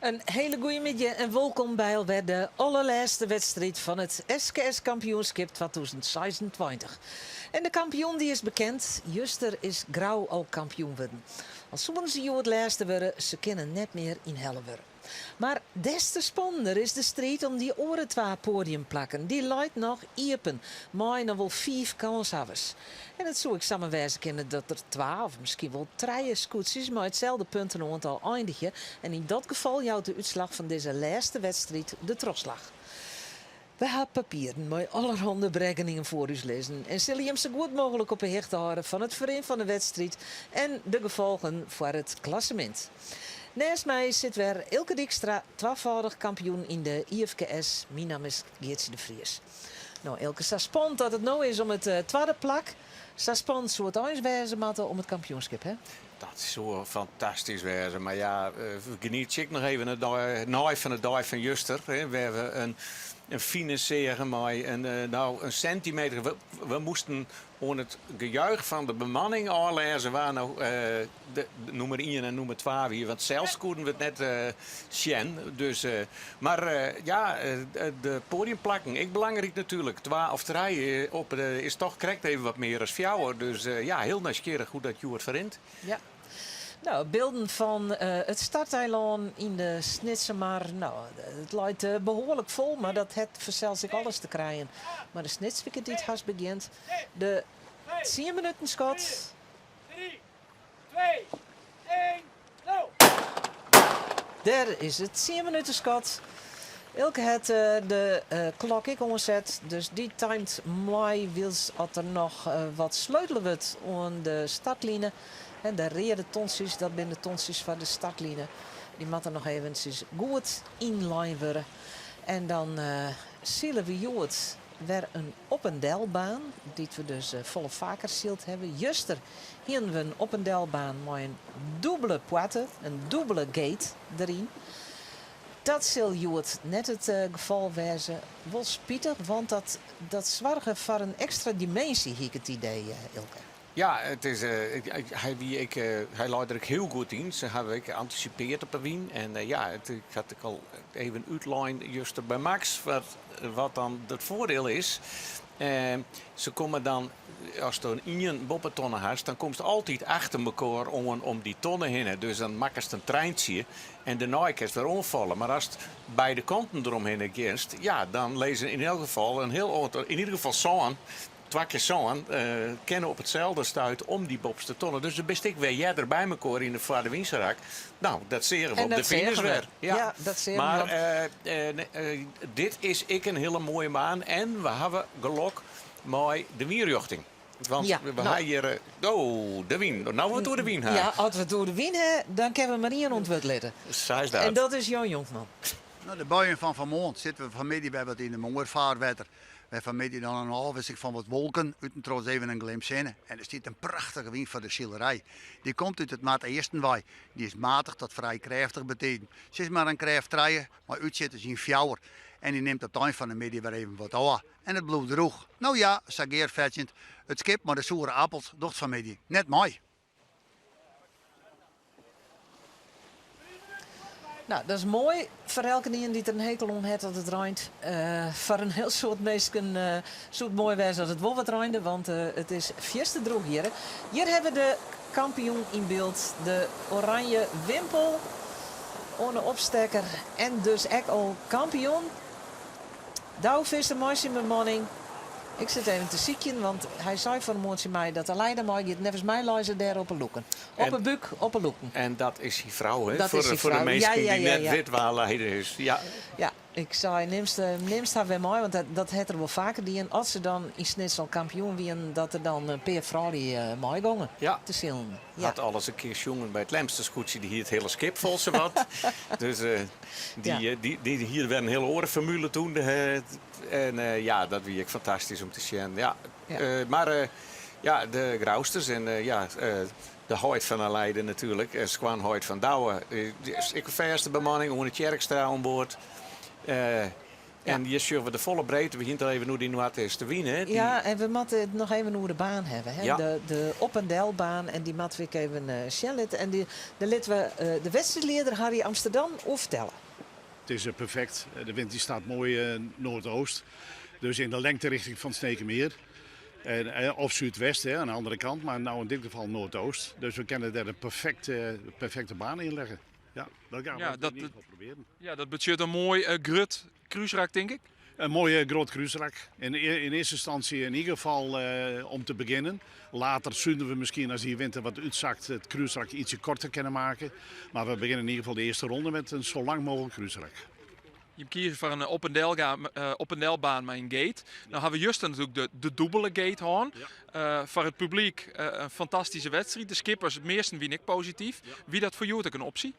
In hiele goede middei en wolkom by alwer de allerlêste wedstriid fan it SKS kampioenskip 2026. En de kampioen dy is bekend, juster is Grou al kampioen wurden. Al soenen se hjoed lêste wurde, se kinne net mear ynhelle wurde. Mar des te spannender is de striid om dy oare twa poadiumplakken. Dy leit noch iepen, mei noch wol fiif kânshawwers. En it soe ek samar wêze kinne dat der twa of miskien wol trije skûtsjes mei itselde puntenoantal eindigje en yn dat gefal jout de útslach fan dizze lêste wedstriid de trochslach. We ha papieren mei allerhande berekkeningen foar ús lizzen en sille jim sa goed mooglik op 'e hichte hâlde fan it ferrin fan de wedstriid en de gefolgen foar it klassemint. Nêst my sit wer Eelke Dykstra, twafâldich kampioen yn de IFKS. Myn namme is Geartsje de Vries. No Eelke, sa spannend dat it no is om it twadde plak, sa spannend soe it eins wêze moatte om it kampioenskip, hè? Dat soe fantastysk wêze, mar ja, genietsje ek noch even nei fan de dei fan juster, hè, wêr we in finish seagen mei in, no, in sentimeter. We moasten oan it gejuich fan de bemanning ôflêze wa no de nûmer ien en nûmer twa wie, want sels koenen we it net sjen. Dus, mar ja, de poadiumplakken, ek belangryk natuerlik. Twa of trije op is toch krekt even wat mear as fjouwer. Dus ja, hiel nijsgjirrich hoe't dat hjoed ferrint. Ja. No, bylden fan it starteilân yn de Snitsermar. No, it leit behoarlik fol, mar dat hat fansels ek alles te krijen mei de Snitswike dy't hast begjint. De tsien minuten skot. Dêr is it tsien minuten skot. Eelke hat de klok ek oanset, dus dy timet mei wylst at der noch wat sleutele wurdt oan de startline. De reade tontsjes, dat binne de tontsjes foar de startline. Dy moatte noch eventsjes goed ynlein wurde. En dan sile we hjoed wer in op en delbaan, dy't we dus folle faker syld hawwe. Juster hienen we in op en delbaan mei in dûbele poarte, in dûbele gate deryn. Dat sil hjoed net it gefal wêze. Wol spitich, want dat dat soarge foar in ekstra diminsje, hie ik it idee, Eelke. Ja, it is, hy wie ek, hy lei der ek hiel goed yn. Se hawwe ek antisipeard op de wyn. En ja, it, ik had ek al even útlein juster by Max wat, wat dan it foardiel is. Se komme dan, ast in ien boppetonne hast, dan komst altyd achter mekoar oan om dy tonne hinne. Dus dan makkest in treintsje en dêrnei kinst wer oanfalle. Mar ast beide kanten deromhinne giest, ja, dan lizze yn elk gefal in hiel oantal, yn ieder gefal sân, twa kear sân, kinne op itselde stuit om dy boppeste tonne. Dus dan bist ek wer earder by mekoar yn de foar de wynserak. No, dat seagen we En op de dat finish seagen we. wer. Ja. Ja, dat seagen we. Mar Want dit is ek in hiele moaie baan en we hawwe gelok mei de wynrjochting. Want Ja, we no. ha hjir, oh, de wyn. No we it oer de wyn ha. Ja, as we it oer de wyn ha, dan kinne we mar ien oan it wurd litte. Sa is dat. En dat is Jan Jonkman. No, de buien fan fanmoarn sitte we fanmiddei wer wat yn in moai faarwetter. Wer fanmiddei dan in ôfwisseling fan wat wolken, út en troch even in glimp sinne. En der stiet in prachtige wyn foar de silerij. Dy komt út it noardeasten wei. Dy is matich tot frij krêftich betiden. Sis mar in krêft trije, mei útsjitters yn fjouwer. En dy nimt op it ein fan de middei wer even wat ôf. En it bliuwt drûch. No ja, sa gearfetsjend, it skip mei de soere appels docht fanmiddei net mei. No, dat is moai foar elkenien dy't der in hekel oan hat dat it reint. Foar in hiel soad minsken soe it moai wêze as it wol wat reinde, want it is fierste drûch hjir. Hjir hawwe we de kampioen yn byld, de oranje wimpel oan de opstekker en dus ek al kampioen. Douwe Visser mei syn bemanning. Ik sit even te sykjen, want hy sei fan 'e moarn tsjin my dat Aleida meigiet. Neffens my lei se dêr op 'e lûken. Op 'e búk, op 'e lûken. En dat is syn frou, hè? Dat is syn Foar de frou. minsken dy't net wit wa Aleida is. Ja. Ja, ik sei, nimst har wer mei, want dat hat er wol faker dien. As se dan yn Snits al kampioen wienen, dat der dan in pear froulju meigongen te silen. Ja. Hat alris in kear sjongen by it Lemster skûtsje, dy hie it hiele skip fol sawat. Dus dy, dy hie wer in hiele oare formule toen. En ja, dat wie ek fantastysk om te sjen. Ja. Mar ja, de Grousters en ja, de heit fan Aleida natuerlik, en skoanheit fan Douwe. Ek in fêste bemanning, Oene Tjerkstra oan board. En hjir sjogge we de folle breedte. We hiene it al even oer dy noardeastewyn. Hè? Dy... Ja, en we moatte it noch even oer de baan hawwe. Hè? Ja. De op- en delbaan. En dy moatte we ek even sjen litte. En dy, dêr litte we de wedstriidlieder Harry Amsterdam oer fertelle. It is perfekt. De wyn dy stiet moai noardoost. Dus yn de lingterichting fan it Snekermeer. En, of súdwest, hè, oan de oare kant. Mar no yn dit gefal noardoost. Dus we kinne dêr in perfekte, perfekte baan ynlizze. Ja, dat gean we Ja, dat, yn ieder gefal probearjen. Ja, dat betsjut in moai grut krúsrak, tink ik? In moai grut krúsrak. Yn earste ynstânsje yn ieder gefal om te begjinnen. Letter soene we miskien, as dy wyn wat útsakket, it krúsrak ytsje koarter kinne meitsje. Mar we begjinne yn ieder gefal de earste ronde mei in sa lang mooglik krúsrak. Je kieze foar in op- en delga, op- en delbaan mei in gate. No hawwe we juster natuerlik de dûbelde gate hân. Foar it publyk in fantastyske wedstriid. De skippers, it measten wiene ek posityf. Wie dat foar hjoed ek in opsje?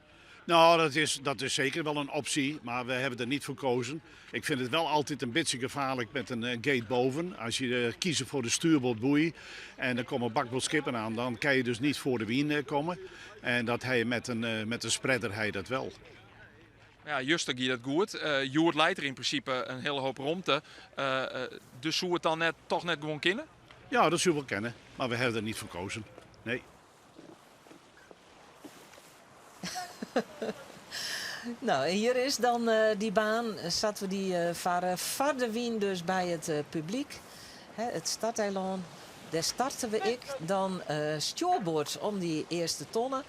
No, dat is seker wol in opsje, mar we hawwe der net foar keazen. Ik fyn it wol altyd in bytsje gefaarlik mei in gate boppe. As je kieze foar de stuurboardboei en der komme bakboardskippen oan, dan kinne je dus net foar de wyn komme. En dat ha je met in spreader ha je dat wol. Ja, juster gie dat goed. Hjoed leit der yn prinsipe in hiele hoop romte. Dus soe it dan net, dochs net gewoan kinne? Ja, dat soe wol kinne, mar we hawwe der net foar keazen. Nee. No, en hjir is dan dy baan. Sa't we dy farre foar de wyn dus by it publyk. Hè, it starteilân. Dêr starte we ek. Dan stjoerboard om dy earste tonne.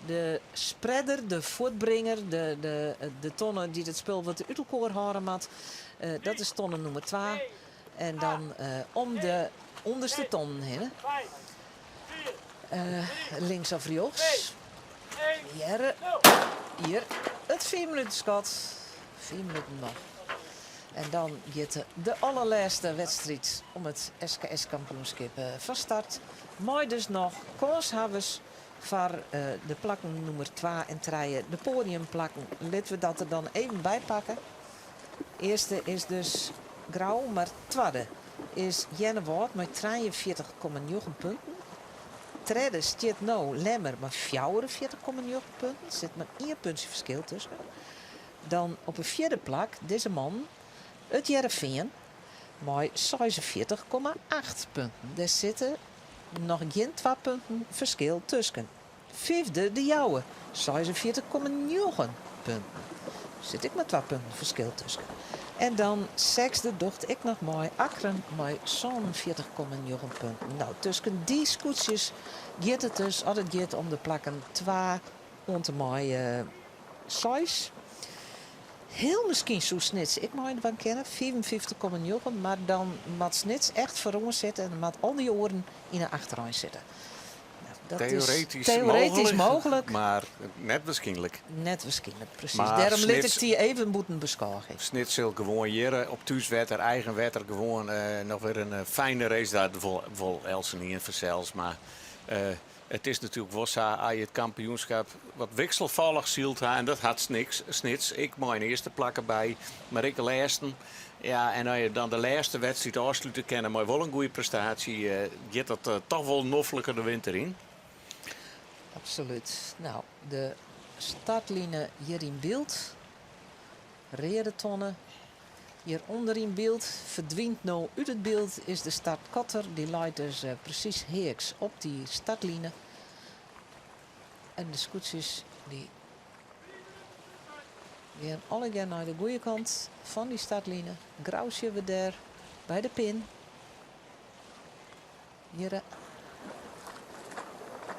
De spreader, de fuortbringer, de tonne dy't it spul wat út elkoar hâlde moat. Dat is tonne nûmer twa. En dan om de ûnderste tonnen hinne. Links of rjochts. Hjir, hjir it fiifminutenskot. 5 minuten noch. En dan giet de allerlêste wedstriid om it SKS-kampioenskip fan start. Mei dus noch kânshawwers foar de plakken nûmer 2 en 3, de poadiumplakken. Litte we dat der dan even by pakke. Earste is dus Grou, mar twadde is Earnewâld mei 43,9 punten. Tredde stiet no Lemmer mei 44,9 punten. Sit mar ien puntsje ferskil tusken. Dan op it fjirde plak dizze man, it Hearrenfean, mei 46,8 punten. Dêr sitte noch gjin twa punten ferskil tusken. Fyfde De Jouwer, 46,9 punten. Sit ek mar twa punten ferskil tusken. En dan sechsde docht ek noch mei Akkrum mei 47,9 punten. No, tusken dy skûtsjes giet it dus, as it giet om de plakken 2 oant en mei 6. Hiel miskien soe Snits ek meidwaan kinne, 55,9, mar dan moat Snits echt foaroan sitte en dan moat al dy oaren yn 'e achterein sitte. No, dat is Teoretysk teoretysk mooglik, mooglik. mar net wierskynlik. Net wierskynlik, presys. Mar Dêrom lit ik Snits, dy even bûten beskôging. Snits sil gewoan hjir op thúswetter, eigen wetter, gewoan noch wer in fijne race. Dat wol eltsenien fansels, mar it is natuerlik wol sa, as je it kampioenskip wat wikselfallich syld ha, en dat hat Snits ek mei in earste plak derby, mar ek de lêsten. Ja, en as je dan de lêste wedstriid ôfslute kinne mei wol in goede prestaasje, giet dat dochs wol nofliker de winter yn. Absolút. No, de startline hjir yn byld. Reade tonne. Hjirûnder yn byld, ferdwynt no út it byld, is de startkotter. Dy leit dus presys heaks op dy startline. En de skûtsjes dy gean allegear nei de goede kant fan dy startline. Grou sjogge we dêr by de pin. Hjir,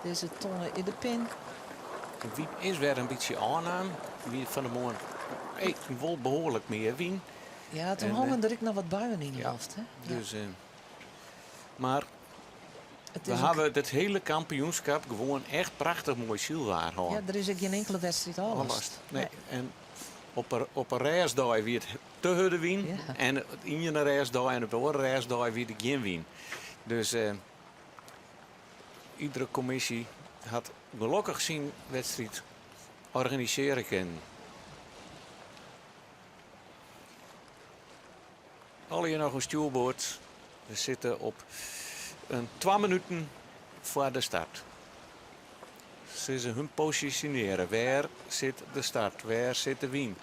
dizze tonne yn de pin. De wyn is wer in bytsje ôfnaam. Wie fan 'e moarn wol behoarlik mear wyn. Ja, doe En, hongen der ek noch wat buien yn de loft. Hè? Ja. Dus, mar It we is hawwe it hiele kampioenskip gewoan echt prachtich moai sylwaar hân. Ja, der is ek gjin inkelde wedstriid ôflast. Ôflast. Nee. En op 'e rêstdei wie it te hurde wyn. En de iene rêstdei en op de oare rêstdei wie der gjin wyn. Dus iedere kommisje hat gelokkich syn wedstriid organisearje kinnen. Allegear noch oan stjoerboard. We sitte op in 2 minuten foar de start. Se hun posisjonearje. Wêr sit de start? Wêr sit de wyn?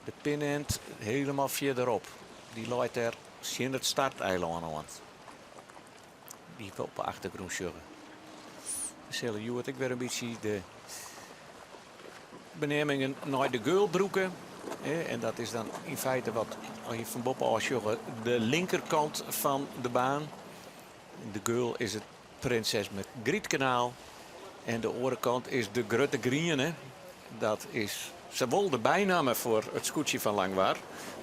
De pinend helemaal fierderop. Dy leit dêr tsjin it starteilân oan. Dy't we op de achtergrûn sjogge. We sille hjoed ek wer in bytsje de beneamingen nei de geul brûke. En dat is dan yn feite wat, as je fan boppe ôf sjogge, de linkerkant fan de baan. De geul is it Prinses Margrietkanaal. En de oare kant is de Grutte Griene. Dat is sawol de bynamme foar it skûtsje fan Langwar,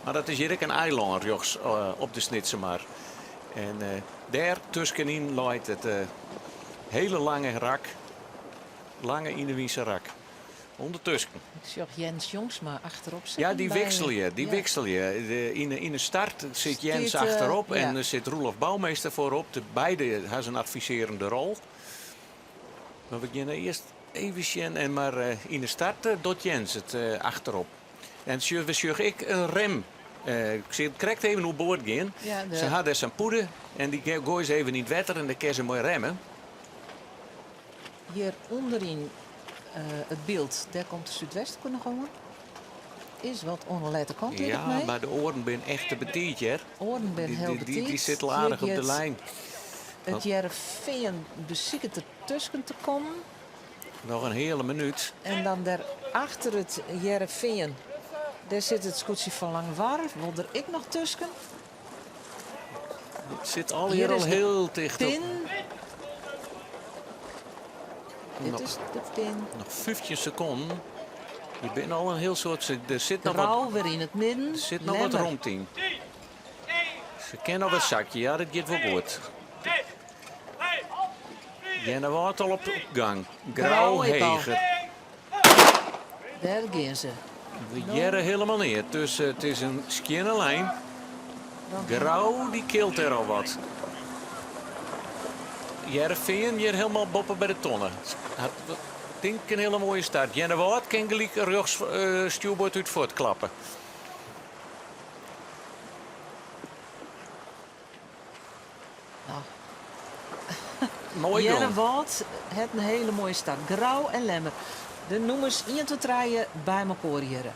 mar dat is hjir ek in eilân rjochts op de Snitsermar. En dêr tuskenyn leit it hele lange rak, lange ynewynse rak. Undertusken. Ik sjoch Jens Jongsma achterop sitten. Ja, dy wikselje. Dy wikselje. Yn de start sit Jens achterop en sit Roelof Bouwmeester foarop. De beide ha in advisearjende rol. Mar we geane earst even sjen en mar yn de start docht Jens it achterop. En we sjogge ek in rem. Ik sil krekt even oer board gean. Se ha dêr sa'n pûde en dy goaie se even yn it wetter en dêr kinne se mei remme. Hjir ûnderyn it byld, dêr komt de Súdwesthoeke noch oan. Is wat oan de lette kant, liket Ja, my. mar de oaren binne echt te betiid, hear. Oaren binne hiel betiid. Dy sitte al aardich op de lijn. It Hearrenfean besiket der tusken te kommen. Noch in heale minút. En dan dêr achter it Hearrenfean, dêr sit it skûtsje fan Langwar, wol der ek noch tusken. It sit allegear al hiel ticht op. Pin. Dit is de pin. Noch 15 sekonden. Je binne al in hiel soad. Der sit noch Grou wat, wer yn it midden. Der sit noch wat romte yn. Se kin noch wat sakje. Ja, dat giet wol goed. Earnewâld al op gang. Grou heger. Dêr gean se. We hearre helemaal neat, dus it is in skjinne lijn. Grou dy kilt dêr al wat. Hearrenfean hjir helemaal boppe by de tonne. Hat tink ik in hiele moaie start. Earnewâld kin gelyk rjochts stjoerboard út fuortklappe. Moai gong. Earnewâld hat in hiele moaie start. Grou en Lemmer. De nûmers ien tot trije by mekoar hjirre.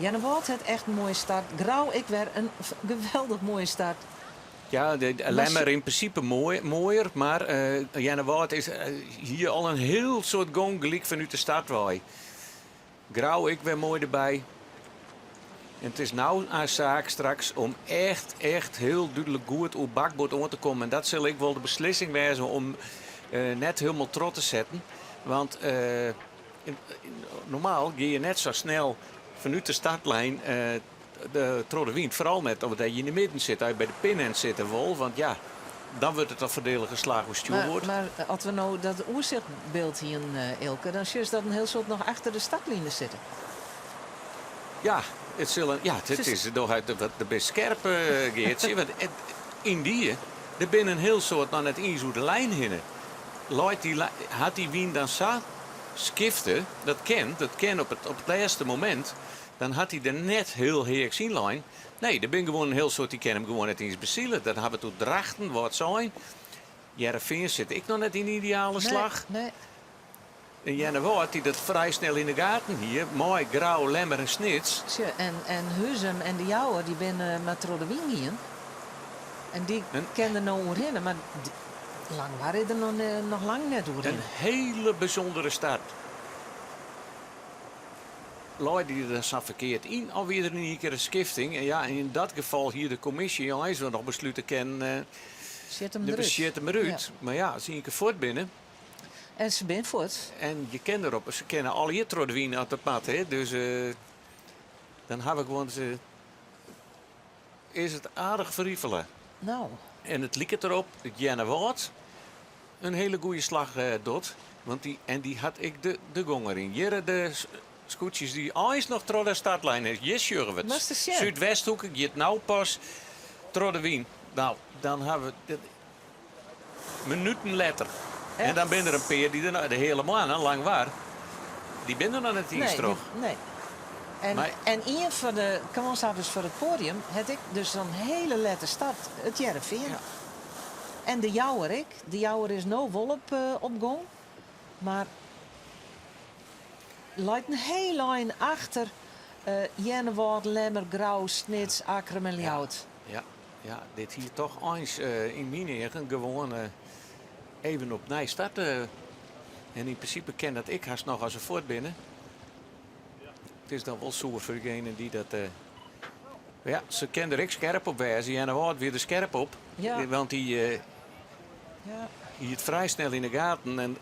Earnewâld hat echt in moaie start. Grou ek wer in geweldich moaie start. Ja, de Lemmer yn prinsipe moai, moaier, mar Earnewâld is hier al in hiel soad gong gelyk fanút de start wei. Grou ek wer moai derby. En it is no in saak straks om echt, echt hiel dúdlik goed oer bakboard oan te kommen. En dat sil ek wol de beslissing wêze om net hielendal troch te setten. Want normaal gean je net sa snel fanút de startlijn troch de wyn. Foaral net omdat je yn de midden sitte, as je by de pinend sitte wol. Want ja, dan wurdt it in foardielige slach oer stjoerboard. Mar as we no dat oersichtbyld hienen, Eelke, dan sjochst dat in hiel soad noch achter de startline sitte. Ja, it sil in, ja, it is de bist skerp, Geartsje. Want yndie, der binne in hiel soad noch net iens oer de lijn hinne. Leit dy, hat dy wyn dan sa skifte, dat kin, dat kin op it, op it lêste momint, dan hat hy der net hiel heaks yn lein. Nee, der binne gewoan in hiel soad dy kinne him gewoan net iens besile. Dat hawwe we it oer Drachten, Wâldsein. Hearrenfean sit ek noch net yn ideale slach. Nee, nee. En Earnewâld, dy't dat frij snel yn de gaten hie, mei Grou, Lemmer en Snits. Sjoch, en Huzum en De Jouwer, dy binne mar troch de wyn gien. En dy kinne der no oerhinne, mar Langwar is der noch lang net oerhinne. In hiele bysûndere start. Lei dy der sa ferkeard yn of wie der yn ien kear in skifting? En ja, yn dat gefal hie de kommisje eins wol noch beslute kinnen, Sjit him derút. Sjit him derút. Mar ja, as se ien kear fuort binne. En se binne fuort. En je kinne derop, se kinne allegear troch de wyn as dat moat, hè. Dus dan hawwe we gewoan, is it aardich ferrifele. No. En it liket derop dat Earnewâld in hiele goede slach docht. Want dy, en dy hat ek de, de gong deryn. Hjir de skûtsjes dy't eins noch troch de startlijn is. Hjir sjogge we it. Moatst ris sjen. Súdwesthoeke giet no pas troch de wyn. No, dan hawwe we minuten letter. En dan binne der in pear dy't der noch, de Heale Moanne, Langwar, dy binne der noch net iens troch. Nee, nee. En, en ien fan de kânshawwers foar it poadium hat ek dus sa'n hiele lette start, it Hearrenfean. Ja. En de Jouwer ek. De Jouwer is no wol op, op gong, mar leit in hiel ein achter. Earnewâld, Lemmer, Grou, Snits, Akkrum en Ljouwert. Ja, ja, dit hie toch eins yn myn eagen gewoan even opnij starte. En yn prinsipe kin dat ek hast noch as se fuort binne. It is dan wol soer foar degene dy't dat. Ja, se kin der ek skerp op wêze. Earnewâld wie der skerp op. Want dy hie it frij snel yn de gaten en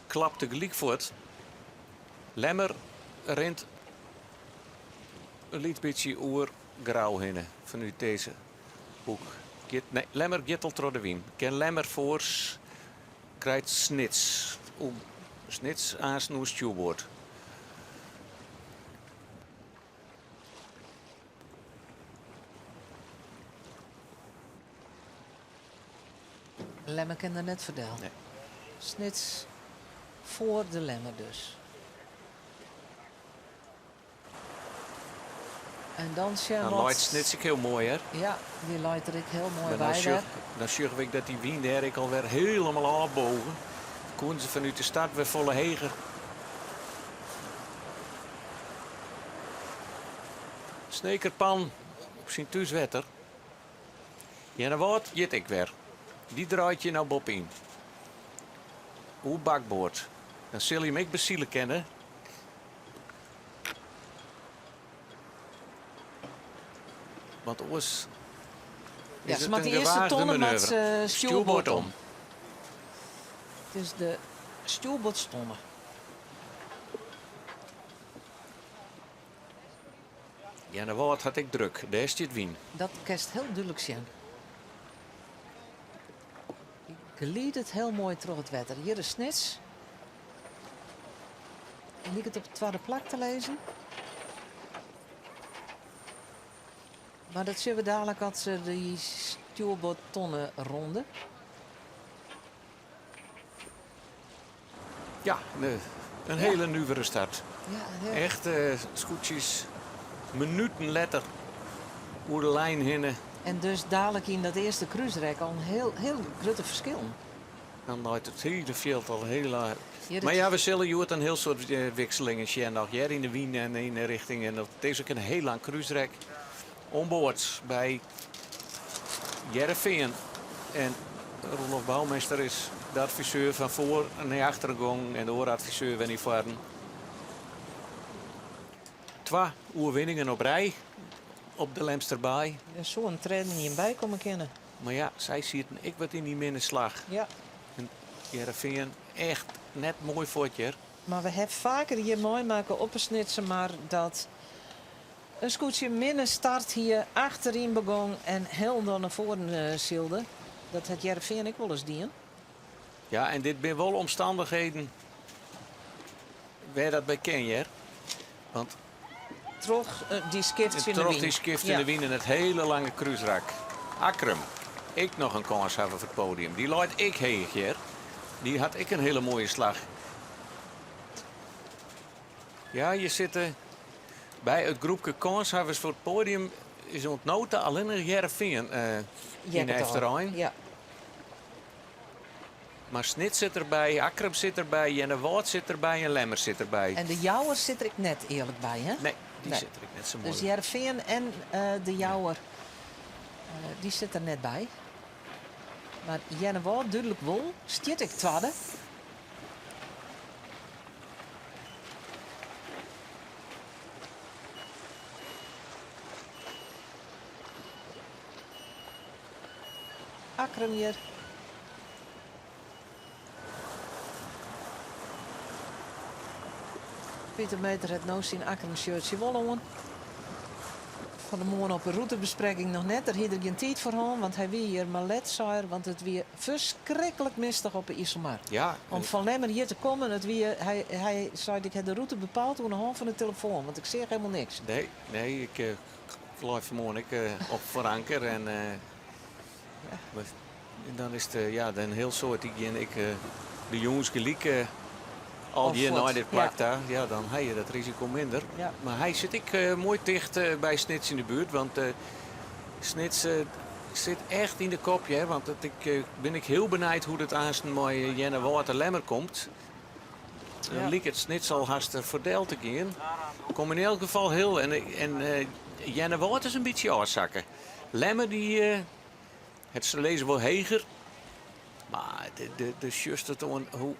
klapte gelyk fuort. Lemmer rint in lyts bytsje oer Grou hinne fanút dizze hoek. Giet, nee, Lemmer giet al troch de wyn. Kin Lemmer foar krijt Snits. Oer Snits aansten oer stjoerboard. Lemmer kin der net foar del. Nee. Snits foar de Lemmer dus. En dan sjen Dan wat... leit Snits ek hiel moai, hè? Ja, dy leit der ek hiel moai Maar dan by sjoch, wer. dan sjogge we ek dat dy wyn dêr ek alwer hielendal ôfbogen. Koenen se fanút de start wer folle heger. Snekerpan op syn thúswetter. Earnewâld giet ek wer. Dy draait hjir no boppe-yn. Oer bakboard. Dan sil hy him ek besile kinne. Want oars Ja, is se it moat in de earste gewaagde tonne moat manoeuvre. se Stjoerboard stjoerboard om. om. Het is de stjoerboardstonne. Earnewâld hat ek druk. Dêr stiet wyn. Dat kinst hiel dúdlik sjen. Dy glidet hiel moai troch it wetter. Hjir is Snits. En liket op it twadde plak te lizzen. Mar dat sjogge we dalik as se dy stjoerboardtonne ronde. Ja, in hiele nuvere start. Ja, heel... Echt skûtsjes minuten letter oer de lijn hinne. En dus dalik yn dat earste krúsrek al in hiel, hiel grutte ferskil. Dan leit it hiele fjild al hiel. Hjir Mar it- ja, we sille hjoed in hiel soad wikselingen sjen noch hjir yn de wyn en yn de richting. En dat is ek in hiel lang krúsrek oan board by Hearrenfean. En Roelof Bouwmeester is de adviseur fan foar nei achteren gong en de oare adviseur wer nei foaren. Twa oerwinningen op rij op de Lemsterbaai. Der soe in tredde ien by komme kinne. Mar ja, sy sieten ek wat yn dy minne slach. En Hearrenfean echt net moai fuort hjir. Mar we hawwe faker hjir meimakke op 'e Snitsermar dat in skûtsje minne start hie, achteryn begûn en hielendal nei foaren sylde. Dat hat Hearrenfean ek wolris dien. Ja, en dit binne wol omstannichheden wêr dat by kin, hear. Want Troch dy skift yn de troch wyn. dy skift yn de wyn en it hiele lange krúsrak. Akkrum, ek noch in kâns hawwe foar it podium. Dy leit ek heech, hear. Dy hat ek in hiele moaie slach. Ja, je sitte by it groepke kânshawwers foar it podium is oant no ta allinnich Hearrenfean yn de efterein. Mar Snits sit derby, Akkrum sit derby, Earnewâld sit derby en Lemmer sit derby. En de Jouwer sit der ek net earlik by, hè? Nee, dy Nee. sit der ek net sa moai Dus by. Hearrenfean en de Jouwer, dy sit der net by. Mar Earnewâld dúdlik wol, stiet ek twadde. Akkrum hjir. Pieter Meeter hat no syn Akkrum shirtsje wol oan. Fan 'e moarn op 'e rûtebesprekking noch net. Dêr hie er gjin tiid foar hân, want hy wie hjir mar let, sei er, want it wie ferskriklik mistich op 'e Iselmar. Om fan Lemmer hjir te kommen, it wie, hy, hy sei, ik ha de rûte bepaald oan 'e hân fan 'e telefoan, want ik seach helemaal niks. Nee, nee, ik lei fan 'e moarn ek op foar anker en dan is it ja, in hiel soad dy gean ek de jûns gelyk al Of hjir fuort, nei dit plak ja. ta. Ja, dan ha je dat risiko minder. Mar hy sit ek moai ticht by Snits yn de buert, want Snits sit echt yn de kop, hear. Want it, ik bin ek hiel benijd hoe't it aansten mei Earnewâld en Lemmer komt. Dan liket it Snits al hast foar del te gean. Kom yn elk gefal hiel en en Earnewâld is in bytsje ôfsakke. Lemmer dy het se lizze wol heger. Mar de de sjochst it oan hoe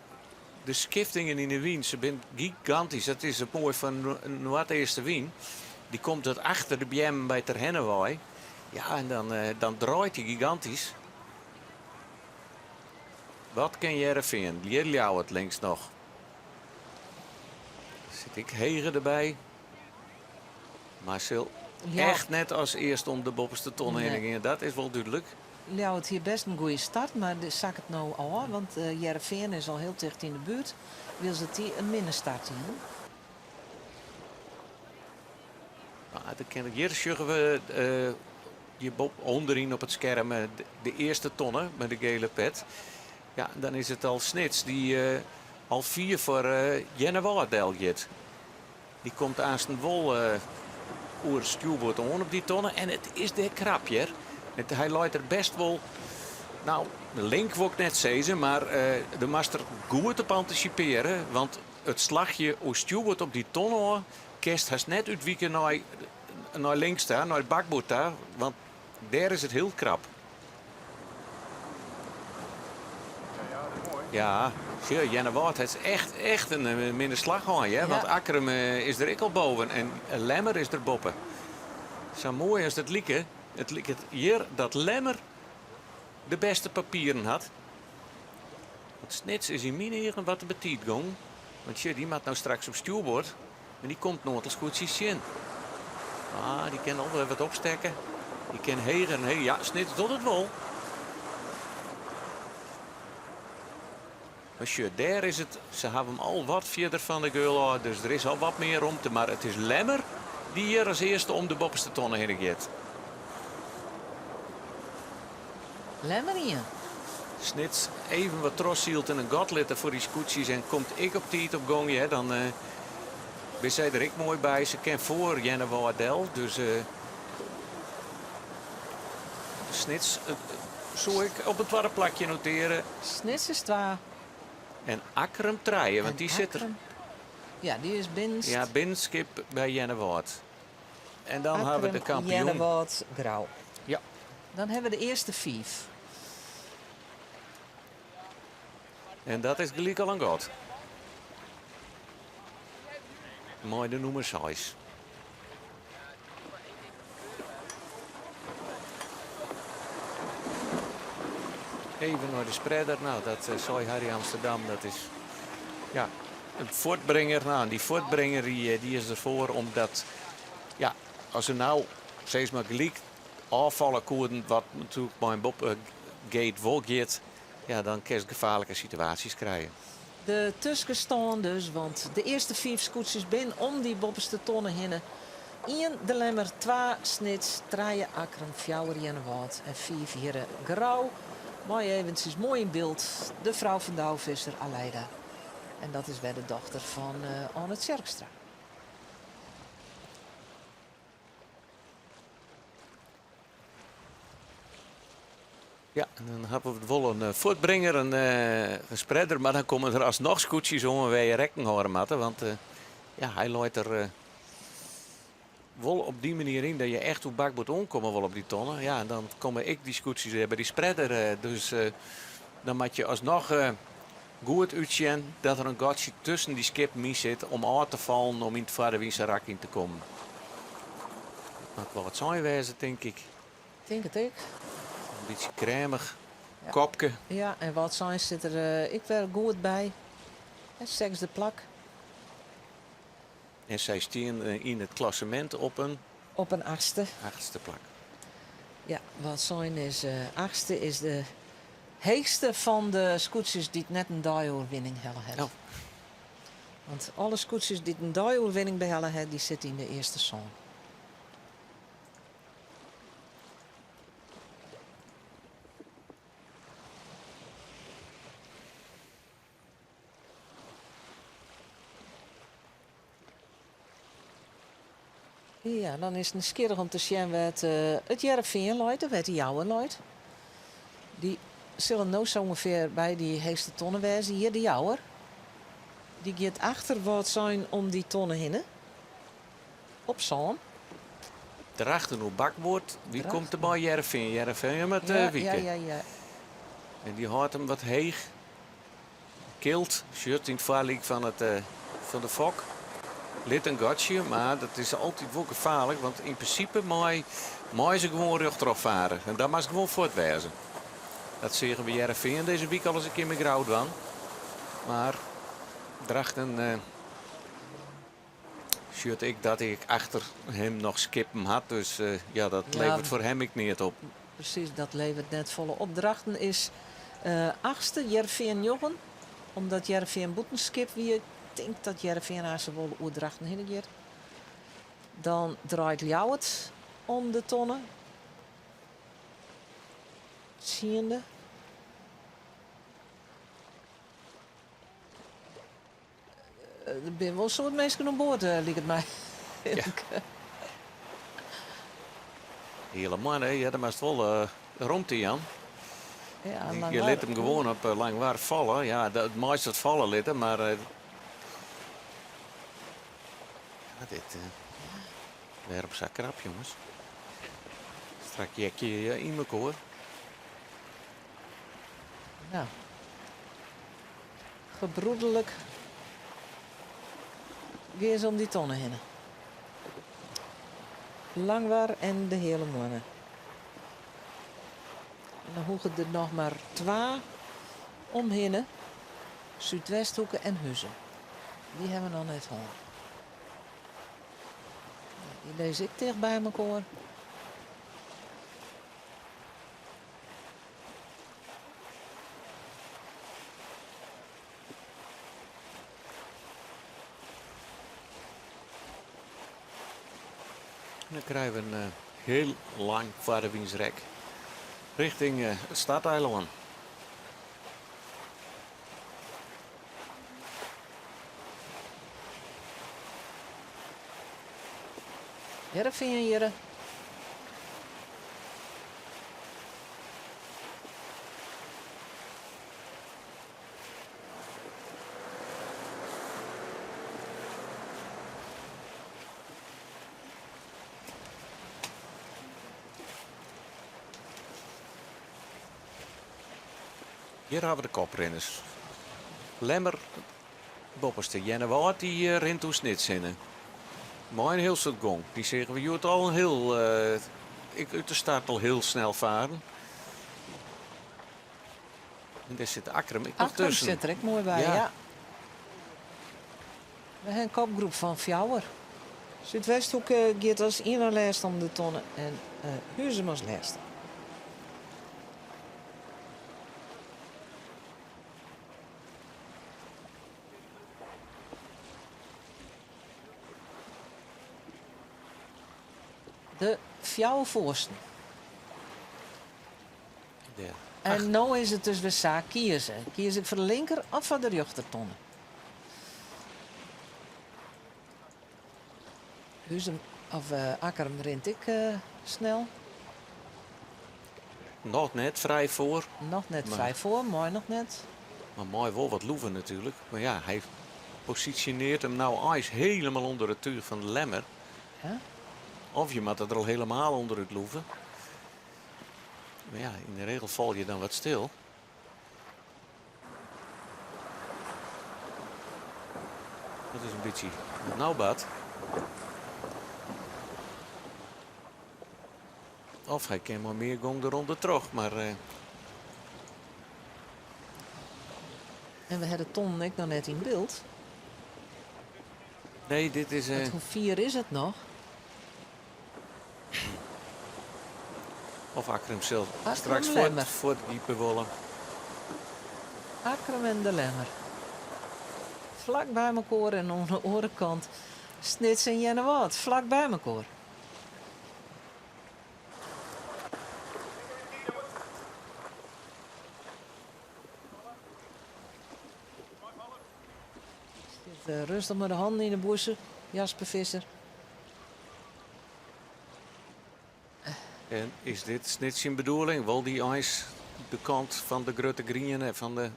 de skiftingen yn de wyn, se binne gigantysk. Dat is it moaie fan noardeastewyn. Dy komt wat achter de beammen by Terherne wei. Ja, en dan dan draait dy gigantysk. Wat kin Hearrenfean? Hjir Ljouwert links noch. Sit ek heger derby. Mar sil echt net as earste om de boppeste tonne hinne gean, dat is wol dúdlik. Ljouwert hie best in goede start, mar dy sakket no ôf, want Hearrenfean is al hiel ticht yn de buert, wylst it dy in minne start hiene. No, hjir sjogge we hjir boppe ûnderyn op it skerm de earste tonne mei de gele pet. Ja, dan is it al Snits dy't al fier foar Earnewâld del giet. Dy komt aansten wol oer it stjoerboard oan op dy tonne en it is dêr krap hear. It, hy leit der best wol, no, link wol ik net sizze, mar do moatst der goed op antisipearje, want it slachje oer stjoerboard op dy tonne ôf kinst hast net útwike nei, nei links ta, nei it bakboard ta, want dêr is it hiel krap. Ja, sjoch, Earnewâld hat echt, echt in eh, minne slach hân, hear. Want Akkrum eh, is der ek al boven en Lemmer is der boppe. Sa moai as dat like, it liket hjir dat Lemmer de bêste papieren hat. Want Snits is yn myn eagen wat te betiid gong. Want sjoch, dy moat no straks op stjoerboard. Mar dy komt in oantal skûtsjes tsjin. Ah, dy kin al wer wat opstekke. Dy kin heger en heger. Ja, Snits docht it wol. Mar sjoch, dêr is it. Se hawwe him al wat fierder fan de geul ôf, dus der is al wat mear romte. Mar it is Lemmer dy't hjir as earste om de boppeste tonne hinne giet. Lemmer ien. Snits even wat trochsyld en in gat litte foar dy skûtsjes en komt ek op tiid op gong. Ja, dan uh, binne sy der ek moai by. Se kin foar Earnewâld del. Dus uh, Snits uh, soe ik op it twadde plakje notearje. Snits is twa. En Akkrum trije, want dy sit der. Ja, dy is binnenst. Ja, binnenskip by Earnewâld. En dan hawwe we de kampioen. Earnewâld, Grou. Ja. Dan hawwe we de earste fiif. En dat is gelyk al in gat. Mei de nûmer 6. Even nei de spreader. No, dat eh, sei Harry Amsterdam. Dat is ja, in fuortbringer. No, dy fuortbringer dy, eh, dy is derfoar omdat ja, as se no sis mar gelyk ôffalle koenen, wat natuerlik mei in boppegate wol giet, ja, dan kinst gefaarlike situaasjes krije. De tuskenstân dus, want de earste fiif skûtsjes bin om dy boppeste tonne hinne. Ien De Lemmer, twa Snits, trije Akkrum, fjouwer Earnewâld en fiif hjirre Grou. Mei eventsjes moai yn byld de frou fan Douwe Visser, Aleida. En dat is wer de dochter fan Anne Tjerkstra. Ja, en dan hawwe we wol in fuortbringer, in spreader, mar dan komme der asnoch skûtsjes oan wêr't je rekken hâlde moatte. Want ja, hy leit der wol op dy manier yn dat je echt oer bakboard oankomme wol op dy tonne. Ja, en dan komme ek dy skûtsjes wer by dy spreader. Dus dan moat je asnoch goed útsjen dat der in gatsje tusken dy skippen yn sit om ôf te fallen om yn it foarderwynse rak yn te kommen. Dat moat wol wat sein wêze, tink ik. Tink it ek. In bytsje krêmich kopke. Ja, en Wâldsein sit der ek wer goed by. Sechsde plak. En sy stean yn it klassemint op in. Op in achtste. Achtste plak. Ja, Wâldsein is achtste, is de heechste fan de skûtsjes dy't net in deioerwinning helle hat. Oh. Want alle skûtsjes dy't in deioerwinning behelle ha, dy sitte yn de earste sân. Ja, dan is it nijsgjirrich om te sjen wêr't it Hearrenfean leit en wêr't de Jouwer leit. Dy sille no sa ûngefear by dy heechste tonne wêze. Hjir de Jouwer. Dy giet achter Wâldsein om dy tonne hinne. Op sân. Drachten oer bakboard. Dy komt der by Hearrenfean. Hearrenfean moat wike. Ja, ja, ja. En dy hâldt him wat heech. Kilt, sjocht yn it foarlyk fan, it, fan de fok. Lit in gatsje, mar dat is altyd wol gefaarlik, want yn prinsipe mei, mei se gewoan rjochttroch fare. En dan moatst gewoan fuort wêze. Dat seagen we Hearrenfean dizze wike al ris in kear mei Grou dwaan. Mar Drachten eh, sjocht ek dat ik achter him noch skippen hat, dus eh, ja, dat Ja. leveret foar him ek neat op. Presys, dat leveret net folle op. Drachten is eh, achtste, Hearrenfean njoggen. Omdat Hearrenfean bûtenskip wie, ik tink dat Hearrenfean aanst wol oer Drachten hinne giet. Dan draait Ljouwert om de tonne. Tsiende. Der binne wol in soad minsken oan board, liket my. Ja. Hiele moanne, ja, dan moatst wol eh, romte jaan. Ja, Je Langwar. lit him gewoan op eh, Langwar falle. Ja, dat meist it falle litte, mar eh, ja, dit, eh, wêrom sa krap, jonges? Strak jekje je yn mekoar. Nou. Gebroederlik gean se om dy tonne hinne. Langwar en de Heale Moanne. En dan hoege der noch mar twa omhinne. Súdwesthoeke en Huzum. Dy hawwe we noch net hân. Dy lizze ek ticht by mekoar. En dan krije we in eh, hiel lang foardewynsrek richting eh, it starteilân. Hearrenfean hjirre. Hjir hawwe we de koprinners. Lemmer boppeste Earnewâld dy eh, rint oer Snits hinne. Mei in hiel soad gong. Dy seagen we hjoed al in hiel, eh, ik út de start al hiel snel faren. En dêr sit Akkrum ek noch Akkrum tusken. sit der ek moai by, Ja. ja. We ha in kopgroep fan fjouwer. Súdwesthoeke giet as ien-nei-lêste om de tonne en eh, Huzum as lêste. De fjouwer foarsten. Ja. En no is it dus wer saak kieze. Kies ik foar de linker of foar de rjochtertonne? Huzum of eh, Akkrum rint ek eh, snel. Noch net frij foar. Noch net Maar- frij foar, moai noch net. Mar mei wol wat loeven natuerlik. Mar ja, hy posisjonearret him no eins hielendal ûnder it túch fan de Lemmer. Ja? Of je moatte der al hielendal ûnderút loeve. Mar ja, yn de regel fal je dan wat stil. Dat is in bytsje wat no bart. Of hy kin mei mear gong derûnder troch, mar eh, En we ha de tonnen ek noch net yn byld. nee, dit is. Want hoe fier is it noch? Of Akkrum sil Akkrum straks Lemmer. fuortgiepe wolle. Akkrum en de Lemmer. Flak by mekoar en oan de oare kant Snits en Earnewâld. Flak by mekoar. Sit eh, rêstich mei de hannen yn de bûse, Jasper Visser. En is dit Snits syn bedoeling? Wol dy eins de kant fan de grutte griene fan de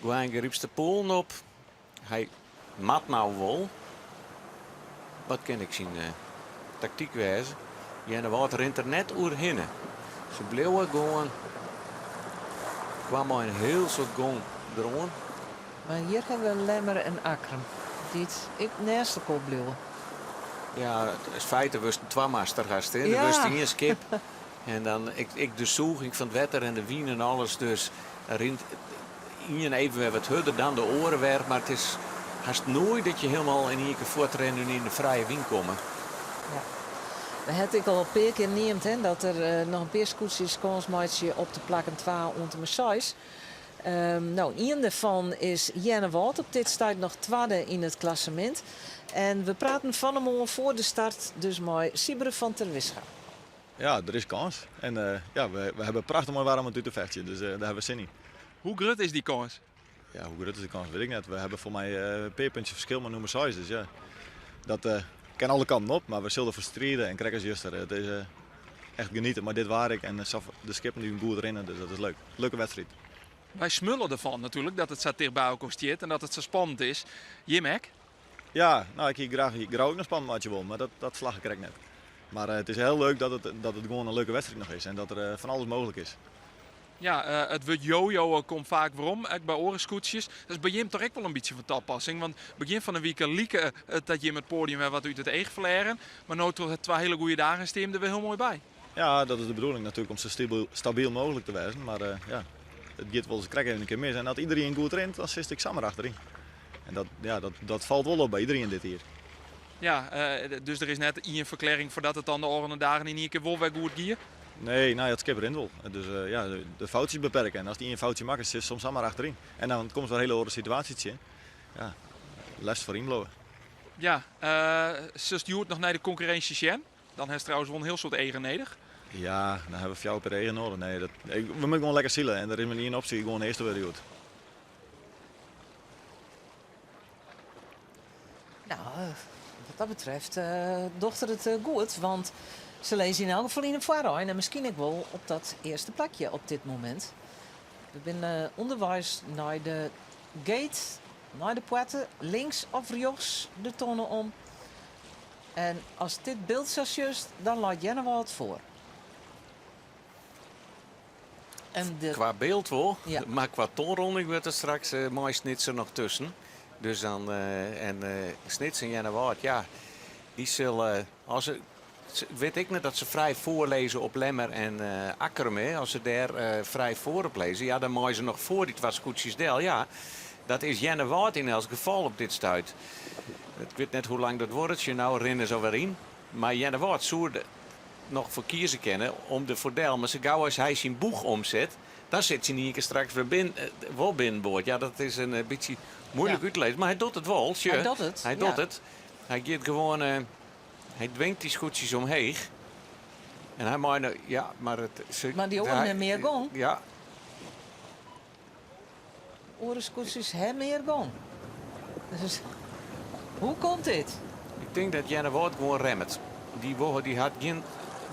Goaiïngarypster Puollen op? Hy moat no wol. Wat kin ek syn taktyk wêze? Earnewâld rint der net oerhinne. Se bliuwe gewoan. Kwam mei in hiel soad gong deroan. Mar hjir hawwe we Lemmer en Akkrum, dy't ek neist elkoar bliuwe. Ja, in feite wurdst in twamaster hast, hè. Der wurdst ien skip en dan ek de sûging fan it wetter en de wyn en alles. Dus rint ien even wer wat hurder dan de oare wer. Mar it is hast noait dat je hielendal yn ien kear fuortrinne en yn de frije wyn komme. Ja. We ha it ek al in pear kear neamd, hè, dat der noch in pear skûtsjes kâns meitsje op de plakken twa oant en mei seis. No, ien dêrfan is Earnewâld, op dit stuit noch twadde yn it klassemint. En we praten fan 'e moarn foar de start dus mei Siebren van Terwisga. Ja, der is kâns. En ja, we, we hawwe prachtich moai waar om it út te fechtsjen, dus dêr hawwe we sin yn. Hoe grut is dy kâns? Ja, hoe grut is de kâns, wit ik net. We hawwe foar my in pear puntsjes ferskil mei nûmer seis, dus ja, dat kin alle kanten op, mar we sille derfoar stride en krekt as juster, it is echt genieten mei dit waar ek en de skippen dy't goed rinne, dus dat is leuk. Leuke wedstriid. Wy smulle derfan natuerlik dat it sa ticht by elkoar stiet en dat it sa spannend is. Jim ek? Ja, no, ik hie graach Grou ek noch spannend meitsje wollen, mar dat, dat slagge krekt net. Mar it is hiel leuk dat it, dat it gewoan in leuke wedstriid noch is en dat der fan alles mooglik is. Ja, it wurd jojo komt faak werom, ek by oare skûtsjes. Dat is by jim toch ek wol in bytsje fan tapassing, want begjin fan de wike like it dat jim it poadium wer wat út it each ferlearen. Mar no troch twa hiele goede dagen stean jim der wer hiel moai by. Ja, dat is de bedoeling natuerlik om sa stabyl mooglik te wêzen. Mar ja, it giet wolris krekt even in kear mis. En as iderien goed rint, dan sitst ek samar achteryn. En dat, ja, dat, dat falt wol op by iderien dit jier. Ja, dus der is net ien ferklearring foar dat it dan de ôfrûne dagen yn ien kear wol wer goed gie? Nee, no ja, it skip rint wol. Dus ja, de foutsjes beperke. En ast ien foutsje makkest, sitst soms samar achteryn. En dan komst wer in hiele oare situaasje tsjin. Ja, leafst foaryn bliuwe. Ja, silst hjoed noch nei de konkurrinsje sjen? Dan hast trouwens wol in hiel soad eagen nedich. Ja, dan hawwe we fjouwer pear eagen nedich. Nee, dat, we moatte gewoan lekker sile. En der is mar ien opsje, gewoan earste wurde hjoed. Nou, wat dat betreft docht er it goed, want se lizze yn elk gefal yn 'e foarein en miskien ek wol op dat earste plakje op dit momint. We binne ûnderweis nei de gate, nei de poarte, links of rjochts de tonne om. En as dit byld sa sjochst, dan leit Earnewâld foar. En de... Kwa byld wol, ja. mar kwa tonronding wurdt it straks uh, mei Snits der noch tusken. Dus dan, uh, en uh, Snits en Earnewâld, ja, dy sille, as se, wit ik net dat se frij foarlizze op Lemmer en Akkrum, hè. As se dêr frij foar op lizze, ja, dan meie se noch foar dy twa skûtsjes del. Ja, dat is Earnewâld yn elts gefal op dit stuit. Ik wit net hoe lang dat duorret, sjoch no rinne se alwer yn. Mar Earnewâld soe der noch foar kieze kinne om der foar del. Mar sa gau as hy syn boech omset, dan sit se yn ien kear straks wer bin, wol binnenboard. Ja, dat is in bytsje muoilik út te lizzen. Mar hy docht it wol. Hy docht it. Hy docht it. Hy giet gewoan, hy dwingt dy skûtsjes omheech. En hy mei no, ja, mar it. Mar dy oaren ha mear gong. Ja. Oare skûtsjes ha mear gong. Dus hoe komt dit? Ik tink dat Earnewâld gewoan remmet. Dy wol, dy hat gjin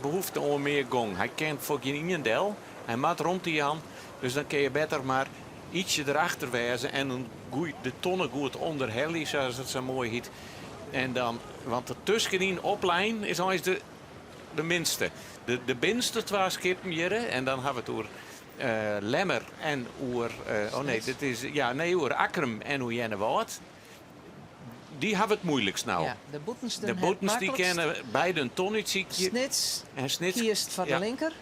behoefte oan mear gong. Hy kin foar gjin ien del. Hy moat romte jaan. Dus dan kinne je better mar ytsje derachter wêze en in goeie, de tonne goed ûnderhelje, sa as it sa moai hyt. En dan, want der tuskenyn oplein is eins de, de minste. De, de binnenste twa skippen hjirre en dan hawwe we it oer Lemmer en oer, oh nee, dit is, ja, nee, oer Akkrum en oer Earnewâld. Dy hawwe it muoilikst no. Ja, de bûtensten De bûtensten dy kinne beide in ton útsykje. Snits en Snits kiest foar de linker.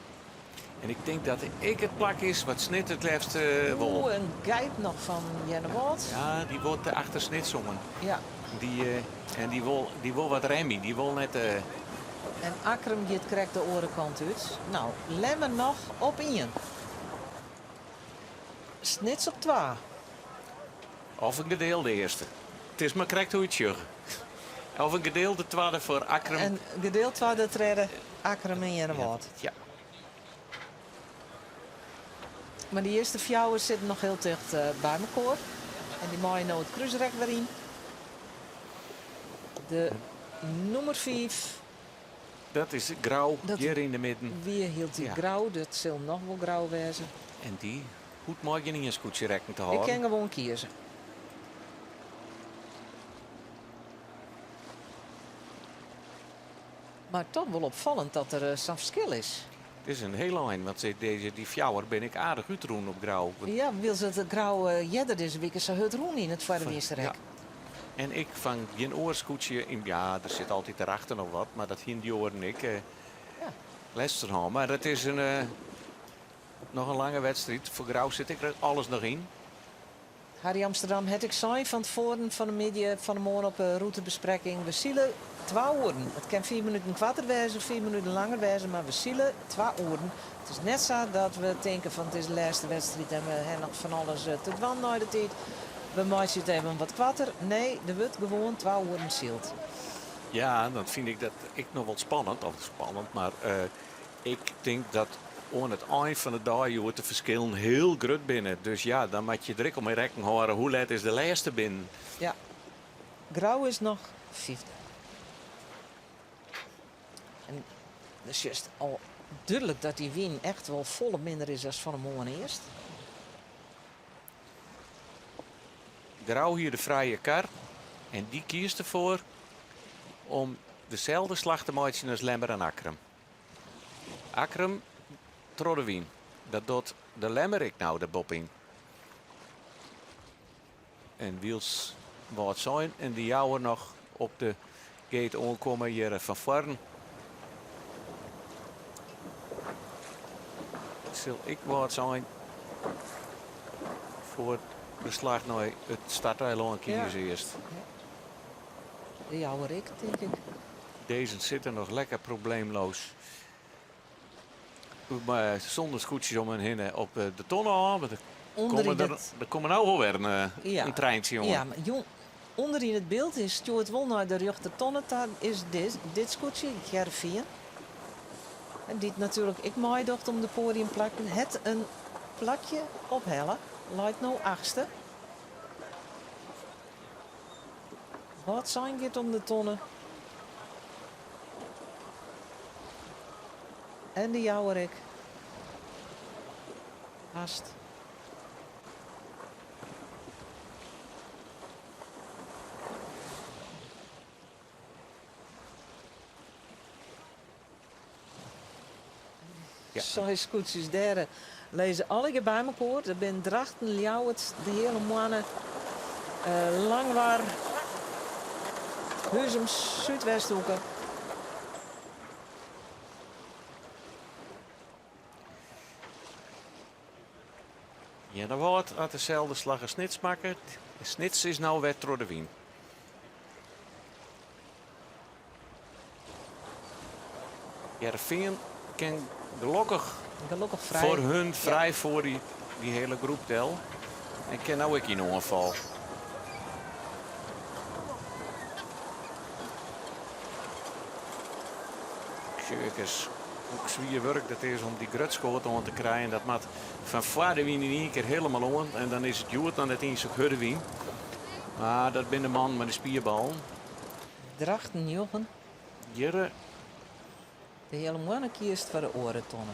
En ik tink dat ek it plak is wat Snits it leafst wol. Oeh, in geit noch fan Earnewâld. Ja, dy wol achter Snits oan. Ja. Dy, en dy wol, dy wol wat remje. Dy wol net. En Akkrum giet krekt de oare kant út. No, Lemmer noch op ien. Snits op twa. Of in gedeelde earste. It is mar krekt hoe't je it sjogge. Of in gedeelde twadde foar Akkrum. En gedeeld twadde, tredde, Akkrum en Earnewâld. Ja. Mar dy earste fjouwer sitte noch hiel ticht by mekoar. En dy meie no it krúsrek wer yn. De nûmer fiif. Dat is Grou, hjir yn de midden. Wie hieltyd Grou, dat sil noch wol Grou wêze. En dy hoecht mei gjin ien skûtsje rekken te hâlden. Ik kin gewoan kieze. Mar toch wol opfallend dat der sa'n ferskil is. It is in hiel ein, want dizze, dy fjouwer binne ek aardich útrûn op Grou. Ja, wylst it Grou earder dizze wike sa hurd rûn yn it foarewynsterek. Ja. En ik fan gjin oar skûtsje yn. Ja, der sit altyd derachter noch wat, mar dat hiene dy oaren ek lêst hân. Mar it is noch in lange wedstriid. Foar Grou sit ek alles noch yn. Harry Amsterdam hat ek sein fan tefoaren fan 'e middei fan 'e moarn op 'e rûtebesprekking, we sile twa oeren. It kin fiif minuten koarter wêze, fiif minuten langer wêze, mar we sile twa oeren. It is net sa dat we tinke fan it is de lêste wedstriid en we ha noch fan alles te dwaan nei de tiid. We meitsje it even wat koarter. Nee, der wurdt gewoan twa oeren syld. Ja, dan fyn ik dat ek noch wol spannend. Of spannend, mar ik tink dat oan it ein fan de dei hjoed de ferskillen hiel grut binne. Dus ja, dan moat je der ek om mei rekken hâlde hoe let is de lêste binnen. Ja, Grou is noch fyfde. En dan sjochst al dúdlik dat dy wyn echt wol folle minder is as fan 'e moarn earst. Grou hie de frije kar en dy kiest derfoar om deselde slach te meitsjen as Lemmer en Akkrum. Akkrum troch de wyn. Dat docht de Lemmer ek no der boppe-yn. En wylst Wâldsein en de Jouwer noch op de gate oankomme hjir fan foaren, sil ek Wâldsein foar de slach nei it starteilân kieze earst. De Jouwer ek, tink ik. Dizze sitte noch lekker probleemloos. Mar sûnder skûtsjes om hun hinne op de tonne ôf. Want der komme no wol wer in treintsje oan. Ja, mar jong, ûnder yn it byld is stjoert wol nei de rjochtertonne ta is dit skûtsje, Hearrenfean. Dy't natuerlik ek meidocht om de poadiumplakken. Het in plakje ophelle, leit no achtste. Wâldsein giet om de tonne. En de Jouwer ek. Hast. Seis skûtsjes dêr lizze allegear by mekoar. Der binne Drachten, Ljouwert, de Heale Moanne, Langwar, Huzum, Súdwesthoeke. Earnewâld hat deselde slach as Snits makke. Snits is no wer troch de wyn. Hearrenfean kin gelokkich, Gelokkich frij. foar hun frij foar dy, dy hiele groep del. En kin no ek yn oanfal. Sjoch hoe swier wurk dat is om dy grutskoat oan te krijen. Dat moat fan foar de wyn yn ien kear helemaal oan. En dan is it hjoed noch net iens sok hurde wyn. Mar dat binne de mannen mei de spierballen. Drachten njoggen. Hjirre. De Heale Moanne kiest foar de oare tonne.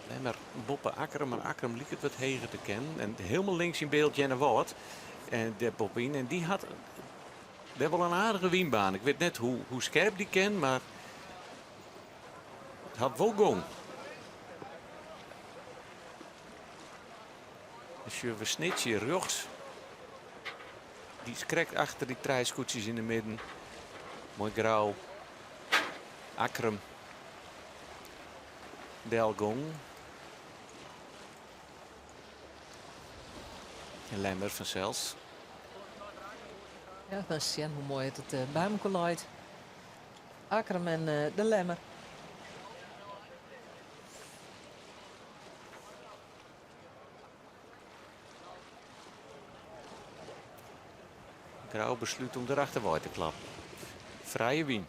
Lemmer boppe Akkrum, mar Akkrum liket wat heger te kinnen. En hielendal links yn byld Earnewâld. En dêr boppe-yn. En dy hat dêr wol in aardige wynbaan. Ik wit net hoe skerp dy kin, mar it hat wol gong. Dan sjogge we Snits hjir rjochts. Dy is krekt achter dy trije skûtsjes yn de midden. Moai Grou, Akkrum, delgong. En Lemmer fansels. Ja, dan sjen hoe moai it it by mekoar leit. Akkrum en de Lemmer. Grou beslút om derachterwei te klappen. Frije wyn.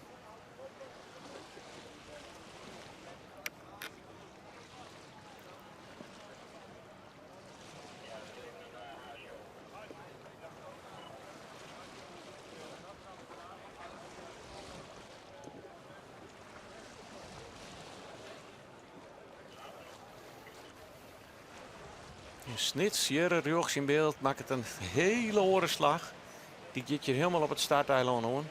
Snits hjir rjochts yn byld makket in hiele oare slach. Dy giet hjir hielendal op it starteilân oan.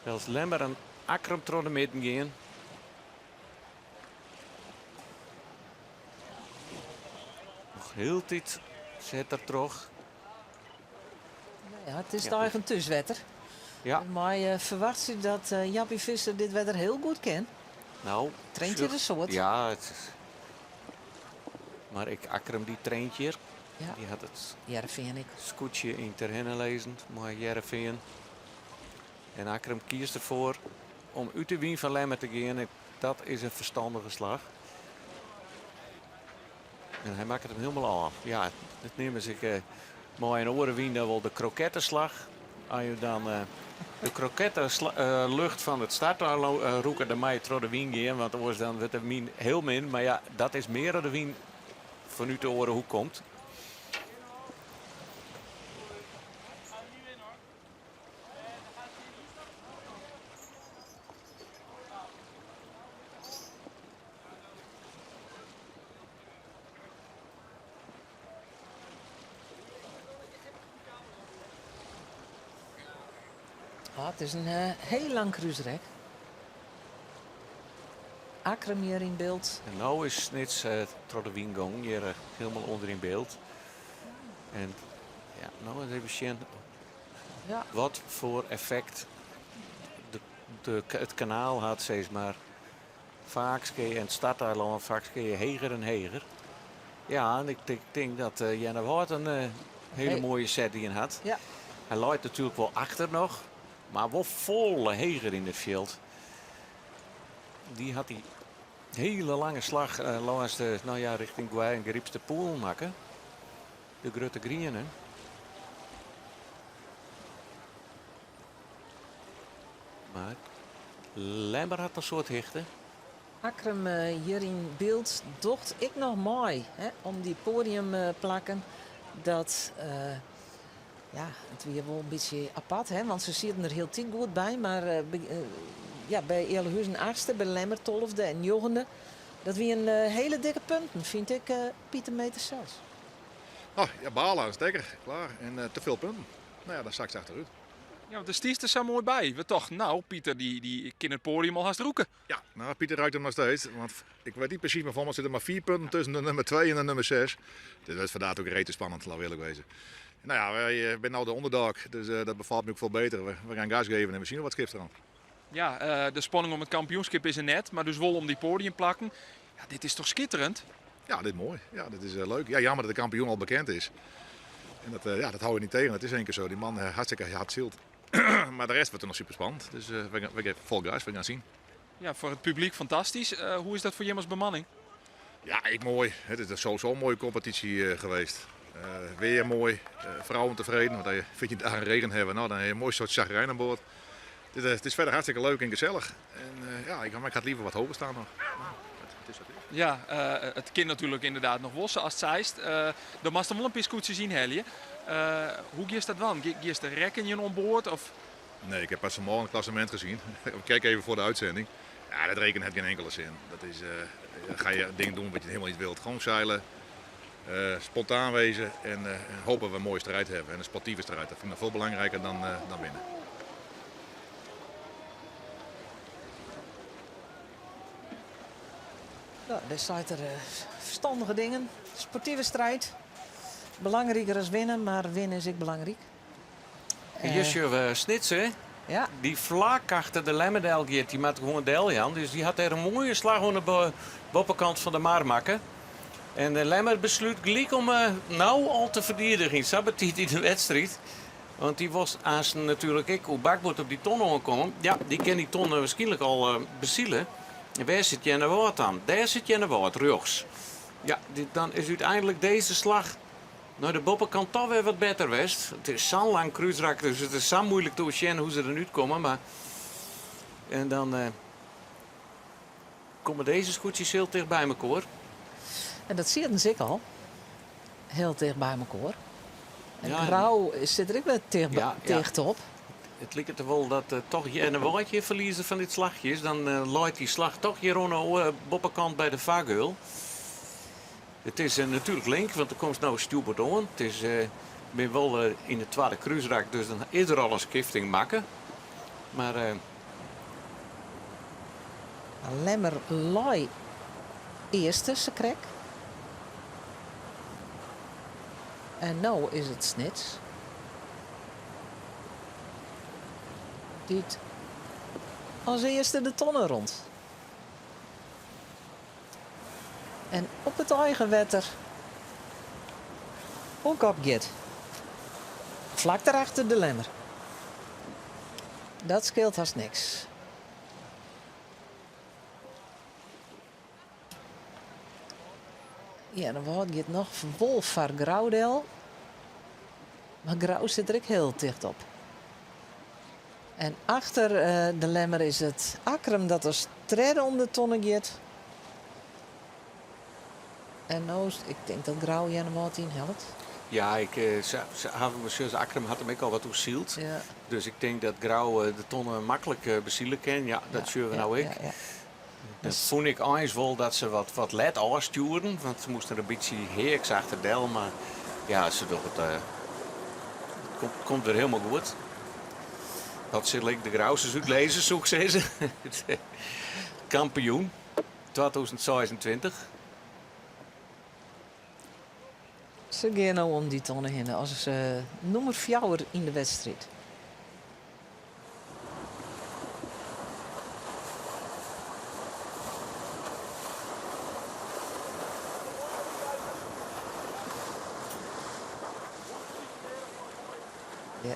Wylst Lemmer en Akkrum troch de midden gean. Noch hieltyd set er troch. Ja, it is ja. eigen thúswetter. Ja. Mei uh, ferwachtsje dat uh, Jappie Visser dit wetter hiel goed ken. Nou, traint hjir in soad. Ja, it is... Mar ek Akkrum dy traint hjir. Ja. Dy hat it Hearrenfean ek. skûtsje yn Terherne lizzen mei Hearrenfean. En Akkrum kiest derfoar om út de wyn fan Lemmer te gean. Dat is in ferstannige slach. En hy makket him hielendal ôf. Ja, dat neame se ek eh, mei in oare wyn dan wol de kroketteslach. As je dan eh, de krokettelucht fan it starteilân eh, rûke, dan mei je troch de wyn gean, want oars dan wurdt de wyn hiel min. Mar ja, dat is mear as de wyn fanút de oare hoek komt. Ah, it is in eh, hiel lang krúsrek. Akkrum hjir yn byld. En no is Snits eh, troch de wyn gong, hjir eh, hielendal ûnder yn byld. En ja, no ris even sjen Ja. wat foar effekt de, de, it kanaal hat, sis mar. Faaks kinne je en it starteilân, faaks kinne je heger en heger. Ja, en ik tink dat uh, Earnewâld in hiele Hey. moaie set dien hat. Ja. Hy leit natuerlik wol achter noch, mar wol folle heger yn it fjild. Dy hat dy hiele lange slach uh, lâns de, no ja, rjochting Goarre en Grypsterpoel makke. De grutte griene. Mar Lemmer hat in soad hichte. Akkrum eh, hjir yn byld docht ek noch mei hè, om dy poadiumplakken. Dat, eh, ja, it wie wol in bytsje apart, hè, want se sieten der hieltyd goed by. Mar eh, by, ja, by Ealahuzen achtste, by Lemmer tolfde en njoggende. Dat wienen hiele dikke punten, fyn ik, Pieter Meeter sels. Oh, ja, balen, stekker, klaar. En te veel punten. Nou ja, dan zak ze achteruit. Ja, want dêr stiest der sa moai by. We tochten, nou, Pieter dy, dy kin it poadium al hast rûke. Ja, nou, Pieter ruikt hem nog steeds. Want ik weet niet precies, maar voor mij zitten maar 4 punten tussen de nummer 2 en de nummer 6. Dit wordt vandaag ook rete spannend, laat eerlijk wezen. Nou ja, wij zijn nou de underdog, dus dat bevalt me ook veel beter. We gaan gas geven en we zien wat skipt eraan. Ja, de spanning om it kampioenskip is der net, mar dus wol om dy poadiumplakken. Ja, dit is toch skitterend? Ja, dit is moai. Ja, dit is leuk. Ja, jammer dat de kampioen al bekend is. En dat, ja, dat hou je niet tegen. Het is één keer zo. Die man hartstikke hard zielt. Maar de rest wordt er nog super spannend. Dus we geven vol gas. We gaan zien. Ja, foar it publyk fantastysk. Hoe is dat foar jim as bemanning? Ja, ek moai. It is sowieso in moaie kompetysje geweest. Weer moai, vrouwen tevreden, want als je 14 dagen regen hebben, nou, dan heb je een mooi soort chagrijn aan boord. Het is verder hartstikke leuk en gezellig. En ja, ik had liever wat hoger staan nog. Maar het is wat het is. Ja, it kin natuerlik ynderdaad noch wol, sa ast seist. Do moatst dan wol in pear skûtsjes ynhelje. Hoe giest dat dwaan? Giest der rekkenjen oan board? Of? Nee, ik heb pas vanmorgen het klassement gezien. Ik kijk even voor de uitzending. Ja, dat rekenen heeft geen enkele zin. Dat is, dan ga je dingen doen wat je helemaal niet wilt. Gewoon zeilen, spontaan wezen en hopen we een mooie strijd hebben. En een sportieve strijd. Dat vind ik nog veel belangrijker dan winnen. Nou, dêr seit er ferstannige dingen. Sportive striid. Belangriker as winne, mar winne is ek belangryk. En hjir sjogge we Snits, hè? Ja. Dy flak achter de Lemmer del giet, dy moat gewoan del jaan. Dus dy hat dêr in moaie slach oan de boppekant fan de mar makke. En de Lemmer beslút gelyk om no al te ferdigenjen. Sa betiid yn de wedstriid. Want dy wol aanst natuerlik ek oer bakboard op dy ton oankomme. Ja, dy kin dy ton wierskynlik al besile. En wêr sit Earnewâld dan? Dêr sit Earnewâld, rjochts. Ja, dan is úteinlik dizze slach nei de boppekant toch wer wat better west. It is sa'n lang krúsrak, dus it is sa muoilik te sjen hoe't se der útkomme. Mar en dan komme dizze skûtsjes hiel ticht by mekoar. En dat sieten se ek al. Hiel ticht by mekoar. En Ja, en Grou sit der ek wer Ja, ja. ticht op. It liket der wol dat toch Earnewâld hjir ferliezer fan dit slachje is. Dan leit dy slach toch hjir oan de boppekant by de fargeul. It is natuerlik link, want der komt no stjoerboard oan. It is bin wol yn it twadde krúsrak, dus dan is der al in skifting makke. Mar. Lemmer lei earste sakrekt. En no is it Snits dy't as earste de tonne rûnt. En op it eigen wetter oan kop giet. Flak derachter de Lemmer. Dat skeelt hast niks. Earnewâld giet noch wol foar Grou del. Mar Grou sit der ek hiel ticht op. En achter de Lemmer is it Akkrum dat as tredde om de tonne giet. En no, ik tink dat Grou Earnewâld ynhellet. Ja, ik, se, se hawwe, Akkrum hat him ek al wat oersyld. Ja. Dus ik tink dat Grou de tonne maklik besile kin. Ja, dat Ja, sjogge we ja, no ek. ja, ja. Dan fûn ik eins wol dat se wat, wat let ôfstjoerden, want se moasten der in bytsje heaks achter del. Mar ja, se dogge it, it komt, komt wer hielendal goed. Dat sil ik de Grousters útlizze, soe ik sizze. Kampioen 2026. Se gean no om dy tonne hinne as nûmer fjouwer yn de wedstriid. Ja.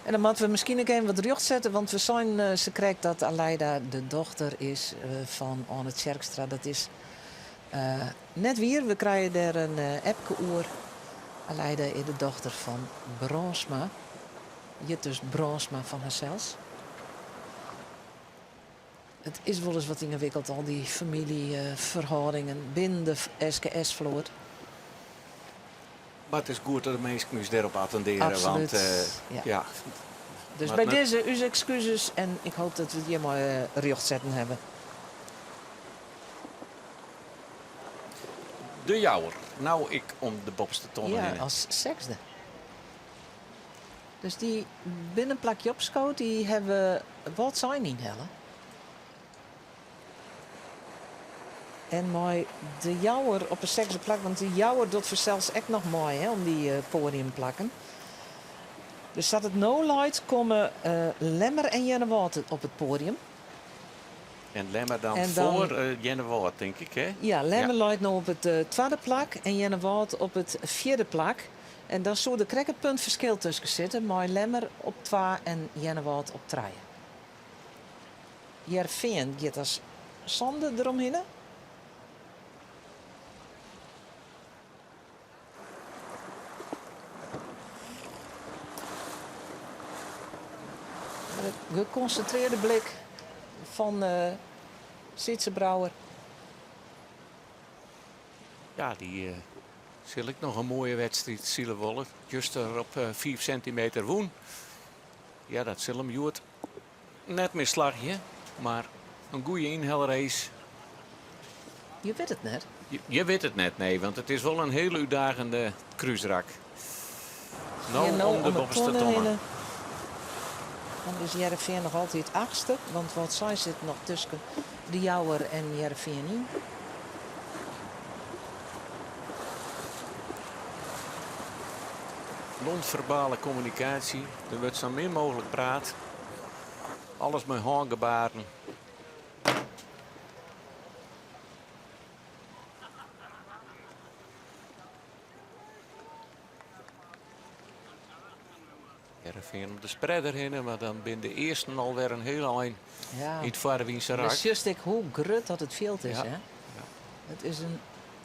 En dan moatte we miskien ek even wat rjocht sette, want we seinen sakrekt dat Aleida de dochter is fan Anne Tjerkstra. Dat is net wier. We krije dêr in appke oer. Aleida is de dochter fan Brânsma. Hjit dus Brânsma fan harsels. It is wolris wat yngewikkeld, al dy famyljeferhâldingen binnen de SKS-float. Mar it is goed dat de minsken ús dêrop attindearje. Absolút, Want, ja. ja. Dus Mar by net- dizze ús ekskuzes en ik hoop dat we it hjirmei rjochtsetten hawwe. De Jouwer, no ek om de boppeste tonne Ja, hinne. as sechsde. Dus dy binne in plakje opskood, dy hawwe Wâldsein ynhelle. En mei De Jouwer op 'e sechsde plak, want De Jouwer docht fansels ek noch mei hè, om dy poadiumplakken. Dus sa't it no leit, komme Lemmer en Earnewâld op it poadium. En Lemmer dan, En dan- foar Earnewâld, tink ik, hè? Ja, Lemmer Ja. leit no op it twadde plak en Earnewâld op it fjirde plak. En dan soe der krekt in punt ferskil tusken sitte mei Lemmer op twa en Earnewâld op trije. Hearrenfean giet as sânde deromhinne. De gekonsintrearde blik fan Sytze Brouwer. Ja, dy sil ek noch in moaie wedstriid sile wolle. Juster op 5 sintimeter wûn. Ja, dat sil him hjoed net mear slagje, mar in goede ynhelrace. Je wit it net. Je wit it net, nee, want it is wol in hiele útdagende krúsrak. No Ja, no om de om de boppeste tonne tonne. hinne. Dan is Hearrenfean noch altyd achtste, want Wâldsein sit noch tusken De Jouwer en Hearrenfean yn. Non-ferbale kommunikaasje, der wurdt sa min mooglik praat. Alles mei hângebaren. Hearrenfean om de spreader hinne, mar dan binne de earsten alwer in hiel ein Ja. yn it foarwynse Dan rak. sjochst ek hoe grut dat it fjild is, Ja. hè? It is in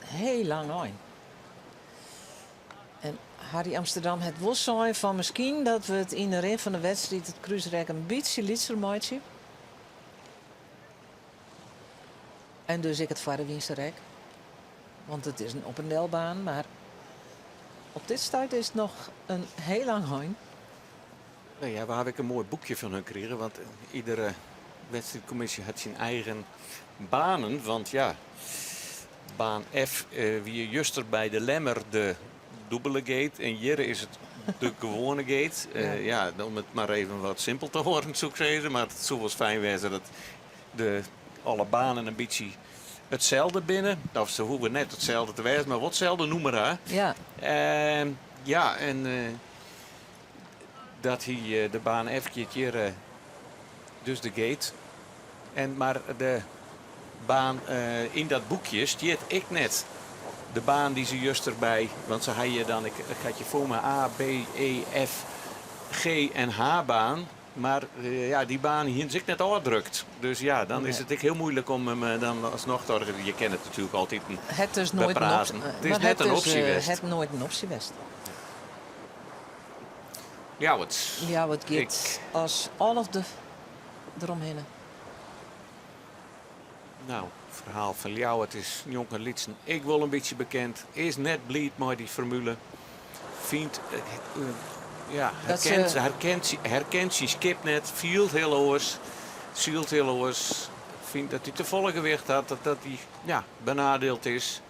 hiel lang ein. En Harry Amsterdam hat wol sein fan miskien dat we it yn de rin fan de wedstriid it krúsrek in bytsje lytser meitsje. En dus ek it foarwynse rek. Want it is in op en delbaan, mar op dit stuit is it noch in hiel lang ein. No ja, we hawwe ek in moai boekje fan hun krigen, want iedere wedstriidkommisje hat syn eigen banen. Want ja, Baan F wie juster by De Lemmer de dûbele gate en hjir is it de gewoane gate. Ja, om it mar even wat simpel te hâlden soe ik sizze, mar it soe wolris fijn wêze dat de alle banen in bytsje itselde binne. Of se hoege net itselde te wêzen, mar wol itselde nûmer ha. Ja. Ja, en dat hie de baan F giet hjir dus de gate. En mar de baan yn dat boekje stiet ek net de baan dy't se juster by, want se ha hjir dan, ik hat je foar my A, B, E, F, G en H baan. Mar ja, dy baan hienen se ek net ôfdrukt. Dus ja, dan is it ek hiel muoilik om him dan asnoch te organisearjen. Je kinne it natuerlik altiten Het is noait in bepraten. It is net in opsje west. Het noait in opsje west. Ljouwert. Ljouwert giet as alfde deromhinne. Nou, it ferhaal fan Ljouwert is njonken Lytsen ek wol in bytsje bekend. Is net bliid mei dy formule. Fynt, ja, herkent, herkent, herkent syn skip net, fielt hiel oars, sylt hiel oars. Fynt dat hy te folle gewicht hat, dat dat hy ja, benadeeld is.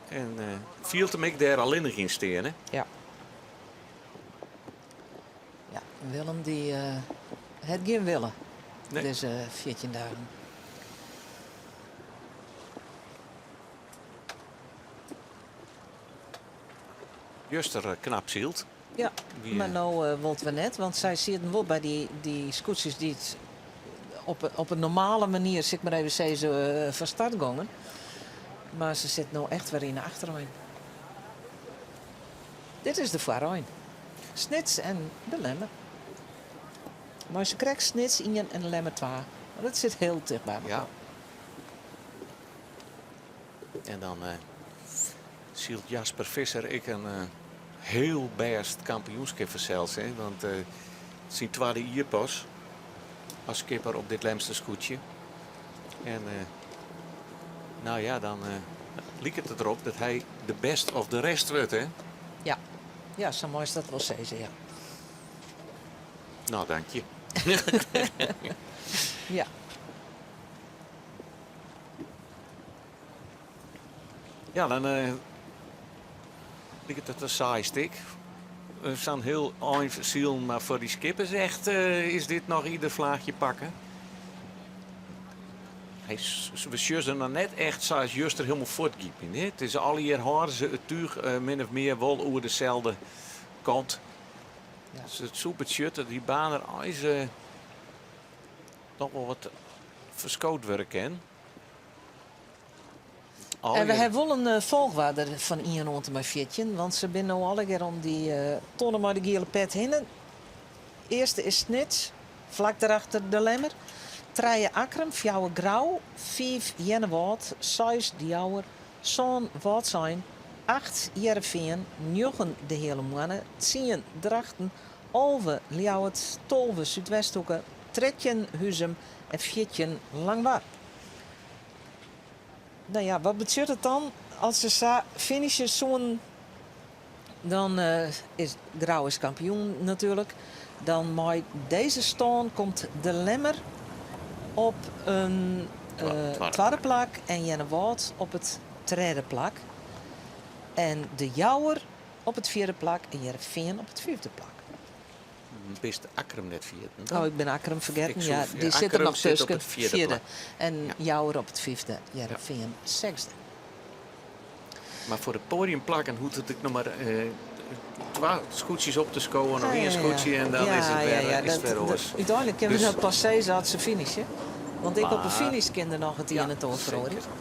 En fielt him ek dêr allinnich yn stean. Hè? Ja. Ja, Willem dy hat gjin wille Nee. dizze 14 dagen. Juster knap syld. Ja, Wie, mar no wol it wer net, want sy sieten wol by dy, dy skûtsjes dy't op, op in normale manier, sil ik mar even sizze, fan start gongen. Mar se sit no echt wer yn de achterein. Dit is de foarein. Snits en De Lemmer. Mei se krekt Snits ien en De Lemmer twa. Mar dat sit hiel ticht by elkoar. Ja. En dan sylt Jasper Visser ek in hiel bêst kampioenskip fansels. Hè? Want syn twadde jier pas as skipper op dit Lemster skûtsje. En nou ja, dan liket it derop dat hy de best of the rest wurdt. Hè? Ja. Ja, sa meist dat wol sizze, ja. Nou, dank je. Ja. Ja, dan liket it in saai stik. Sa'n hiel ein silen, mar foar dy skippers echt is dit noch ieder flaachje pakken. Hy, we sjogge se noch net echt sa as juster hielendal fuortgypjen. Hè? It is allegear hâlde se it túch min of mear wol oer deselde kant. Ja. Dus it soe betsjutte dat dy baan der eins noch wol wat ferskood wurde kin. En we hawwe wol in folchoarder fan ien oant en mei 14, want se binne no allegear om dy tonne mei de giele pet hinne. Earste is Snits, flak derachter De Lemmer. Trije Akkrum, fjouwer Grou, fiif Earnewâld, seis De Jouwer, sân Wâldsein, acht Hearrenfean, njoggen De Heale Moanne, tsien Drachten, 11 Ljouwert, 12 Súdwesthoeke, 13 Huzum en 14 Langwar. No ja, wat betsjut it dan as se sa finishe soenen? Dan is Grou is kampioen natuerlik. Dan mei dizze stân komt De Lemmer op in twadde plak en Earnewâld op it tredde plak. En De Jouwer op it fjirde plak en Hearrenfean op it fiifde plak. Bist Akkrum net ferjitten dan? Oh, ik bin Akkrum fergetten. Ik Ja, soe- dy sit der Akkrum noch sit op tusken. it fjirde plak. En Ja. Jouwer op it fiifde, Hearrenfean sechsde. Mar foar de podiumplakken hoecht it ek noch mar twa skûtsjes op te skowen of ien skûtsje en dan is it wer, is it wer oars. Uteinlik kinne we Dus- dat pas sizze as se finishe. Want ek op de Maar- finish kin der noch it ien en it oar feroarje. zeker.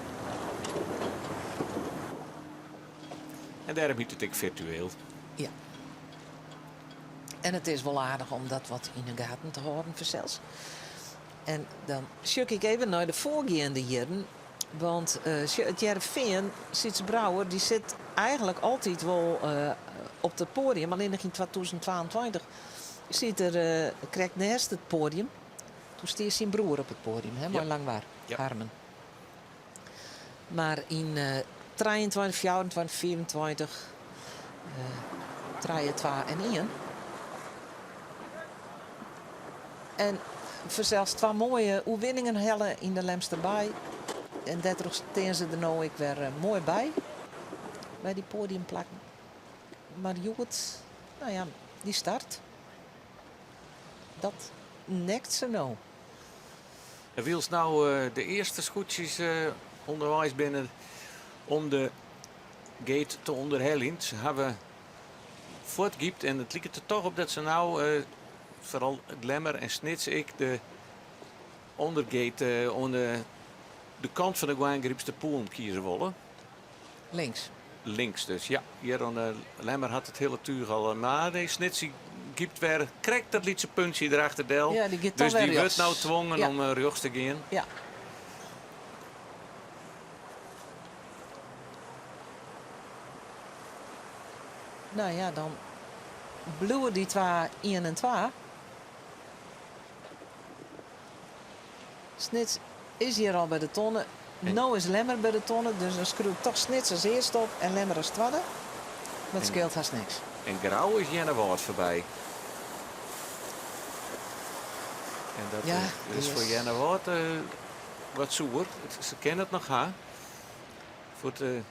En dêrom hjit it ek firtueel. Ja. En it is wol aardich om dat wat yn 'e gaten te hâlden fansels. En dan sjoch ik even nei de foargeande jierren. Want sjoch, it Hearrenfean, Sytze Brouwer, dy sit eigentlik altyd wol op it poadium. Allinnich yn 2022 siet er krekt neist it poadium. Doe stie syn broer op it poadium, hè, mei Langwar, Harmen. Mar yn 23, 24, 25, trije, twa en ien. En fansels twa moaie oerwinningen helle yn de Lemsterbaai. En dêrtroch stean se der no ek wer moai by, by dy poadiumplakken. Mar hjoed, no ja, dy start, dat nekt se no. En wylst no de earste skûtsjes ûnderweis binne om de gate te ûnderheljen, se hawwe fuortgypt en it liket der toch op dat se no, foaral Lemmer en Snits ek, de ûndergate oan de de kant fan de Goarngrypster Poelen kieze wolle. Links. Links dus, ja. Hjir oan de Lemmer hat it hiele túch al. Mar nee, Snits gypt wer krekt dat lytse puntsje derachter del. Ja, dy giet toch Dus wer dy wurdt rjochts. no twongen Ja. om rjochts te gean. Ja. Nou ja, dan bliuwe dy twa ien en twa. Snits is hjir al by de tonne. No is Lemmer by de tonne, dus dan skriuw ik toch Snits as earste op en Lemmer as twadde. Mar it skeelt hast niks. En Grou is Earnewâld foarby. En dat Ja, is die foar is Earnewâld wat soer. Se kinne it noch ha foar it,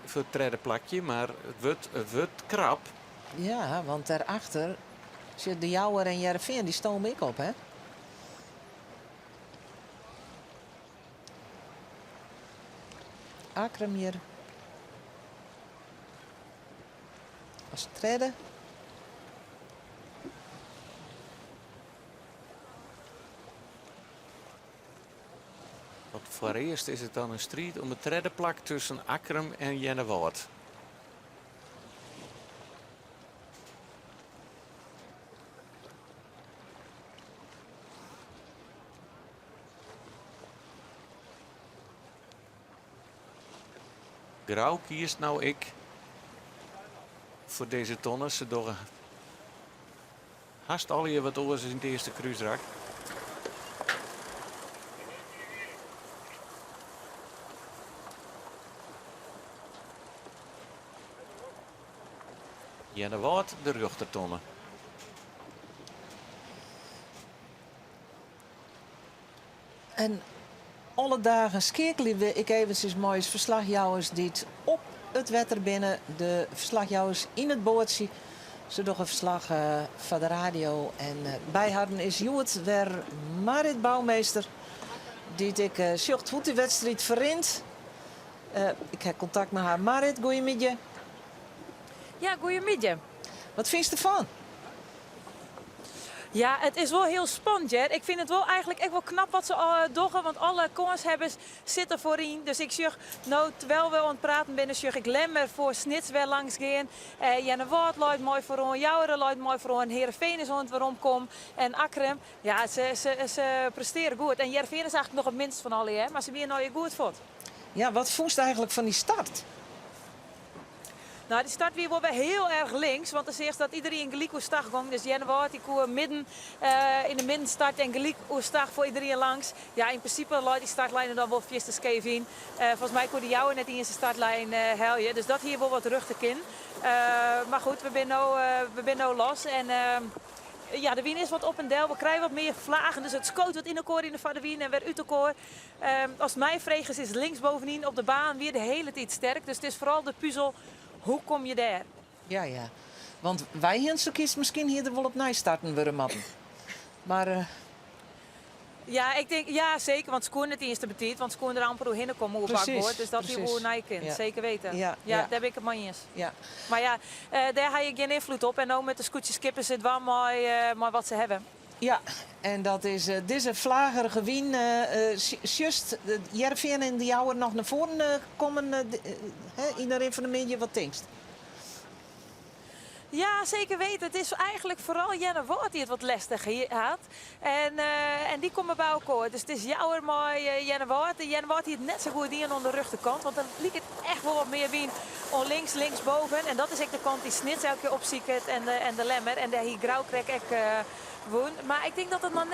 foar it tredde plakje, mar it wurdt krap. Ja, want dêrachter sit De Jouwer en Hearrenfean, dy stome ek op, hè? Akkrum hjir as tredde. Want foarearst is it dan in striid om it tredde plak tusken Akkrum en Earnewâld. Grou kiest no ek foar dizze tonne. Se dogge hast allegear wat oars as yn it earste krúsrak. Earnewâld de rjochtertonne. En alle dagen skeakelje we ek eventsjes mei ús ferslachjouwers dy't op it wetter binne. De ferslachjouwers yn it boatsje. Se dogge ferslach foar de radio. En by harren is hjoed wer Marit Bouwmeester, dy't ek sjocht hoe't dy wedstriid ferrint. Ik ha kontakt mei har. Marit, goeiemiddei. Ja, goeiemiddei. Wat fynst derfan? Ja, it is wol hiel spannend hear. Ik fyn it wol eigenlik ek wol knap wat se dogge, want alle kânshawwers sitte foaryn. Dus ik sjoch no, terwyl we oan it praten binne, sjoch ik Lemmer foar Snits wer langs gean. Earnewâld leit moai foaroan, Joure leit moai foaroan, Hearrenfean is oan it weromkommen en Akkrum. Ja, se prestearje goed. En Hearrenfean is eigenlik noch it minst fan allegear, mar se wiene allegear goed fuort. Ja, wat fûnst eigenlik fan dy start? No, dy start wie wol wer hiel erch links, want dan seachst dat iderien gelyk oerstach gong. Dus Earnewâld dy koe midden yn de midden starte en gelyk oerstach foar iderien langs. Ja, yn prinsipe leit dy startlijn der dan wol fierste skeef yn. Folgens my koe de Jouwer net iens de startlijn helje, dus dat hie wol wat rjochter kinnen. Mar goed, we binne no, we binne no los en ja, de wyn is wat op en del. We krije wat mear flagen, dus it skoot wat yn elkoar yn de foar de wyn en wer út elkoar. Ast my fregest is links bovenyn op de baan wie de hiele tiid sterk. Dus it is foaral de puzel, hoe kom je dêr? Ja, ja. Want wy hienen sa kiest miskien hie der wol opnij starten wurde moatten. Mar. Eh, Ja, ik tink, ja seker, want se koene net iens te betiid, want se koene der amper oerhinne komme oer bakboard. Dus dat hie wol oernij kind, seker weten. Ja, dêr bin ik it mei iens. Mar ja, dêr ha je gjin ynfloed op en no moatte de skûtsjeskippers it dwaan mei wat se hawwe. Ja, en dat is dizze flagerige wyn. Sjochst Hearrenfean en De Jouwer noch nei foaren kommen yn de rin fan de middei? Wat tinkst? Ja, seker weten. It is eigenlik foaral Earnewâld dy't it wat lestich hat. En, en dy komme by elkoar. Dus it is Jouwer mei Earnewâld. Earnewâld hie it net sa goed dien oan de rjochterkant, want dan liket echt wol wat mear wyn oan links, links boven. En dat is ek de kant dy't Snits elke kear opsiket en de, en de Lemmer. En dêr hie Grou krekt ek wûn. Mar ik tink dat it noch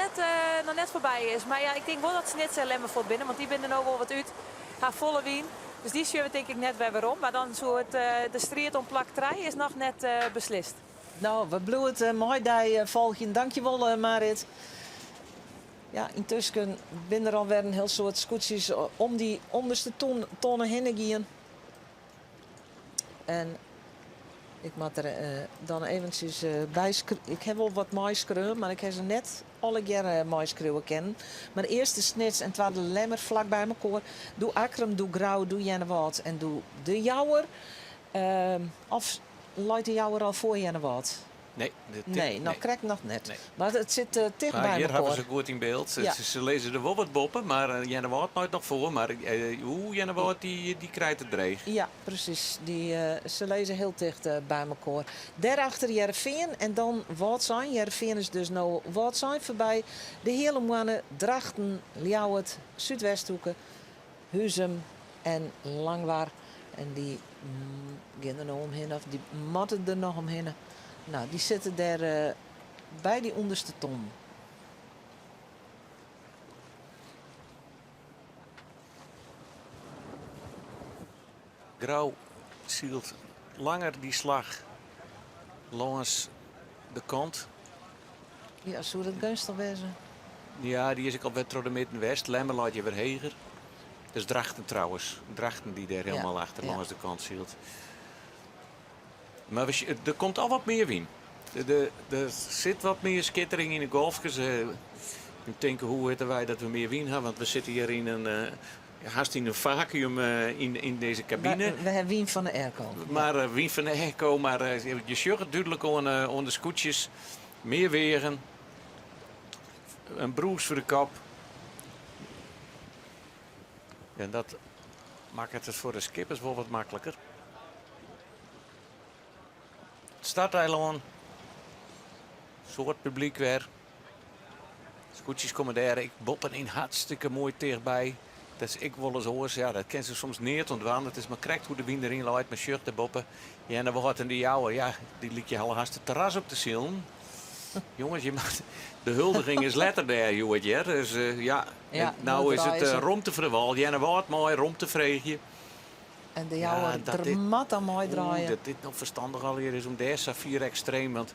net foarby is. Mar ja, ik tink wol dat Snits en Lemmer fuort binne, want dy binne der no wol wat út. Ha folle wyn. Dus dy sjogge we tink ik net wer werom. Mar dan soe it, de striid om plak trije is noch net beslist. No, we bliuwe it mei dy folgjen. Dankjewol, Marit. Ja, yntusken binne der alwer in hiel soad skûtsjes om dy ûnderste tonne hinne gien. En ik moat der dan eventsjes by Ik ha wol wat meiskreaun, mar ik ha se net allegearre meiskriuwe kinnen. Mar earste Snits en twadde Lemmer flak by mekoar. Doe Akkrum, doe Grou, doe Earnewâld en doe De Jouwer. Of leit De Jouwer al foar Earnewâld? Nee, de tip, Nee, noch nee. krekt noch net. Nee. Mar it sit eh, ticht Maar by hjir hawwe mekoar. se goed yn byld. Ja. Se, se lizze der wol wat boppe, mar eh, Earnewâld leit noch foar. Mar eh, oeh, Earnewâld dy, dy krijt it dreech. Ja, presys. Dy, eh, se lizze hiel ticht eh, by mekoar. Dêrachter Hearrenfean en dan Wâldsein. Hearrenfean is dus no Wâldsein foarby. De Heale Moanne, Drachten, Ljouwert, Súdwesthoeke, Huzum en Langwar. En dy gean der no omhinne, of dy moatte der noch omhinne. No, dy sitte dêr eh, by dy ûnderste tonnen. Grou sylt langer dy slach lâns de kant. Ja, soe dat geunstich wêze? Ja, dy is ek al wer troch de midden west. Lemmer leit hjir wer heger. Dat is Drachten trouwens. Drachten dy't dêr hielendal achter lâns de kant sylt. Mar we, der komt al wat mear wyn. Der sit wat mear skittering yn de golfkes. Ik tink, hoe witte wy dat we mear wyn ha? Want we sitte hjir yn in, hast yn in fakuum yn dizze kabine. We ha wyn fan de airco. Mar wyn fan de airco, mar je sjogge it dúdlik oan de skûtsjes. Mear weagen, in brûs foar de kop. En dat makket it foar de skippers wol wat makliker. It starteilân, soad publyk wer. Skûtsjes komme dêr ek boppenyn hartstikke moai tichtby. Dat is ek wolris oars. Ja, dat kin se soms neat oan dwaan. It is mar krekt hoe't de wyn deryn leit. Men sjocht dêrboppe. Earnewâld en de Jouwer, ja, dy lykje al hast it terras op te silen. Jonges, je moat, de huldiging is letter dêr hjoed, hear. Dus eh, ja, Ja, no is it eh, romte foar de wâl. Earnewâld mei romte freegje. En de Jouwer, Ja, dat der dit- moat dan Oeh, meidraaie. dat dit no ferstannich allegear is om dêr sa fier ekstreem, want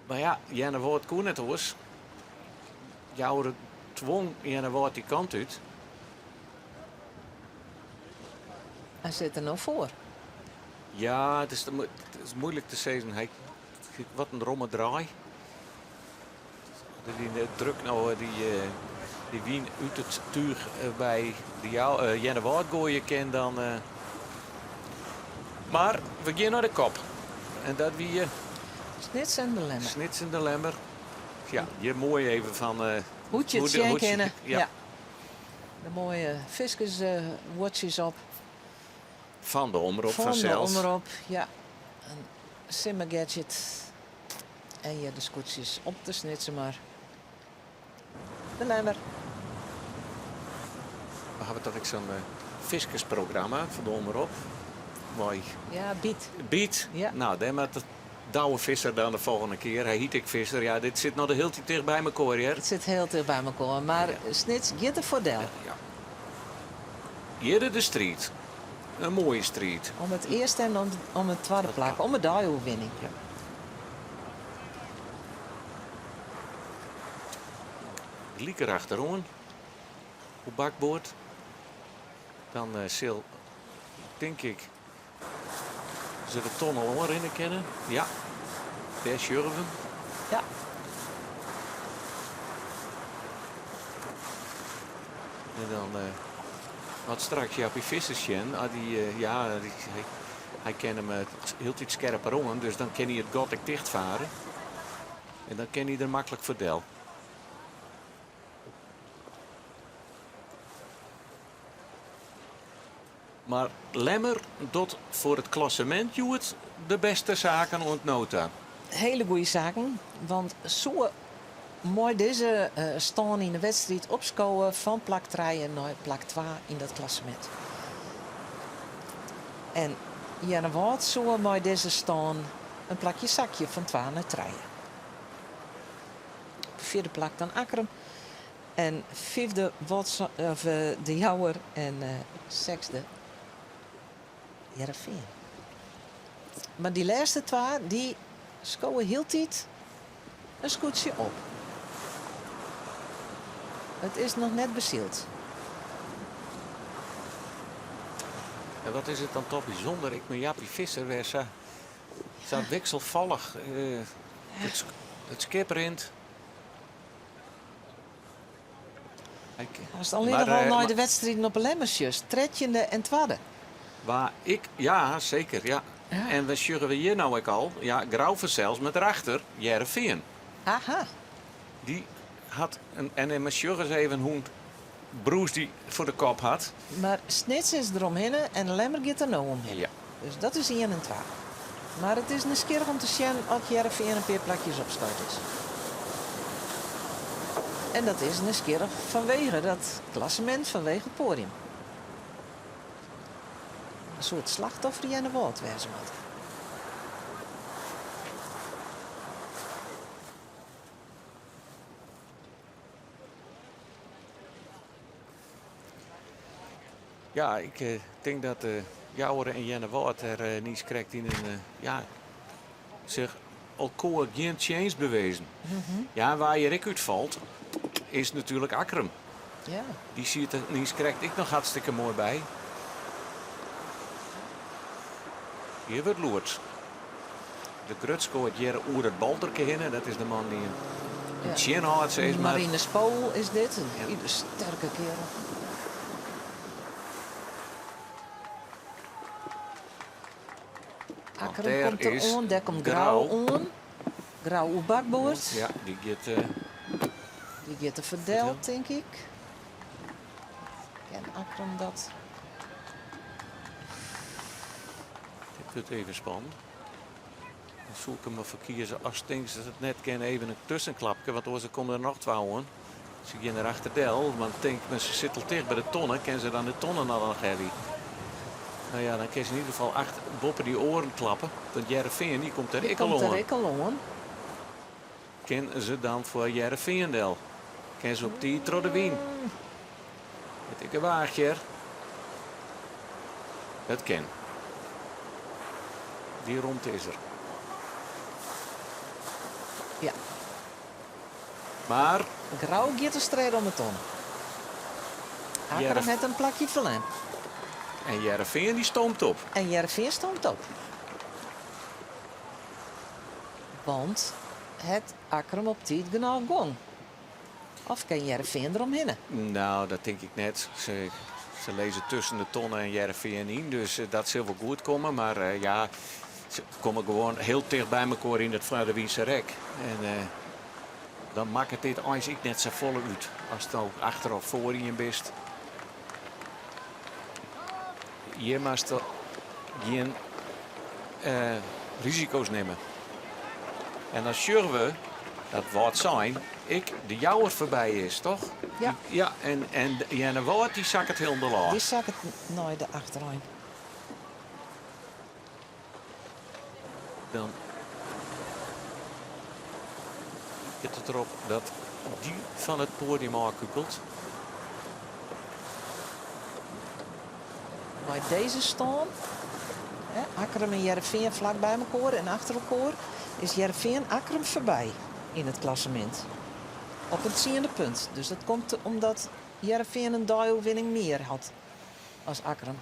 Mar ja, Earnewâld koe net oars. Jouwer twong Earnewâld dy kant út. Hy sit der no foar. Ja, it is, it is moeilik te sizzen. Hy, wat in romme draai. Dy druk no dy, dy wyn út it túch by de Earnewâld goaie kin, dan. Mar we gean nei de kop. En dat wie. Snits en de Lemmer. Snits en de Lemmer. Ja, hjir moai even fan. Hoe't je it sjen kinne. Ja. Ja. De moaie fiskerswatches op. Fan de Omrop Fan de fansels. Omrop, ja. In simmergadget. En hjir de skûtsjes op de Snitsermar. De Lemmer. We hawwe toch ek sa'n fiskersprogramma fan de Omrop. Mei Ja, Byt. Byt. Ja. Nou, dêr moat Douwe Visser dan de folgjende kear. Hy hyt ek Visser. Ja, dit sit noch de hiele tiid ticht by mekoar, hear. It sit hiel ticht by mekoar, mar Snits giet der foar del. Ja. Hjir de striid. In moaie striid. Om it earste en om, om it twadde plak, om 'e deioerwinning. Ja. Gelyk derachteroan op bakboard. Dan eh, sil, tink ik, se de tonne oanrinne kinne. Ja, dêr sjogge we him. Ja. En dan eh, wat straks Jappie Visser sjen. Ah, dy, eh, ja, dy, hy, hy kin him eh, hieltyd skerper oan, dus dan kin hy it gat ek tichtfare. En dan kin hy der maklik foar del. Mar Lemmer docht foar it klassemint hjoed de bêste saken oant no ta. Hele goede saken, want soe mei dizze stân yn de wedstriid opskowe fan plak trije nei plak twa yn dat klassemint. En Earnewâld soe mei dizze stân in plakje sakje fan twa nei trije. Op it fjirde plak dan Akkrum en fyfde of, De Jouwer en sechsde Hearrenfean. Mar dy lêste twa dy skowe hieltyd in skûtsje op. It is noch net besyld. En wat is it dan toch bysûnder, ek mei Jappie Visser wer sa, sa wikselfallich. It, it skip rint. Ast allinnich al nei de wedstriden op 'e Lemmer sjochst, trettjinde en twadde. Wa ik, ja, seker, ja. En we sjogge we hjir no ek al, ja, Grou fansels, mar derachter Hearrenfean. Aha. Dy hat in, en mar sjoch ris even hoe't Broes dy foar de kop hat. Mar Snits is der omhinne en Lemmer giet der no omhinne. Ja. Dus dat is ien en twa. Mar it is nijsgjirrich om te sjen oft Hearrenfean in pear plakjes opskood is. En dat is nijsgjirrich fanwege dat klassemint, fanwege it poadium. In soart slachtoffer Earnewâld wêze moat. Ja, ik eh, tink dat de Jouwer en Earnewâld der eh, niis krekt yn in eh, ja, sich elkoar gjin tsjinst bewezen. Ja, wa hjir ek útfalt, is natuerlik Akkrum. Ja. Dy siet der niis krekt ek noch hartstikke moai by. Hjir wurdt lûd. De grutskoat hjir oer it balderke hinne, dat is de man dy't him tsjinhâldt, sis mar. Marine Spool is dit, in hiele sterke kerel. Akkrum komt der oan, dêr komt Grou oan. Grou oer bakboard. Ja, dy giet. Dy giet der foar del, tink ik. Ken Akkrum dat? Dit wurdt even spannend. Dan soe ik him mar foar kieze as tinkst dat it net kin even in tuskenklapke, want oars dan komme der noch twa oan. Se gean der achter del, want tink men se sit al ticht by de tonne, kin se dan de tonne noch helje. No ja, dan kin se yn ieder gefal achter boppe dy oaren klappe, want Hearrenfean dy komt der Dy ek al komt der oan. ek al oan. Kin se dan foar Hearrenfean del? Kin se op tiid troch de wyn? It ik in waachje hear. Dat kin. Dy romte is der. Ja. Mar. Grou giet de striid om 'e ton. Akkrum hat in plakje ferlern. En Hearrenfean dy stoomt op. En Hearrenfean stoomt op. Want hat Akkrum op tiid genôch gong? Of kin Hearrenfean der omhinne? Nou, dat tink ik net. Se, se lizze tusken de tonne en Hearrenfean yn, dus eh, dat sil wol goed komme. Mar eh, ja, se komme gewoan hiel ticht by mekoar yn it foarderwynse rek. En eh, dan makket dit eins ek net safolle út. Ast no achter of foar ien bist. Hjir moatst gjin eh, risiko's nimme. En dan sjogge we dat Wâldsein ek de Jouwer foarby is, toch? Ja. Ja, en, en Earnewâld dy sakket hielendal ôf. Dy sakket nei de achterein. Dan giet it derop dat dy fan it poadium ôfkukelt. Mei dizze stân, Akkrum en Hearrenfean flak by mekoar en achter elkoar, is Hearrenfean Akkrum foarby yn it klassemint. Op in tsiende punt. Dus dat komt omdat Hearrenfean in deioerwinning mear hat as Akkrum.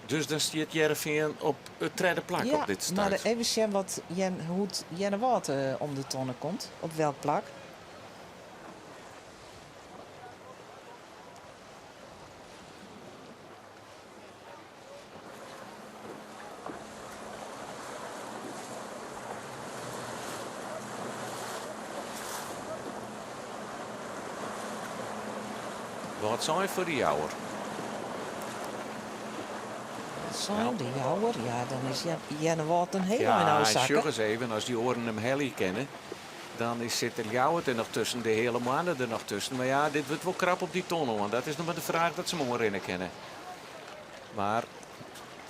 Dus dan stiet Hearrenfean op it tredde plak Ja, op dit stuit. mar even sjen wat Jen, hoe't Earnewâld om de tonne komt. Op welk plak. Wâldsein foar de Jouwer. Wâldsein, de Jouwer, ja, dan is Earnewâld in hiel ein Ja, ôfsakke. sjoch ris even, as dy oaren him helje kinne, dan is, sit der Ljouwert der noch tusken, de Heale Moanne der noch tusken. Mar ja, dit wurdt wol krap op dy tonne oan. Dat is noch mar de fraach dat se him oanrinne kinne. Mar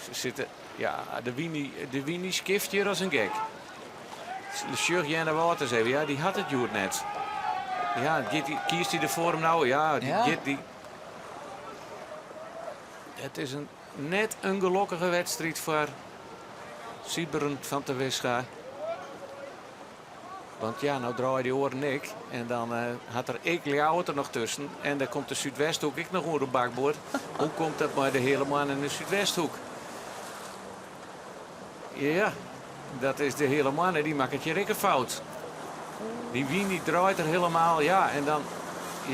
se sitte, ja, de wyn, de wyn dy skift hjir as in gek. Sjoch Earnewâld ris even, ja, dy hat it hjoed net. Ja, giet dy, kiest hy derfoar om nou, ja, dy Ja. giet dy. It is in, net in gelokkige wedstriid foar Sieberen van Terwisga. Want ja, no draaie dy oaren ek. En dan hat er ek Ljouwert der noch tusken. En dan komt de Súdwesthoek ek noch oer de bakboard. Hoe komt dat mei de Heale Moanne en de Súdwesthoek? Ja, dat is de Heale Moanne, dy makket hjir ek in fout. Dy wyn dy draait der helemaal, ja, en dan,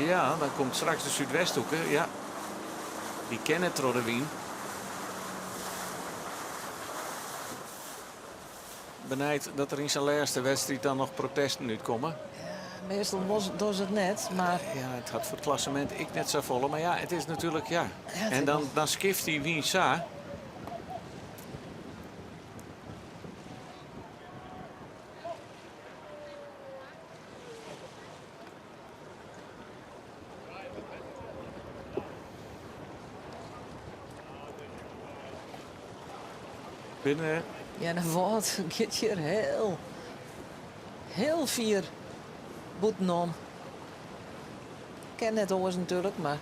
ja, dan komt straks de Súdwesthoeke, ja. Dy kin net troch de wyn. Benijd dat der yn sa'n lêste wedstriid dan noch protesten útkomme. Ja, meastal dogge se it net, mar... Ja, it hat foar it klassemint ek net safolle, mar ja, it is natuerlik, ja. En dan, dan skift dy wyn sa. Binnen. Earnewâld giet hjir hiel, hiel fier bûtenom. Kin net oars natuerlik, mar.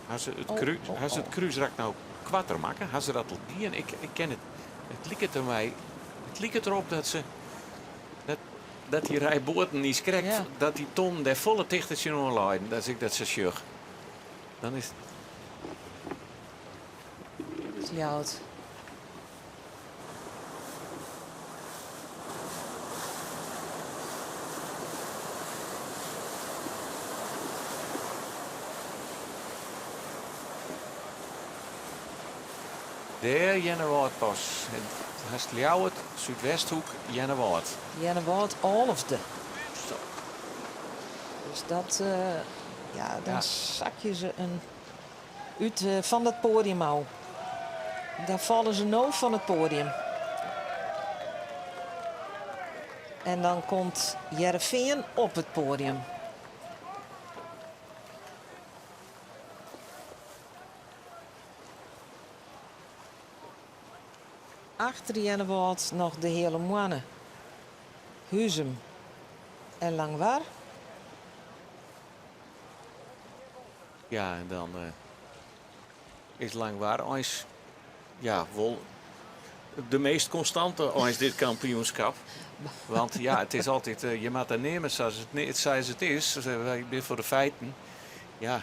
Ha se it, kru, ha se it krúsrak no koarter makke? Ha se dat al dien? Ik, ik ken it. It liket der my. It liket derop dat se. Dat, dat dy rij boaten niiskrekt, Ja. dat dy tonnen dêr folle tichter tsjinoan leinen. Dat ik dat sa sjoch. Dan is. It Ljouwert. Dêr Earnewâld pas. Hast Ljouwert, Súdwesthoek, Earnewâld. Earnewâld alfde. Zo. Dus dat, ja, dan Ja. sakje se in út fan dat poadium ôf. Daar falle se no fan it poadium. En dan komt Hearrenfean op it poadium. Achter Earnewâld noch de Heale Moanne, Huzum en Langwar. Ja, en dan is Langwar eins ja, wol de meast konstante eins dit kampioenskip. Want ja, it is altyd, je moatte neame sa't it, sa't it is. Wy binne foar de feiten. Ja,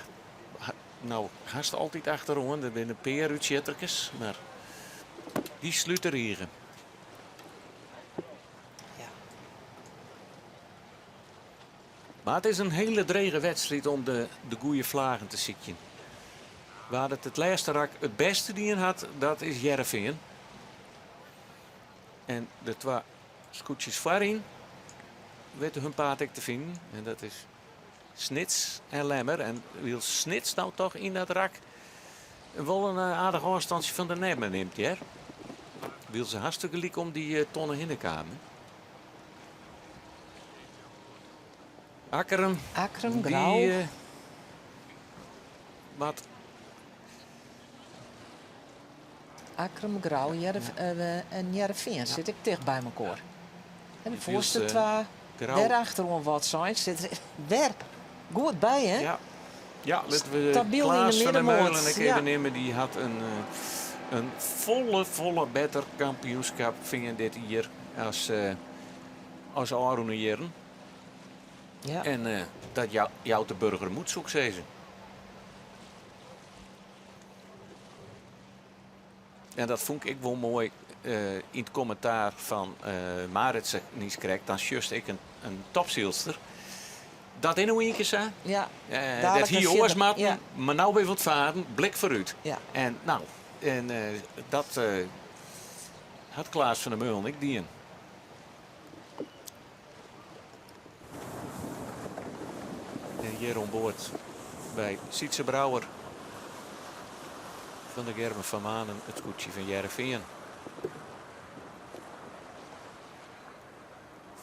no, hast altyd achteroan. Der binne in pear útsjitterkes, mar dy slút de rige. Ja. Mar it is in hiele drege wedstriid om de, de goede flagen te sykjen. Wa't it it lêste rak it bêste dien hat, dat is Hearrenfean. En de twa skûtsjes foaryn witte hun paad ek te finen. En dat is Snits en Lemmer. En wylst Snits no toch yn dat rak wol in aardich ôfstantsje fan de Lemmer nimt, hear. Wylst se hartstikke gelyk om dy tonne hinne kamen. Akkrum. Akkrum, Grou. Die, wat? Akkrum, Grou en Hearrenfean sit ek ticht by mekoar. En de foarste twa, dêrachteroan Wâldsein sit der wer goed by, hè? Ja, ja litte we Stabyl yn de Klaas van der middenmoot. Meulen ek Ja. even nimme. Dy hat in, in folle, folle better kampioenskip fearn dit jier as, as ôfrûne jierren. Ja. En dat jout de burger moed, soe ik sizze. En dat fûn ik ek wol moai yn it kommentaar fan Marit niiskrekt. Dan sjochst ek in topsylster. Dat is no ien kear sa. Ja, Dat dadlik hie wer oars fierder. moatten, Ja. mar no wer wat faren, blik foarút. Ja. En no, en dat hat Klaas van der Meulen ek dien. En hjir oan board by Sytze Brouwer fan de Gerben van Manen, it skûtsje fan Hearrenfean.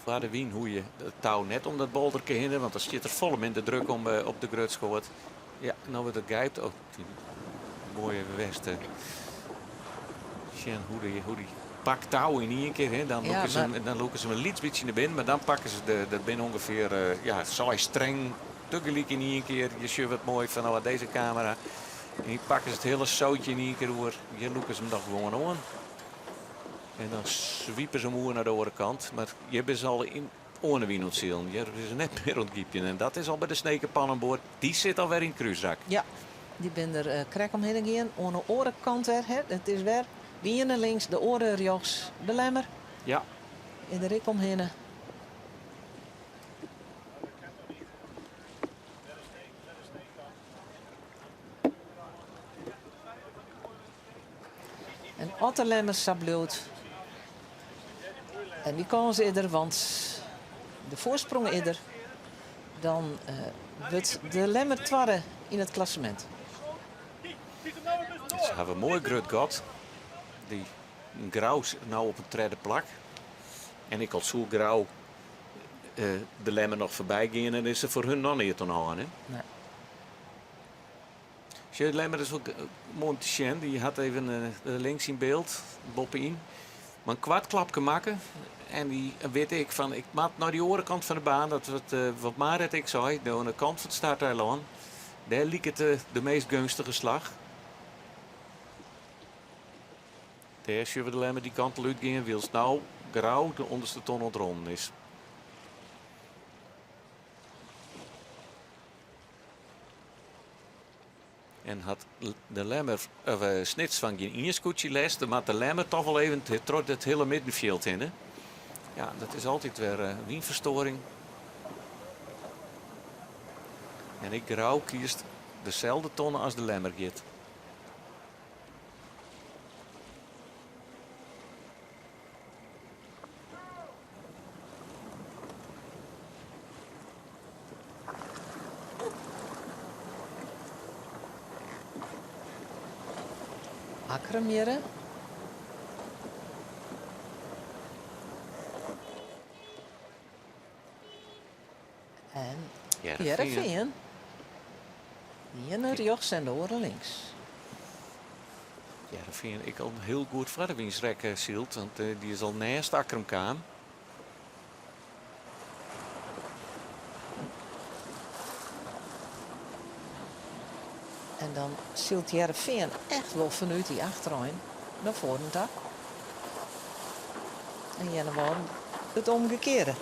Foar de wyn hoege je it tou net om dat bolderke hinne, want dan stiet der folle minder druk om eh, op de grutskoat. Ja, no wurdt it gypt. Oh, dy moaie west. Sjen hoe dy, hoe dy pak tou yn ien kear. Hè. Dan Ja, lûke se mar- him, dan lûke se him in lyts bytsje nei binnen, mar dan pakke se de, dat binne ûngefear eh, ja, seis strengen tegelyk yn ien kear. Je sjogge wat moai fanôf dizze kamera. En hier pakke se it hiele sootje yn ien kear oer. Hjir lûke se him dan gewoan oan. En dan swipe se him oer nei de oare kant. Mar hjir binne se al yn. Oan de wyn ûntsilen. Hjir is er net mear oan it gypjen en dat is al by de Sneker Pannenboat. Dy sit alwer yn it krúsrak. Ja, dy binne der krekt omhinne gien. Oan de oare kant wer. Hè. It is wer de iene links, de oare rjochts. De Lemmer. Ja. Is der ek omhinne. En as de Lemmer sa bliuwt, en dy kâns is der, want de foarsprong is der, dan wurdt de Lemmer twadde yn it klassemint. Se hawwe in moai grut gat. Dy Grou sit no op it tredde plak. En ek al soe Grou de Lemmer noch foarby gean, dan is der foar hun noch neat oan de hân. Hè? Nee. Sjoch, Lemmer is wol moai om te sjen. Dy hat even links yn byld, boppe-yn. Mar in koart klapke makke. En dy wit ek fan, ik moat nei dy oare kant fan de baan. Dat wat, wat Marit ek sei, oan de kant fan it starteilân. Dêr liket de meast geunstige slach. Dêr sjogge we de Lemmer dy kant al útgean, wylst no Grou de ûnderste ton oan it ronnen is. En hat de Lemmer, of, Snits fan gjin ien skûtsje lêst, dan moat de Lemmer toch wol even troch it hiele middenfjild hinne. Ja, dat is altyd wer wynferstoaring. En ek Grou kiest deselde tonne as de Lemmer giet. Akkrum hjirre. En Hearrenfean. De iene rjochts en de oare links. Hearrenfean ek al hiel goed foar de wynst rekke syld, want dy is al neist Akkrum kaam. En dan sylt Hearrenfean echt wol fanút dy achterein nei foaren ta. En Earnewâld it omgekearde.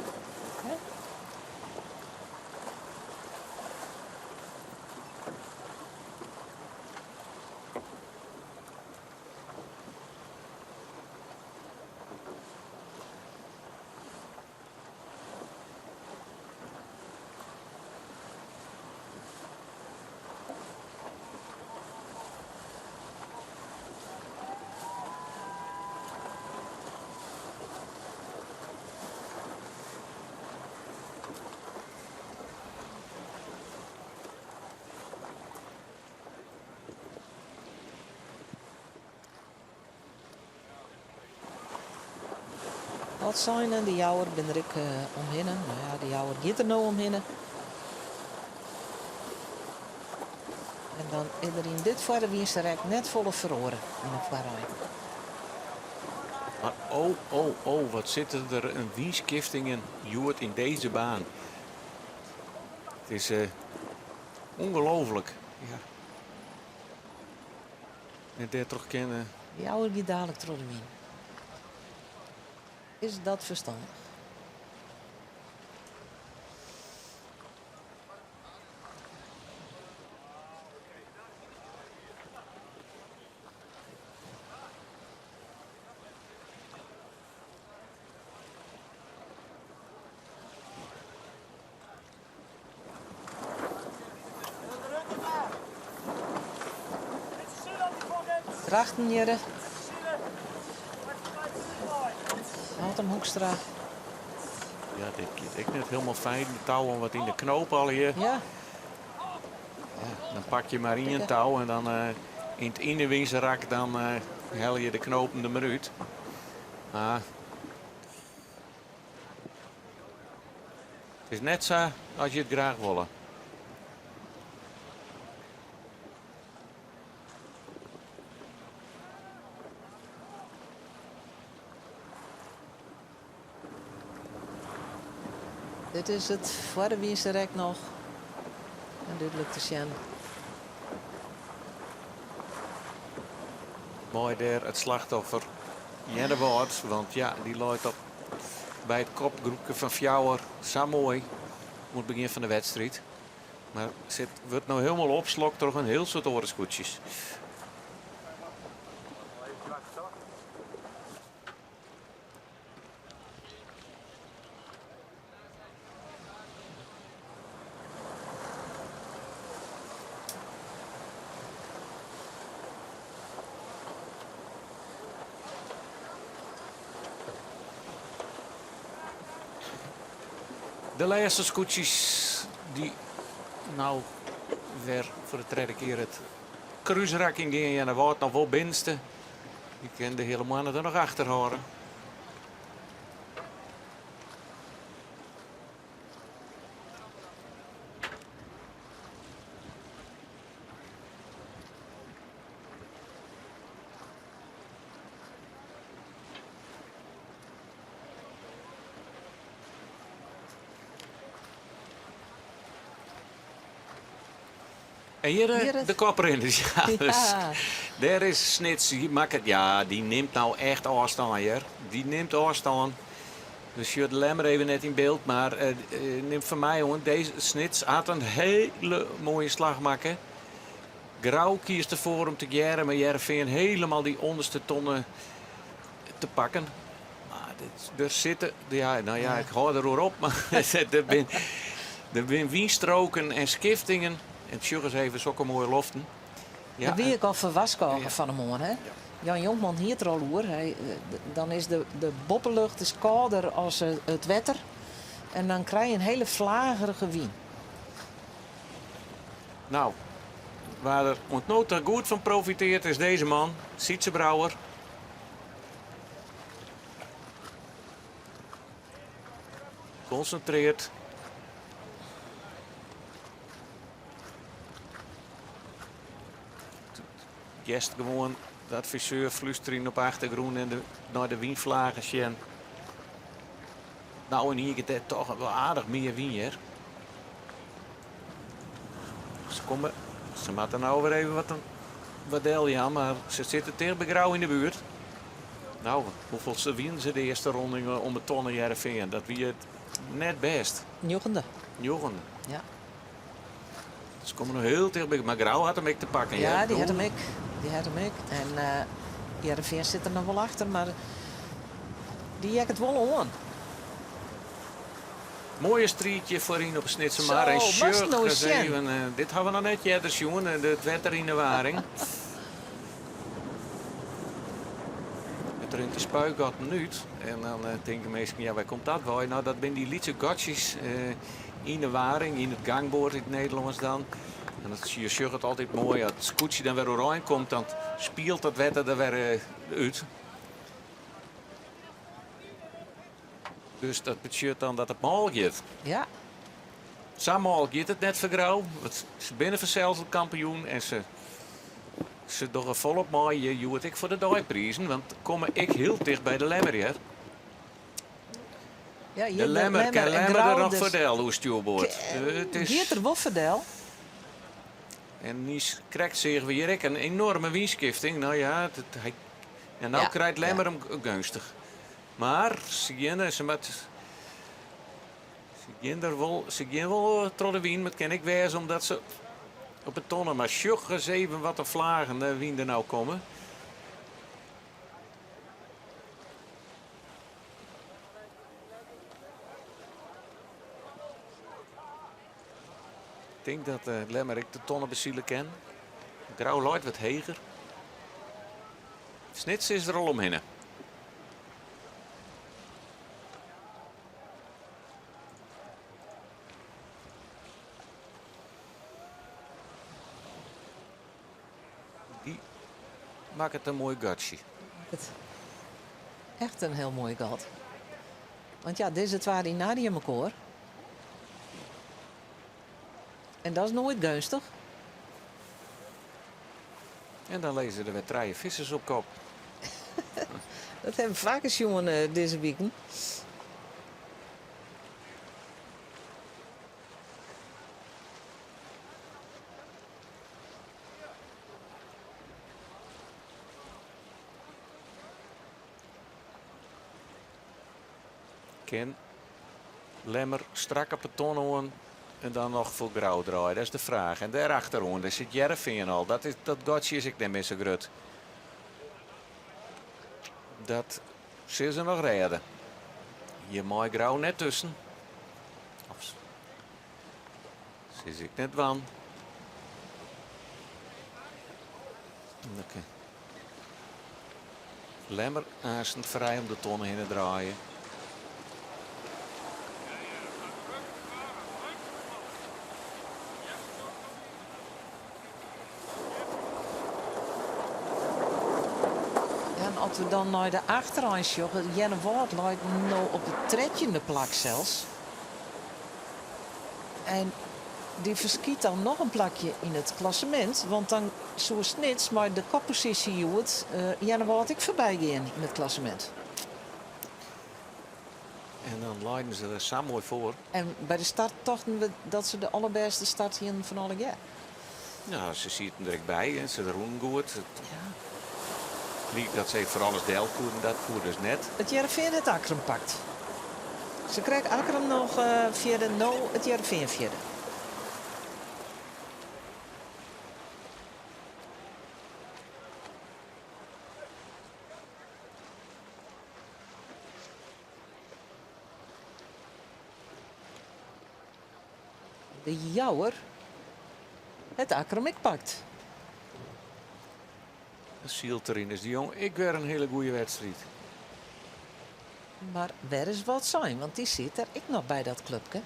Wâldsein en de Jouwer binne der ek omhinne. No ja, de Jouwer giet der no omhinne. En dan is der yn dit foarderwynsterek net folle feroare yn de foarein. Mar oh, oh, oh, wat sitte der in wynskiftingen hjoed yn dizze baan. It is ûngelooflik. Ja. En dêrtroch kinne. De Jouwer giet dalik troch de wyn. Is dat ferstannich? Drachten hjirre. Altem Hoekstra. Ja, dit giet ek net hielendal fijn. De touwen wat yn de knoop allegear. Ja. Ja, dan pak je mar ien tou en dan yn it ynewynserak dan helje je de knopen der mar út. Mar it is net sa as je it graach wolle. Dit is it foarderwynsterek noch. En dúdlik te sjen. Mei dêr it slachtoffer Earnewâld, want ja, dy leit op. By it kopgroepke fan fjouwer, sa moai oan it begjin fan de wedstriid. Mar sit wurdt no hielendal opslokt troch in hiel soad oare skûtsjes. De lêste skûtsjes dy no wer foar de tredde kear it krúsrak yn gean. Earnewâld noch wol binnenste. Dy kin de hiele moanne der noch achter hâlde. En hjir eh, de koprinners. Ja, dus dêr is Snits. Dy makket, ja, dy nimt no echt ôfstân hjir. Dy nimt ôfstân. We sjogge de Lemmer even net yn byld, mar eh, eh, nim fan my oan, dizze Snits hat in hiele moaie slach makke. Grou kiest derfoar om tegearre mei Hearrenfean helemaal dy ûnderste tonne te pakken. Mar dit, der sitte, ja, no ja, ik hâld deroer op, mar der binne wynstroken en skiftingen. En sjoch ris even sokke moaie loften. Ja, Dêr wie ik al foar warskôge fan 'e moarn. Hè? Jan Jonkman hie it der al oer. Hy, dan is de boppelucht is kâlder as it wetter. En dan krije je in hiele flagerige wyn. No, wa't der oant no ta goed fan profiteart is dizze man, Sytze Brouwer. Konsintreard. Hearst gewoan de adviseur flústerjen op 'e achtergrûn en nei de wynflagen sjen. No, yn ien kear dêr toch wol aardich mear wyn hjir. Se komme, se moatte no wer even wat, wat deljaan, mar se sitte ticht by Grou yn de buert. No, hoefolste wienen se de earste ronde om de tonne Hearrenfean? Dat wie it net bêst. Njoggende. Njoggende. Ja. Se komme no hiel ticht by, mar Grou hat him ek te pakken. Ja, dy hat him ek. Dy hat him ek. En uh, Hearrenfean sit der noch wol achter, mar dy heakket wol oan. Moaie striidje foaryn op 'e Snitsermar. En sjoch ris even, dit hawwe we noch net earder sjoen, it wetter yn de waring. It rint de spuigatten út en dan tinke minsken, ja, wêr komt dat wei? No, dat binne dy lytse gatsjes yn de waring, yn it gangboard yn it Nederlânsk dan. En dat, je sjogge it altyd moai, as it skûtsje dan wer oerein komt, dan spielt dat wetter der wer út. Dus dat betsjut dan dat it mâl giet. Ja. Sa mâl giet it net foar Grou. Want se binne fansels al kampioen en se, se dogge folop mei hjoed ek foar de deiprizen. Want komme ek hiel ticht by de Lemmer hear. Ja, De Lemmer, kin Lemmer der noch foar del oer stjoerboard? It is... Giet der wol foar del. En niis krekt seagen we hjir ek in enoarme wynskifting. No ja, it, hy, en no ja, krijt Lemmer ja. him geunstich. Mar se geane, se moat, se gean der wol, se gean wol troch de wyn, mar it kin ek wêze omdat se op 'e tonne. Mar sjoch ris even wat in flagen de wyn der no komme. Ik tink dat eh, Lemmer ek de tonne besile kin. Grou leit wat heger. Snits is der al omhinne. Dy makket in moai gatsje. Echt in hiel moai gat. Want ja, dizze twa dy narje mekoar. En dat is noait geunstich. En dan lizze der wer trije fissers op kop. Dat hawwe we faker sjoen eh, dizze wiken. Kin Lemmer strak op 'e ton oan en dan noch foar Grou draaie? Dat is de fraach. En dêr achteroan, dêr sit Hearrenfean al. Dat, is, dat gatsje is ek net mear sa grut. Dat sille se noch rêde. Hjir mei Grou net tusken. Of sis ik net dwaan. Oké. Lemmer aansten frij om de tonne hinne draaie. En as we dan nei de achterein sjogge, Earnewâld leit no op it trettjinde plak sels. En dy ferskyt dan noch in plakje yn it klassemint, want dan soe Snits mei de kopposysje hjoed Earnewâld ek foarby gean yn it klassemint. En dan leinen se der sa moai foar. En by de start tochten we dat se de allerbêste start hienen fan allegear. Ja, se sieten der ek by en se rûnen goed. It liek dat se even foar alles del koenen, dat koe dus net. It Hearrenfean hat Akkrum pakt. Se krekt Akkrum noch fjirde, no it Hearrenfean fjirde. De Jouwer hat Akkrum ek pakt. Sylt Rinus de Jong ek wer in hiele goede wedstriid. Mar wêr is Wâldsein? Want dy sit der ek noch by dat klupke.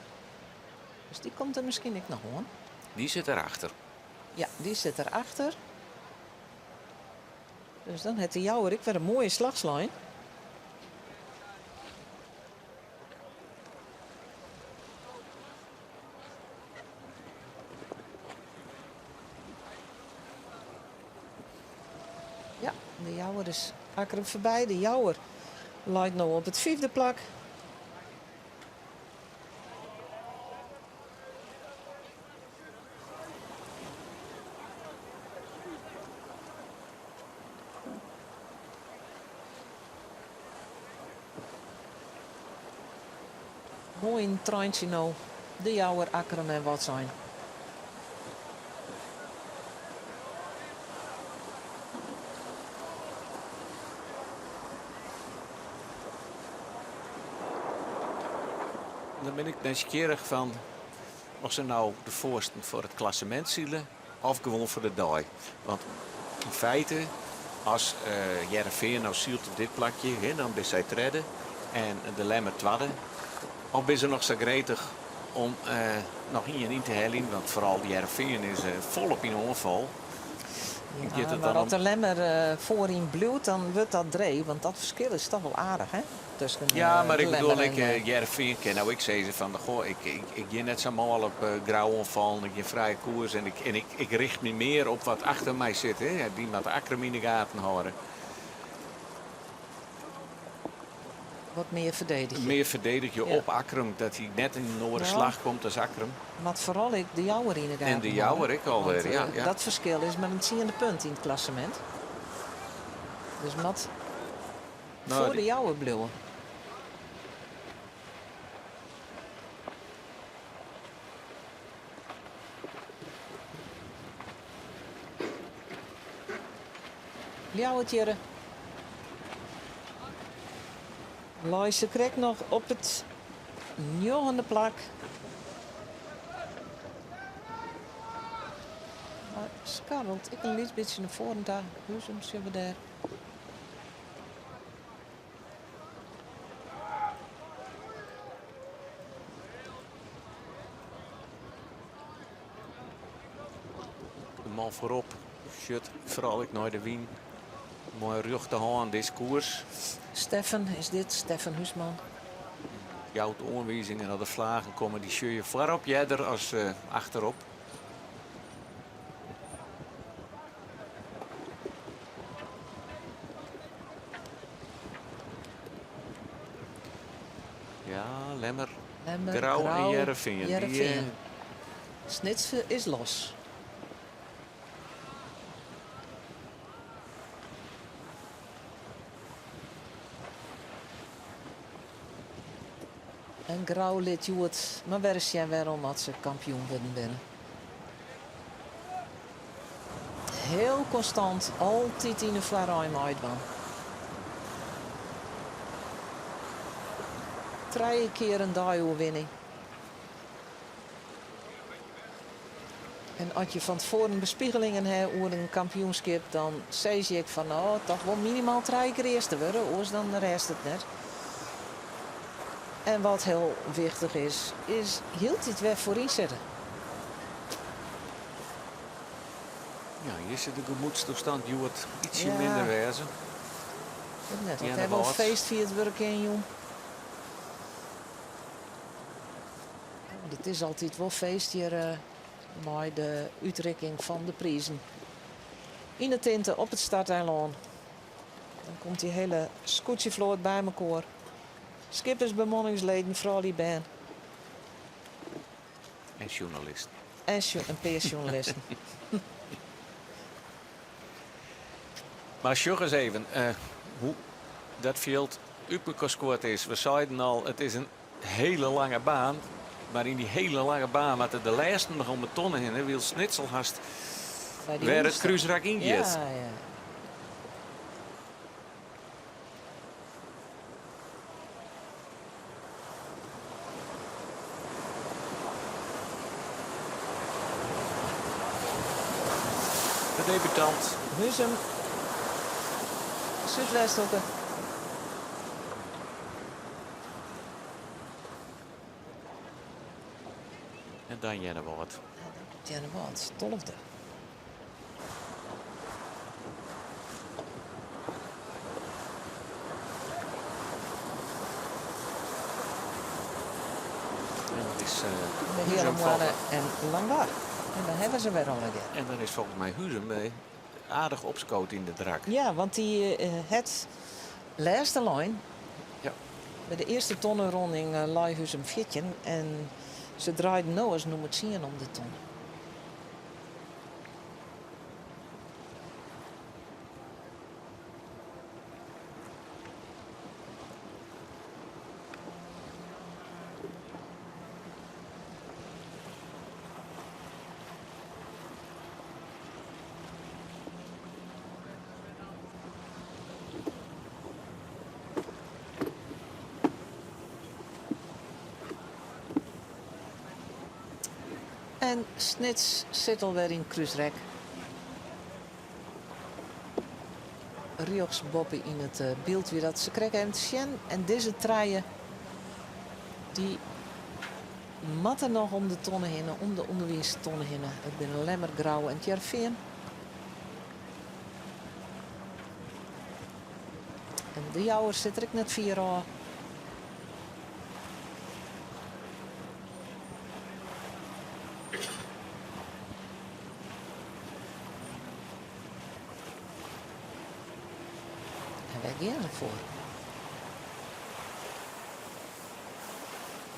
Dus dy komt der miskien ek noch oan. Dy sit derachter. Ja, dy sit derachter. Dus dan hat de Jouwer ek wer in moaie slach slein. Ja, de Jouwer is Akkrum foarby. De Jouwer leit no op it fyfde plak. Moai in treintsje no. De Jouwer, Akkrum en Wâldsein. Dan bin ik nijsgjirrich fan of se no de foarsten foar it klassemint sile of gewoan foar de dei. Want yn feite, as Hearrenfean no sylt op dit plakje, dan binne sy tredde en de Lemmer twadde. Of binne se noch sa gretich om noch ien yn te heljen? Want foaral Hearrenfean is folop yn oanfal. Ja, mar as de Lemmer foaryn bliuwt, dan wurdt dat dreech, want dat ferskil is toch wol aardich, hè? Tusken Ja, mar de ik bedoel, Lemmer ik, en. Hearrenfean kin no ek sizze fan, goh, ik, ik, ik gean net sa mâl op Grou oanfallen, ik gean frije koers en ik, en ik, ik richt my mear op wat achter my sit. Hè. Ja, dy moat Akkrum yn de gaten hâlde. Wat mear ferdedigje. Mear ferdedigje Ja. op Akkrum, dat hy net yn in oare Ja. slach komt as Akkrum. Moat foaral ek de Jouwer yn de gaten En de Jouwer hâlde. ek alwer, Want ja, ja. dat ferskil is mar in tsiende punt yn it klassemint. Dus moat Nou, foar de Jouwer bliuwe. Ljouwert hjirre. Lei se krekt noch op it njoggende plak. Mar skarrelt ek in lyts bytsje nei foaren ta. Huzum sjogge we dêr. De man foarop sjocht foaral ek nei de wyn. Mei rjochte hân dizze koers. Steffen is dit, Steffen Huisman. Jout oanwizingen as der flagen komme, dy sjogge je foarop earder as achterop. Ja, Lemmer, Lemmer, Grou en Grou, Hearrenfean. Die, Hearrenfean. Snits is los. En Grou lit hjoed mar wer ris sjen wêrom at se kampioen wurden binne. Heel konstant, altyd yn 'e foarein meidwaan. Trije kear in deioerwinning. En as je fan tefoaren bespiegelingen ha oer in kampioenskip, dan sis ik fan no, toch wol minimaal trije kear earste wurde, oars dan rêst it net. En wat hiel wichtich is, is hieltyd wer foaryn sitte. Ja, hjir sit de gemoedstoestand hjoed ietsje minder wêze. Wit net oft dêr wol feestfierd wurde kin jûn. Want it is altyd wol feest hjir mei de útrikking fan de prizen. Yn de tinte op it starteilân. Dan komt dy hiele skûtsjefloat by mekoar. Skippers, bemanningsleden, froulju, bern. En sjoernalisten. En in pear sjoernalisten. Mar sjoch ris even hoe't dat fjild út mekoar skuord is. We seiden al, it is in hele lange baan. Mar yn dy hele lange baan moatte de lêsten noch om 'e tonne hinne, wylst Snits al hast wer it krúsrak yngiet. Ja, ja. De debutant. Huzum. Súdwesthoeke. En dan Earnewâld. Earnewâld, tolfde. En dat is De Heale Moanne en Langwar. En dan hawwe se wer allegear. En dan is folgens my Huzum aardich opskood yn de drak. Ja, want dy hat lêste lein. Ja. By de earste tonneronding lei Huzum 14 en se draaiden no as nûmer tsien om de tonne. En Snits sit alwer yn krúsrek. Rjochts boppe yn it byld wie dat sakrekt even te sjen. En dizze trije dy moatte noch om de tonne hinne, om de ûnderwiistonne hinne. It binne Lemmer, Grou en It Hearrenfean. En de Jouwer sit der ek net fier ôf. En wêr gean se foar?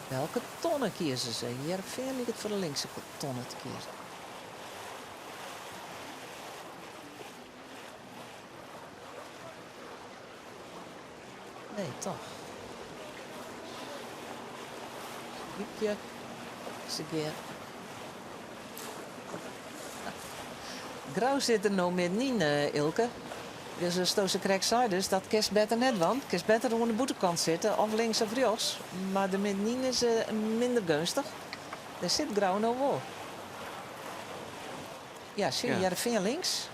Welke tonne kieze se? Hearrenfean liket foar de linkse tonne te kiezen. Nee, toch. Wiepje. Se gean. Grou sit der no middenyn, Ilke. Dus asto sakrekt seidest, dat kinst better net dwaan. Kinst better oan de bûtenkant sitte, of links of rjochts. Mar der middenyn is minder geunstich. Dêr sit Grou no wol. Ja, sjoch, Hearrenfean links.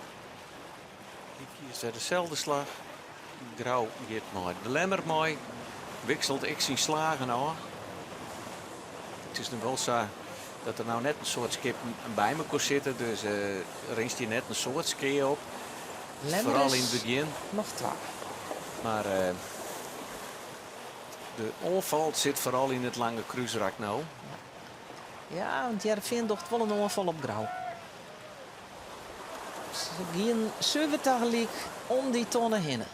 Dy kiest wer deselde slach. Grou giet mei de Lemmer mei. Wikselt ek syn slagen ôf. It is no wol sa dat der no net in soad skippen by mekoar sitte, dus rinst hjir net in soad skea op. Lemmer Foaral yn is it begjin. noch twa. Mar de oanfal sit foaral yn it lange krúsrak no. Ja, want Hearrenfean docht wol in oanfal op Grou. Se gienen suver tagelyk om dy tonne hinne.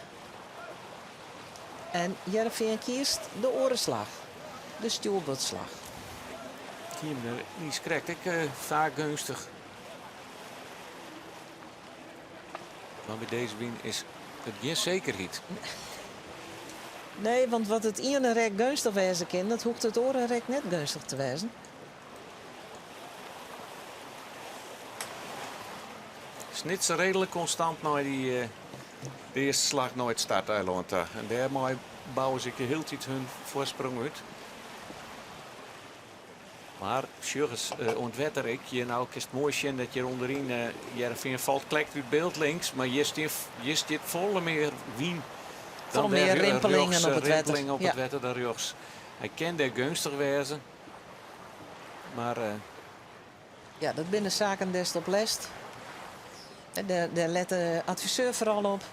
En Hearrenfean kiest de oare slach, de stjoerboardslach. Hie him der niis krekt ek faak geunstich. Mar by dizze wyn is it gjin sekerheid. Nee, want wat it iene rek geunstich wêze kin, dat hoecht it oare rek net geunstich te wêzen. Snits reedlik konstant nei dy eh, de earste slach nei it starteilân ta. En dêrmei bouwe se ek hieltyd hun foarsprong út. Mar sjoch ris eh, oan it wetter ek. Hjir no kinst moai sjen dat hjir ûnderyn eh, Hearrenfean falt krekt út byld links, mar hjir stean hjir stiet folle mear wyn dan Folle mear dêr rimpelingen rjochts, op it wetter. rimpelingen op Ja. it wetter dan rjochts. Hy kin dêr geunstich wêze. Mar eh, Ja, dat binne saken dêr'tst op letst. Dêr, dêr let de adviseur foaral op.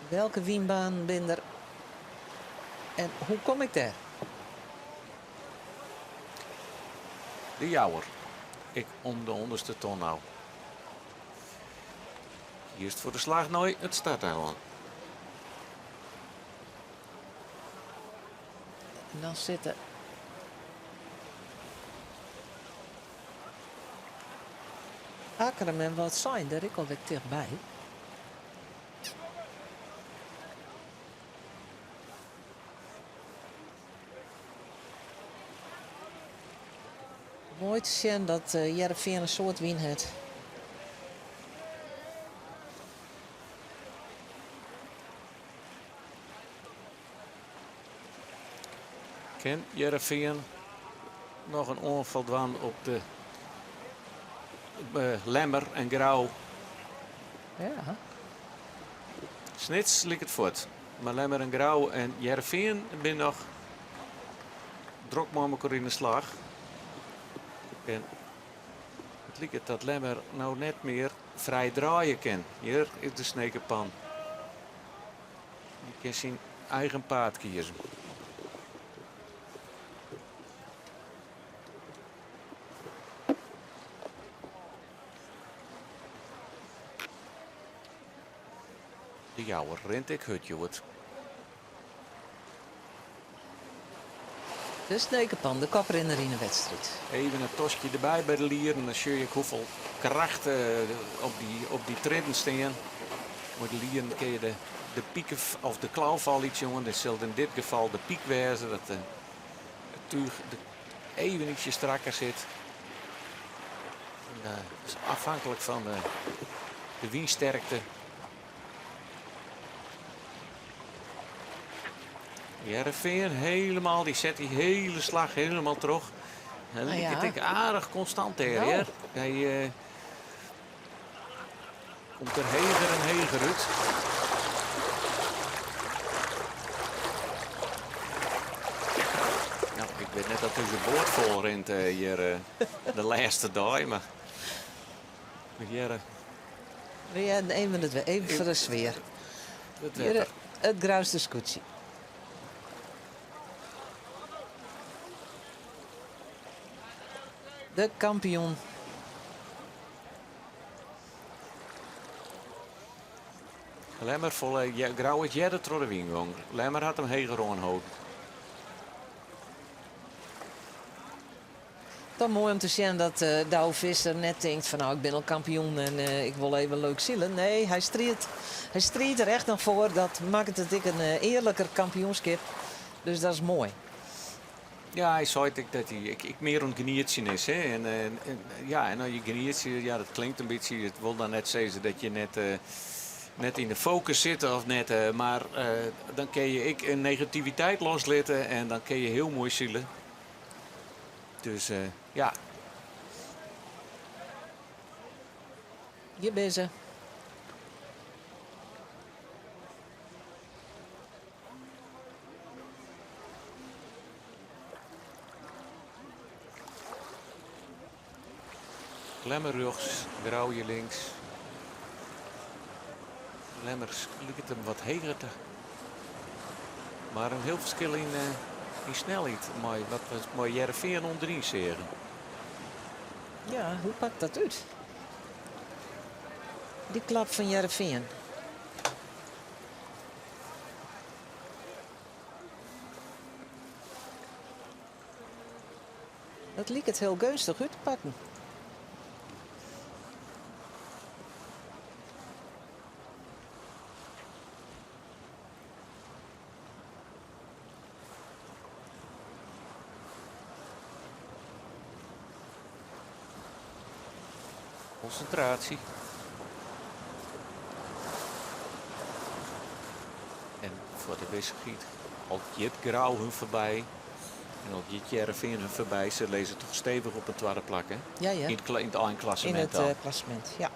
Welke wynbanen binne der en hoe kom ik dêr? De Jouwer. Ik om de ûnderste ton no. Earst foar de slach nei it starteilân. En dan sitte Akkrum en Wâldsein der ek alwer tichtby. Moai te sjen dat Hearrenfean in soad wyn hat. Kin Hearrenfean noch in oanfal dwaan op de eh, Lemmer en Grou? Ja. Snits liket fuort. Mar Lemmer en Grou en Hearrenfean binne noch drok mei mekoar yn de slach. En it liket dat Lemmer no net mear frij draaie kin. Hjir is de Snekerpan. Dy kin syn eigen paad kieze. De Jouwer rint ek hurd hjoed. De Snekerpan, de koprinner yn de wedstriid. Even in toskje derby by de lieren, dan sjoch je ek hoefolle kracht eh, op dy, op dy tredden stean. Mei de lieren kinne je de, de piek of de klauwfal iets jongen. Dit sil yn dit gefal de piek wêze, dat de, it túch de, even ietsje strakker sit. En, uh, is afhanklik fan de, de wynsterkte. Hearrenfean helemaal, dy set dy hiele slach helemaal troch. En Nou liket ja. ek aardich konstant dêr, Nou. hear. Hy eh, komt der heger en heger út. Nou, ik wit net dat dizze boat fol rint eh, hjir eh, de lêste dei, mar hjir We hearden even, it, even foar de sfear. it Hjir, wetter. it Grouster skûtsje. De kampioen. Lemmer folle ja, Grou is earder troch de wyn gong. Lemmer hat him heger oanholden. Toch moai om te sjen dat uh, Douwe Visser net tinkt fan nou ik bin al kampioen en uh, ik wol even leuk sile. Nee, hy striidt, hy striidt der echt noch foar. Dat makket it ek in uh, earliker kampioenskip. Dus dat is moai. Ja, hy sei ek dat hy ek, ek mear oan it genietsjen is. Hè. En, en, en, ja, en as je genietsje, ja, dat klinkt in bytsje. It wol dan net sizze dat je net, uh, net yn de fokus sitte of net, uh, mar uh, dan kinne je ek in negativiteit loslitte en dan kinne je hiel moai sile. Dus uh, ja. Hjir binne se. Lemmer rjochts, Grou hjir links. Lemmer liket him wat heger te. Mar in hiel ferskil yn, uh, yn snelheid mei wat we mei Hearrenfean ûnderyn seagen. Ja, hoe pakt dat út? Dy klap fan Hearrenfean. Dat liket hiel geunstich út te pakken. Konsintraasje. En foar de wissichheid, al giet Grou hun foarby en al giet Hearrenfean hun foarby, se lizze toch stevich op it twadde plak, hè? Ja, ja. Yn it, yn it einklassemint In het dan. klassemint, ja.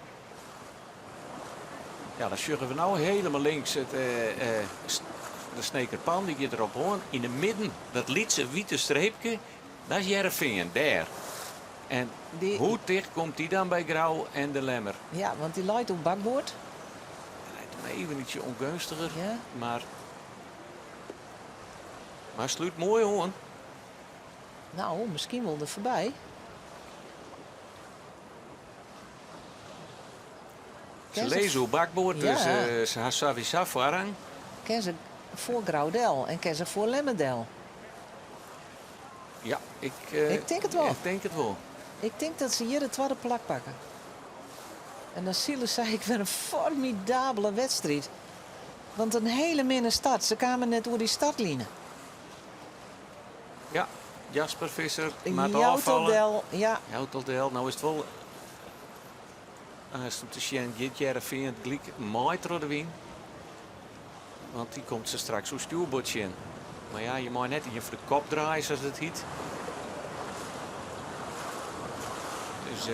Ja, dan sjogge we no hielendal links it, de Sneker Pan, dy giet derop oan. Yn de midden dat lytse wite streepke, dat is Hearrenfean, dêr. En Dy- hoe ticht komt dy dan by Grou en de Lemmer? Ja, want dy leit oer bakboard. Dy leit him even ytsje ûngeunstiger, Ja. mar, mar slút moai oan. No, miskien wol der foarby. Se Ken se lizze oer bakboard, dus Ja. se ha sawiesa foarrang. Ken se foar Grou del en ken se foar Lemmer del. Ja, ik, Ik tink it wol. Ik tink it wol. Ik tink dat se hjir it twadde plak pakke. En dan sile sy ek wer in formidabele wedstriid. Want in hiele minne start. Se kamen net oer dy startline. Ja, Jasper Visser moat Joutel ôffalle. del, ja. Joutel del. No is it wol aanst om te sjen, giet Hearrenfean it gelyk mei troch de wyn? Want dy komt se straks oer stjoerboard tsjin. Mar ja, je mei net ien foar de kop draaie, sa't it hjit. Dus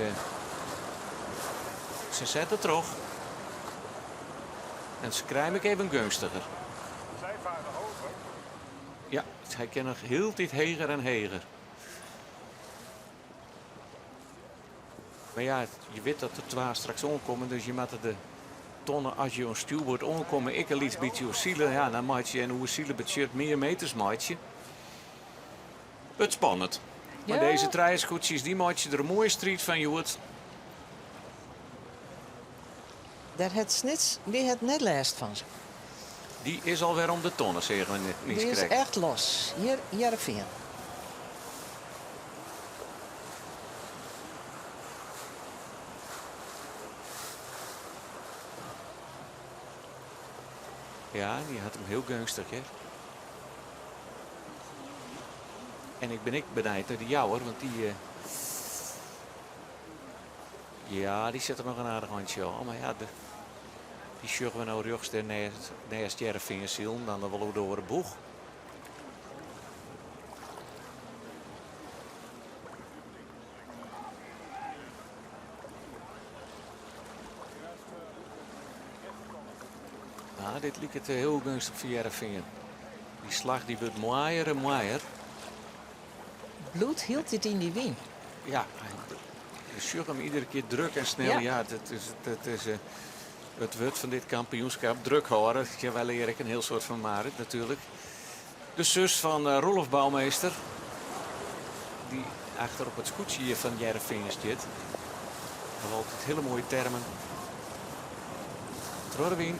se sette troch. En se krije him ek even geunstiger. Ja, hy kin noch hieltyd heger en heger. Mar ja, je wit dat der twa straks oankomme, dus je moatte de tonne as je oan stjoerboard oankomme ek in lyts bytsje oersile. Ja, dan meitsje je en oersile betsjut mear meters meitsje. It spannend. Mar Ja. dizze trije skûtsjes dy meitsje der in moaie striid fan hjoed. Dêr hat Snits dy hat net lêst fan se. Dy is alwer om de tonne, seagen we net Dy is krekt. echt los. Hjir Hearrenfean. Ja, dy hat him hiel geunstich, hear. En ik bin ek benijd nei de Jouwer, want dy. Ja, dy sit der noch in aardich eintsje ôf. Mar ja, de, dy sjogge we no rjochts dêr nêst, nêst Hearrenfean silen, dan wol oer de oare boech. Ah, dit liket hiel geunstich foar Hearrenfean. Dy slach dy wurdt moaier en moaier. Bliuwt hieltyd yn dy wyn. Ja, je sjogge him iedere kear druk en snel. Ja. Ja, dat is, dat is it wurd fan dit kampioenskip, druk hâlde. Ja, wy leare ek in hiel soad fan Marit natuerlik. De sus fan Roelof Bouwmeester, dy't achter op it skûtsje hjir fan Hearrenfean stiet. Hat altyd hiele moaie termen. Troch de wyn.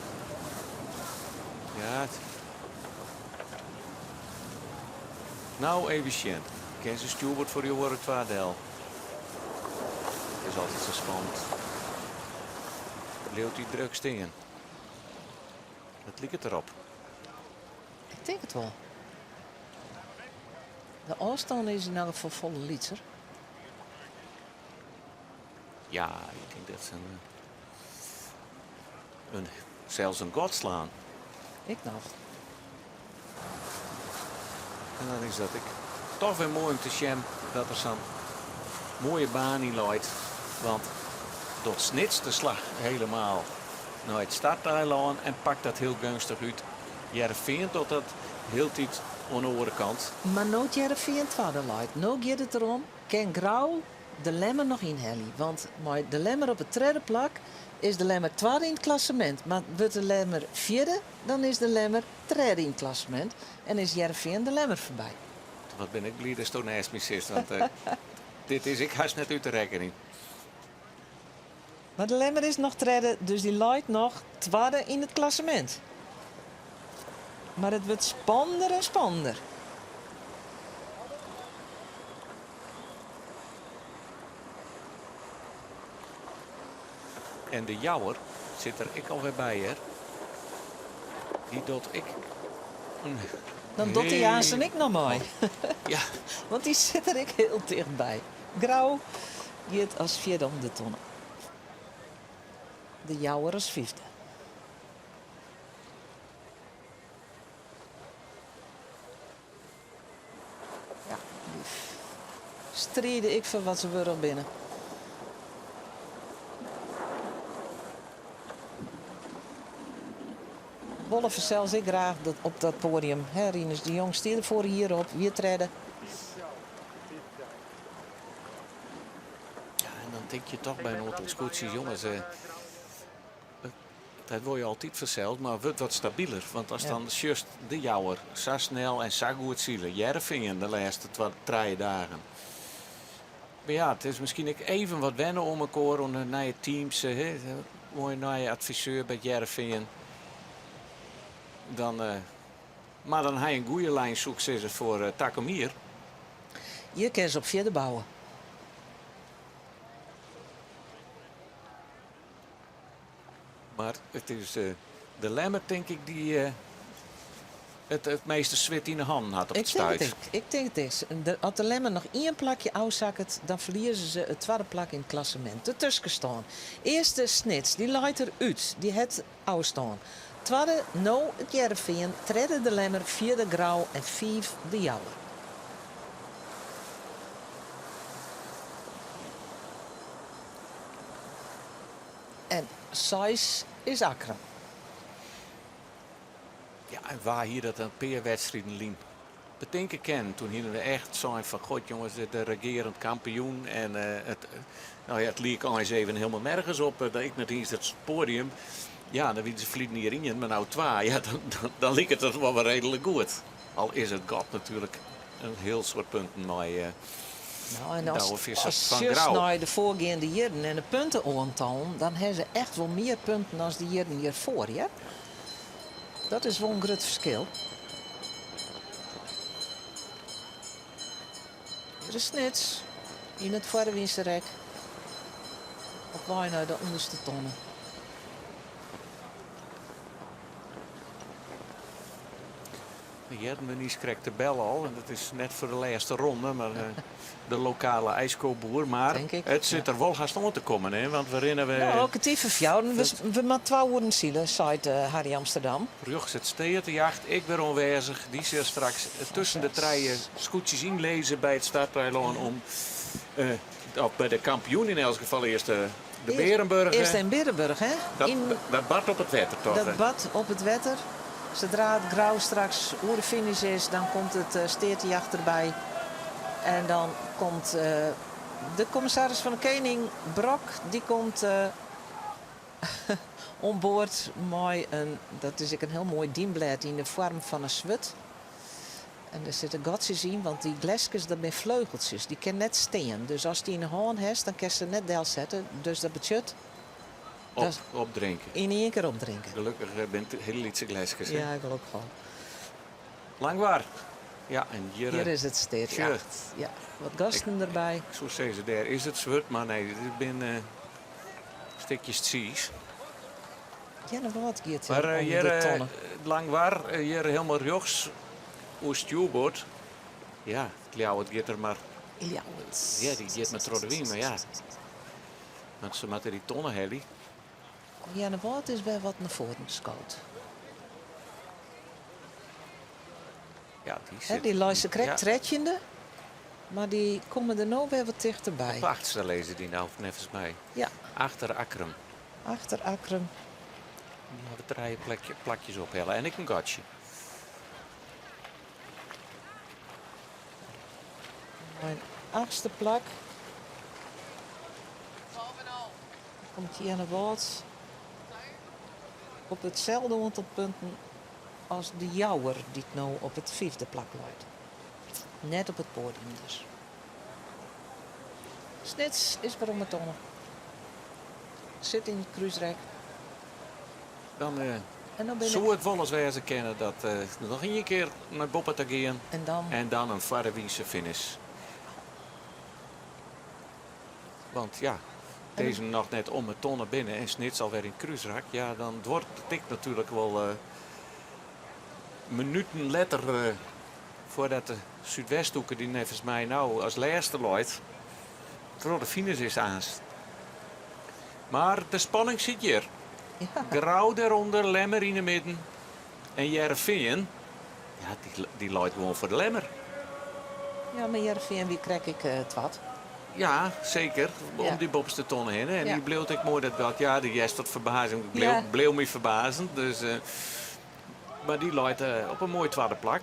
Ja, it... No, even sjen. Kin se stjoerboard foar dy oare twa del? It is altyd sa spannend. Bliuwt dy druk stean? It liket derop. Ik tink it wol. De ôfstân is yn elk gefal folle lytser. Ja, ik tink dat se in, in, sels in gat slaan. Ik noch. En dan is dat ek toch wer moai om te sjen dat der sa'n moaie baan yn leit. Want docht Snits de slach hielendal nei it starteilân en pakt dat hiel geunstich út. Hearrenfean docht dat hieltyd oan de oare kant. Mar no't Hearrenfean twadde leit, no giet it derom, kin Grou de Lemmer noch ynhelje? Want mei de Lemmer op it tredde plak is de Lemmer twadde yn it klassemint. Mar wurdt de Lemmer fjirde, dan is de Lemmer tredde yn it klassemint en is Hearrenfean de Lemmer foarby. Wat bin ik bliid datsto neist my sitst, want dit is ek hast net út te rekkenjen. Mar de Lemmer is noch tredde, dus dy leit noch twadde yn it klassemint. Mar it wurdt spannender en spannender. En de Jouwer sit der ek alwer by, hear. Dy docht ek in Dan docht dy aansten ek noch mei. Ja. Want dy sit der ek hiel tichtby. Grou giet as fjirde om de tonne. De Jouwer as fyfde. Ja, dy stride ek foar wat se wurdich binne. Wolle fansels ek graach dat op dat poadium. Hè, Rinus de Jong stie der foarich jier op, wie tredde. Ja, en dan tink je toch by in oantal skûtsjes, jonges, eh, dat wol je altyd fansels, mar wurdt wat stabiler. Want as dan sjochst de Jouwer sa snel en sa goed sile, Hearrenfean de lêste twa, trije dagen. Mar ja, it is miskien ek even wat wenne oan mekoar, oan de nije teams. Hè, moaie nije adviseur by Hearrenfean. Dan, eh, mar dan ha je in goede lijn, soe ik sizze, foar eh, takom jier. Hjir kinne se op fierder bouwe. Mar it is eh, de Lemmer, tink ik, dy't eh, it, it measte swit yn de hannen hat op it Ik tink stuit. it ek. Ik tink it is. De, as de Lemmer noch ien plakje ôfsakket, dan ferlieze se it twadde plak yn it klassemint. De tuskenstân. Earste Snits, dy leit der út. Dy hat ôfstân. Twadde no it Hearrenfean, tredde de Lemmer, fjirde Grou en fiif de Jouwer. En seis is Akkrum. Ja, en wa hie dat in pear wedstriden lyn betinke kinnen? Toen hiene we echt sein fan god jonges, de regearend kampioen en eh, it, nou ja, it liek eins even hielendal nergens op. Dat ik net iens it poadium. Ja, dan wiene se ferline jier ien, mar no twa. Ja, dan, dan, dan liket it wol wer reedlik goed. Al is it gat natuerlik in hiel soad punten mei eh, Nou, en as, Douwe Visser as fan sjochst Grou. nei de foargeande jierren en de puntenoantallen, dan ha se echt wol mear punten as de jierren hjirfoar, hear. Dat is wol in grut ferskil. Hjir is Snits yn it foarwynse rek. Op wei nei de ûnderste tonne. Hearden we niiskrekt de bel al. En dat is net foar de lêste ronde, mar eh, de lokale ijskoboer. Mar Denk ik, it sit ja. der wol hast oan te kommen, hè? Want we rinne we No, kertier foar fjouweren. We, we moatte twa oeren sile, seit eh, Harry Amsterdam. Rjochts it steatejacht, ek wer oanwêzich. Dy sil straks tusken de trije skûtsjes ynlizze by it starteilân om eh, of by de kampioen yn elts gefal earst de, de Berenburg. Earst in Berenburg, hè? Dat, In, dat bart op it wetter, toch? dat bart op it wetter. Sadra it Grou straks oer de finish is, dan komt it uh, steatejacht derby. En dan komt eh, de kommissaris fan de Kening, Brok, dy komt uh, oan board mei in, dat is ek in hiel moai dienblêd yn de foarm fan in swurd. En der sitte gatsjes yn, want dy gleskes, dat binne fleugeltsjes. Dy kinne net stean. Dus ast dy yn de hân hast, dan kinst se net delsette. Dus dat betsjut Op, dat opdrinke. yn ien kear opdrinke. Gelokkich binne it hiele lytse gleskes. hè? Ja, gelokkich al. Langwar. Ja, en hjir, Hjir is it steatejacht. Ja, wat gasten derby. Ik soe sizze, dêr is it swurd, mar nee, dit binne stikjes tsiis. Earnewâld giet Mar om hjir, de tonne. Langwar, hjir hielendal rjochts oer stjoerboard. Ja, it Ljouwert giet der mar. Ljouwert. Ja, dy giet mar troch de wyn, mar ja. Want se moatte dy tonne helje. Earnewâld is wer wat nei foaren skood. Ja, dy Hè, sit. dy lei se krekt Ja. trettjinde, mar dy komme der no wer wat tichterby. Op achtste lizze dy no, neffens my. Ja. Achter Akkrum. Achter Akkrum. Dy hawwe trije plekje, plakjes ophelle en ek in gatsje. Mei in achtste plak komt Earnewâld op itselde oantal punten as de Jouwer, dy't no op it fyfde plak leit. Net op it poadium dus. Snits is wer om 'e tonne. Sit yn it krúsrek. Dan eh, En dan bin soe ik. it wolris wêze kinne dat eh, noch ien kear nei boppe ta gean En dan. en dan in foarwynse finish. Want ja, dizze noch net om 'e tonne binne en Snits alwer yn it krúsrak, ja, dan duorret it ek natuerlik wol eh, minuten letter eh, foardat de Súdwesthoeke, dy't neffens my no as lêste leit, troch de finish is aanst. Mar de spanning sit hjir. Ja. Grou dêrûnder, Lemmer yn 'e midden. En Hearrenfean, ja, dy leit gewoan foar de Lemmer. Ja, mar Hearrenfean wie krekt ek twad. Ja, seker. Om dy boppeste tonne hinne. En dy bliuwt ek moai dat gat. Ja, dy hearst wat ferbazing. Bliuw my ferbazen. Dus, mar dy leit op in moai twadde plak.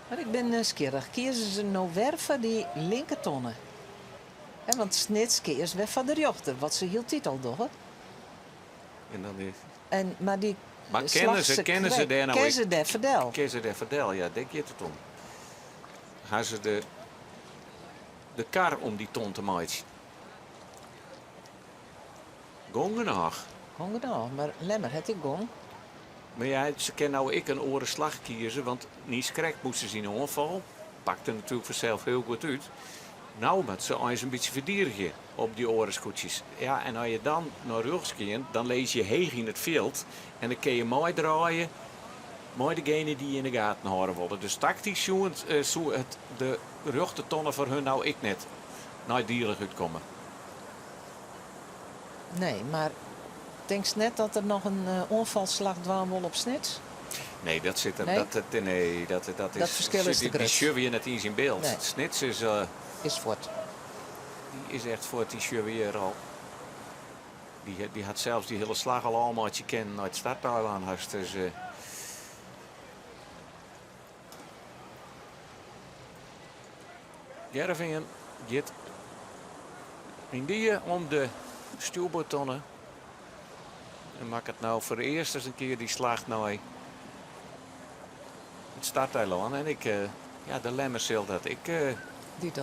Mar ik bin nijsgjirrich. Kieze se no wer foar dy linkertonne? Want Snits keas wer foar de rjochter, wat se hieltyd al dogge. En dan is... En, mar dy Maar kinne se, kinne se dêr no Kinne se dêr foar del? Kinne se dêr foar del, ja, dêr giet it om. Ha se de, de kar om dy ton te meitsjen? Gong genôch. Gong genôch, mar Lemmer hat ek gong. Mar ja, se kin no ek in oare slach kieze, want niiskrekt moasten se yn 'e oanfal. Pakte natuerlik fansels hiel goed út. No moat se eins in bytsje ferdigenje op dy oare skûtsjes. Ja, en as je dan nei rjochts gean, dan lizze je heech yn it fjild en dan kinne je meidraaie mei degene dy't je yn de gaten hâlde wolle. Dus taktysk sjoen soe it de rjochtertonne foar hun no ek net neidielich útkomme. Nee, mar tinkst net dat der noch in oanfalsslach dwaan wol op Snits? Nee, dat sit der. Nee? Dat, nee, dat, dat is. Dat ferskil is te Dy grut. sjogge we hjir net iens yn byld. Nee. Snits is. Is fuort. Dy is echt fuort, dy sjogge we hjir al. Dy, dy hat sels dy hiele slach al ôfmeitsje kinnen nei it starteilân hast. Dus, Hearrenfean giet yndie om de stjoerboardtonne en makket no foar de earste ris in kear dy slach nei it starteilân. En ik, ja, de Lemmer sil dat ek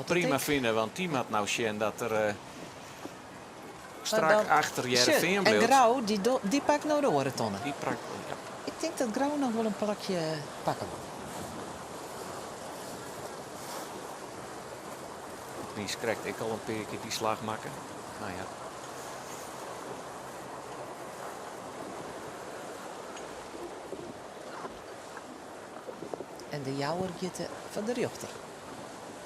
prima fine, want dy moat no sjen dat er strak achter Hearrenfean bliuwt. En Grou, dy pakt no de oare tonne. Dy pakt, ja. Ik tink dat Grou noch wol in plakje pakke wol. Niiskrekt ek al in pear kear dy slach makke. No ja. En de Jouwer giet foar de rjochter.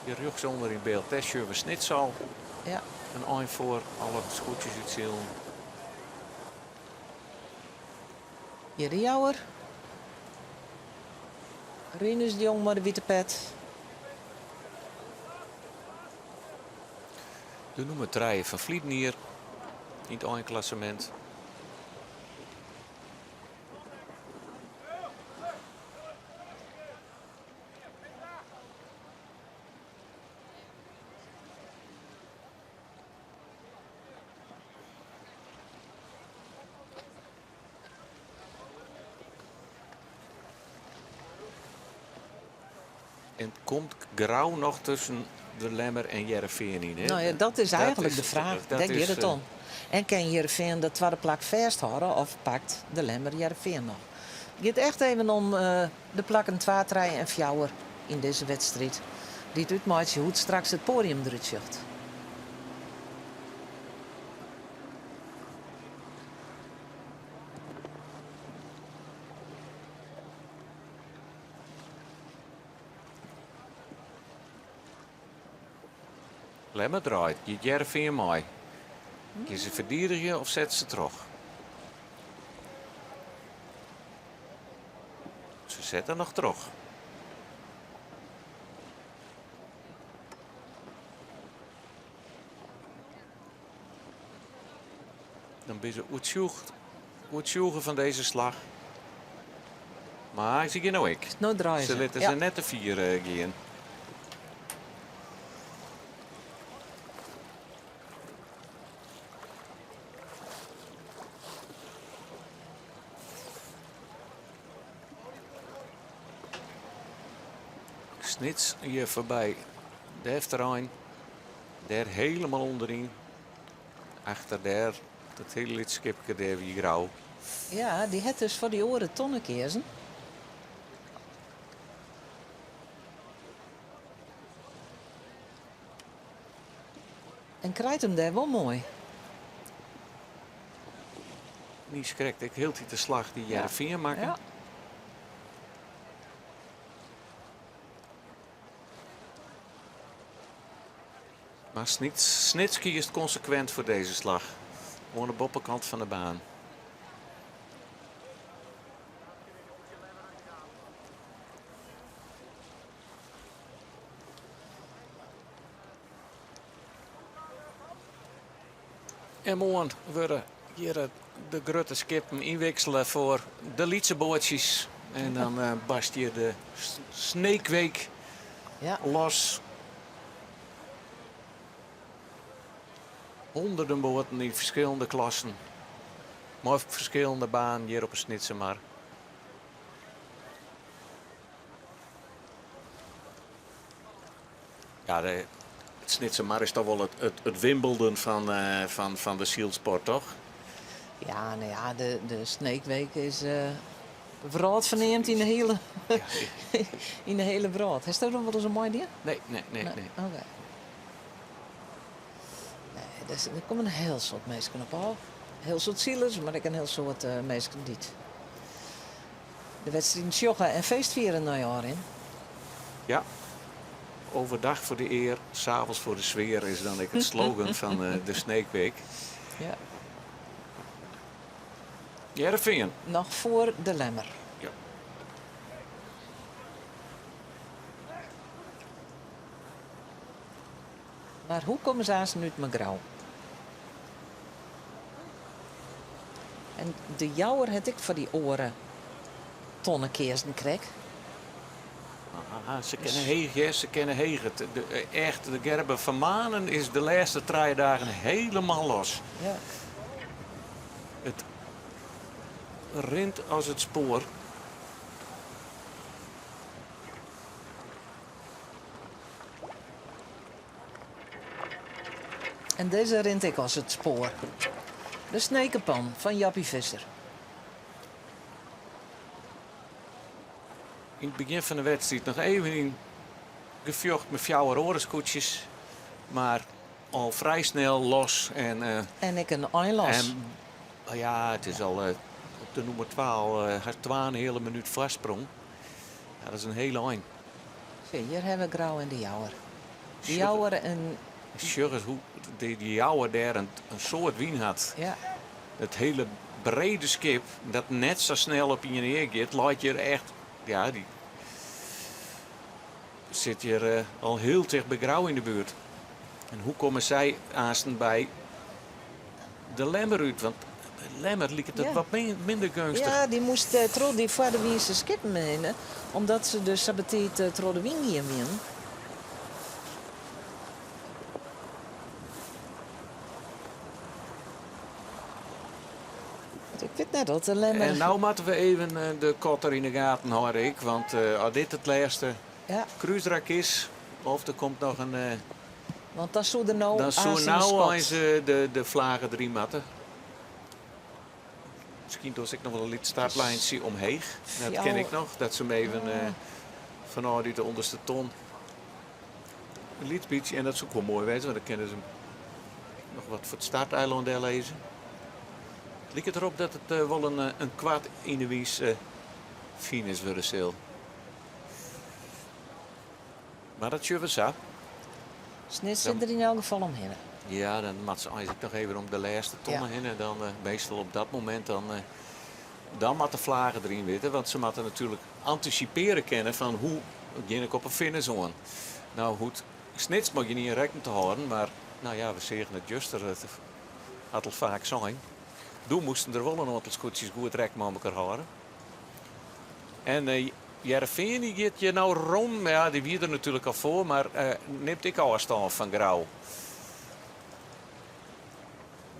Hjir rjochtsûnder yn byld, dêr sjogge we Snits al. Ja. In ein foar alle skûtsjes út silen. Hjir de Jouwer. Rinus de Jong mei de wite pet. De nûmer trije fan ferleden jier yn it einklassemint. En komt Grou noch tusken de Lemmer en Hearrenfean yn? No ja, dat is eigenlik de fraach. Dêr giet it om. En kin Hearrenfean dat twadde plak fêsthâlde of pakt de Lemmer Hearrenfean noch? It giet echt even om de plakken twa, trije en fjouwer yn dizze wedstriid, dy't útmeitsje hoe't straks it poadium derút sjocht. Lemmer draait, giet Hearrenfean mei. Kin se ferdigenje of set se troch? Se sette noch troch. Dan binne se oertsjûge fan dizze slach. Mar se gean no ek. No draaie Se se. litte se net te fier gean. Snits hjir foarby de efterein. Dêr helemaal ûnderyn. Achter dêr, dat hiele lytse skipke, dêr wie Grou. Ja, dy hat dus foar dy oare tonne keazen. En krijt him dêr wol moai. Niiskrekt ek hieltyd de slach dy't Hearrenfean makke. Ja. Mar Snits, Snits kiest konsekwint foar dizze slach. Oan de boppekant fan de baan. En moarn wurde hjir de grutte skippen ynwiksele foar de lytse boatsjes. En dan eh, barst hjir de Sneekweek Ja. los. Honderden boaten yn ferskillende klassen. Mei ferskillende banen hjir op 'e Snitsermar. Ja, de, it Snitsermar is toch wol it, it, it Wimbledon fan, eh, fan, fan de sylsport, toch? Ja, no ja, de, de Sneekweek is uh, wrâldferneamd yn de hiele, yn de hiele wrâld. Hast der wolris oan meidien? Nee, nee, nee. nee. Oké. Nee, dus, der komme in hiel soad minsken op ôf. Hiel soad silers, mar ek in hiel soad uh, minsken dy't de wedstriden sjogge en feestfieren nei ôfrin. Ja, overdag voor de eer, 's avonds voor de sfeer is dan ek it slogan fan eh, de Sneekweek. Ja. Hearrenfean. Noch foar de Lemmer. Ja. Mar hoe komme se aansten út mei Grou? En de Jouwer hat ek foar dy oare tonne keazen krekt. Aha, se kinne heech, hear, se kinne heech. It, de, echt, de Gerben van Manen is de lêste trije dagen helemaal los. Ja. It rint as it spoar. En dizze rint ek as it spoar. De Snekerpan fan Jappie Visser. Yn it begjin fan de wedstriid noch even yn gefjocht mei fjouwer oare skûtsjes, mar al frij snel los en. En ek in ein los. En, ja, it is al op de nûmer twa al hast twa en in heale minút foarsprong. Ja, dat is in hiele ein. Sjoch, hjir hawwe we Grou en de Jouwer. De Jouwer en. Sjoch ris hoe de Jouwer dêr in soad wyn hat. Ja. It hiele brede skip dat net sa snel op ien ear giet, leit hjir echt. Ja, dy sit hjir eh, al hiel ticht by Grou yn de buert. En hoe komme sy aansten by de Lemmer út? Want Lemmer liket it wat minder geunstich. Ja, dy moast eh, troch dy foar de skippen hinne, omdat se dus sa betiid eh, troch de wyn gien wienen. Ik wit net oft de Lemmer. En no moatte we even eh, de kotter yn de gaten hâlde, ik. Want as dit it lêste Ja. krúsrak is, of der komt noch in. Want dan soe der no Dan soe aanst in no skot. eins de flage deryn moatte. Miskien dochst ek noch wol in lyts startlijntsje omheech. Dat kin ek noch. Dat se him even fanôf út de ûnderste ton in lyts bytsje. En dat soe ek wol moai wêze, want dan kinne se him noch wat foar it starteilân dellizze. It liket derop dat it wol in kwart yn de wyn finish wurde sil. Mar dat sjogge we sa. Snits sit der yn elk gefal omhinne. Ja, dan moat se eins ek noch even om de lêste tonne Ja. hinne. Dan, meastal op dat momint dan, dan moat de flage deryn witte. Want se moatte natuerlik antisipearje kinne fan hoe gean ik op 'e finish oan. No, hoe't Snits mei gjinien rekken te hâlden, mar no ja, we seagen it juster, it hat al faak sein. Doe moasten der wol in oantal skûtsjes goed rekken mei elkoar hâlde. En Hearrenfean dy giet hjir no rom, ja dy wie der natuerlik al foar, mar nimt ek ôfstân fan Grou.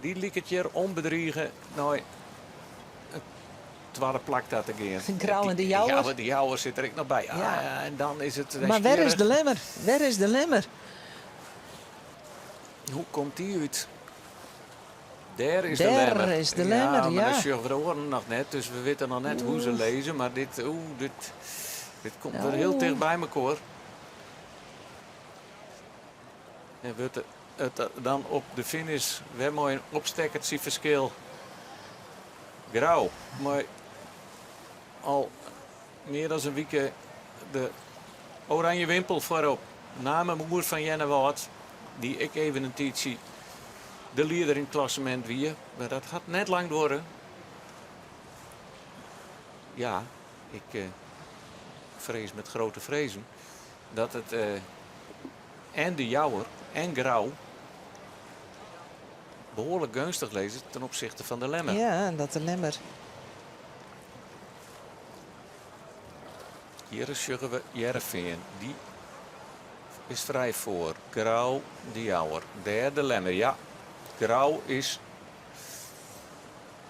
Dy liket hjir ûnbedrige nei it twadde plak ta te gean. Grou en de Jouwer. Ja, de Jouwer sit der ek noch by. Ja. Ah, en dan is it Mar wêr is de Lemmer? Wêr is de Lemmer? Hoe komt dy út? Dêr is de Dêr Lemmer. is de Lemmer, Ja, mar ja. dan sjogge we de oaren noch net, dus we witte noch net hoe se lizze. Mar dit, oeh, dit, dit komt wer hiel ticht by mekoar. En wurdt it dan op de finish wer mei in opstekkertsje ferskil. Grou mei al mear dan in wike de oranje wimpel foarop. Naam him oer fan Earnewâld, dy't ek even in tiidsje. de lieder yn it klassemint wie. Mar dat hat net lang duorre. Ja, ik vrees met grote vrezen dat it en De Jouwer en Grou behoarlik geunstich lizze ten opzichte fan de Lemmer. Ja, en dat de Lemmer. Hjir sjogge we Hearrenfean. Dy is frij foar. Grou, De Jouwer. Dêr de Lemmer. Ja, Grou is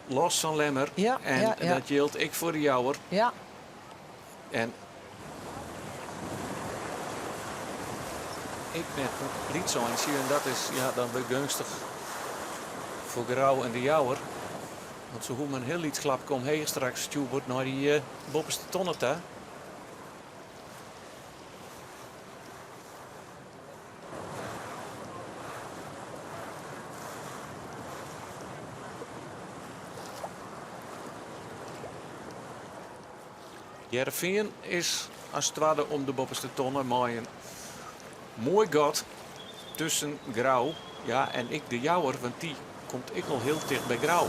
los fan Lemmer. Ja, en ja, ja. dat jildt ek foar De Jouwer. Ja. En ek net lyts eintsje en dat is ja, dan wer geunstich foar Grou en De Jouwer. Want se hoege mar in hiel lyts klapke omheech straks stjoerboard nei dy eh, boppeste tonne ta. Hearrenfean is as twadde om de boppeste tonne mei in moai gat tusken Grou ja, en ek De Jouwer, want dy komt ek al hiel ticht by Grou.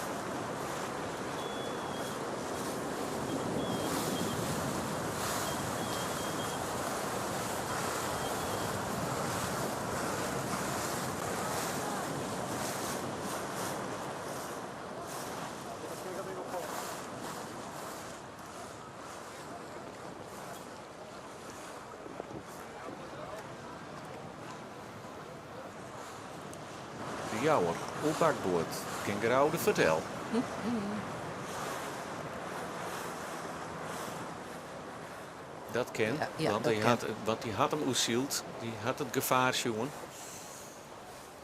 De Jouwer op bakboard kin Grou de fertel. Dat kin, Ja, ja, want dat hy kin. hat, want dy hat him oersyld, dy hat it gefaar sjoen.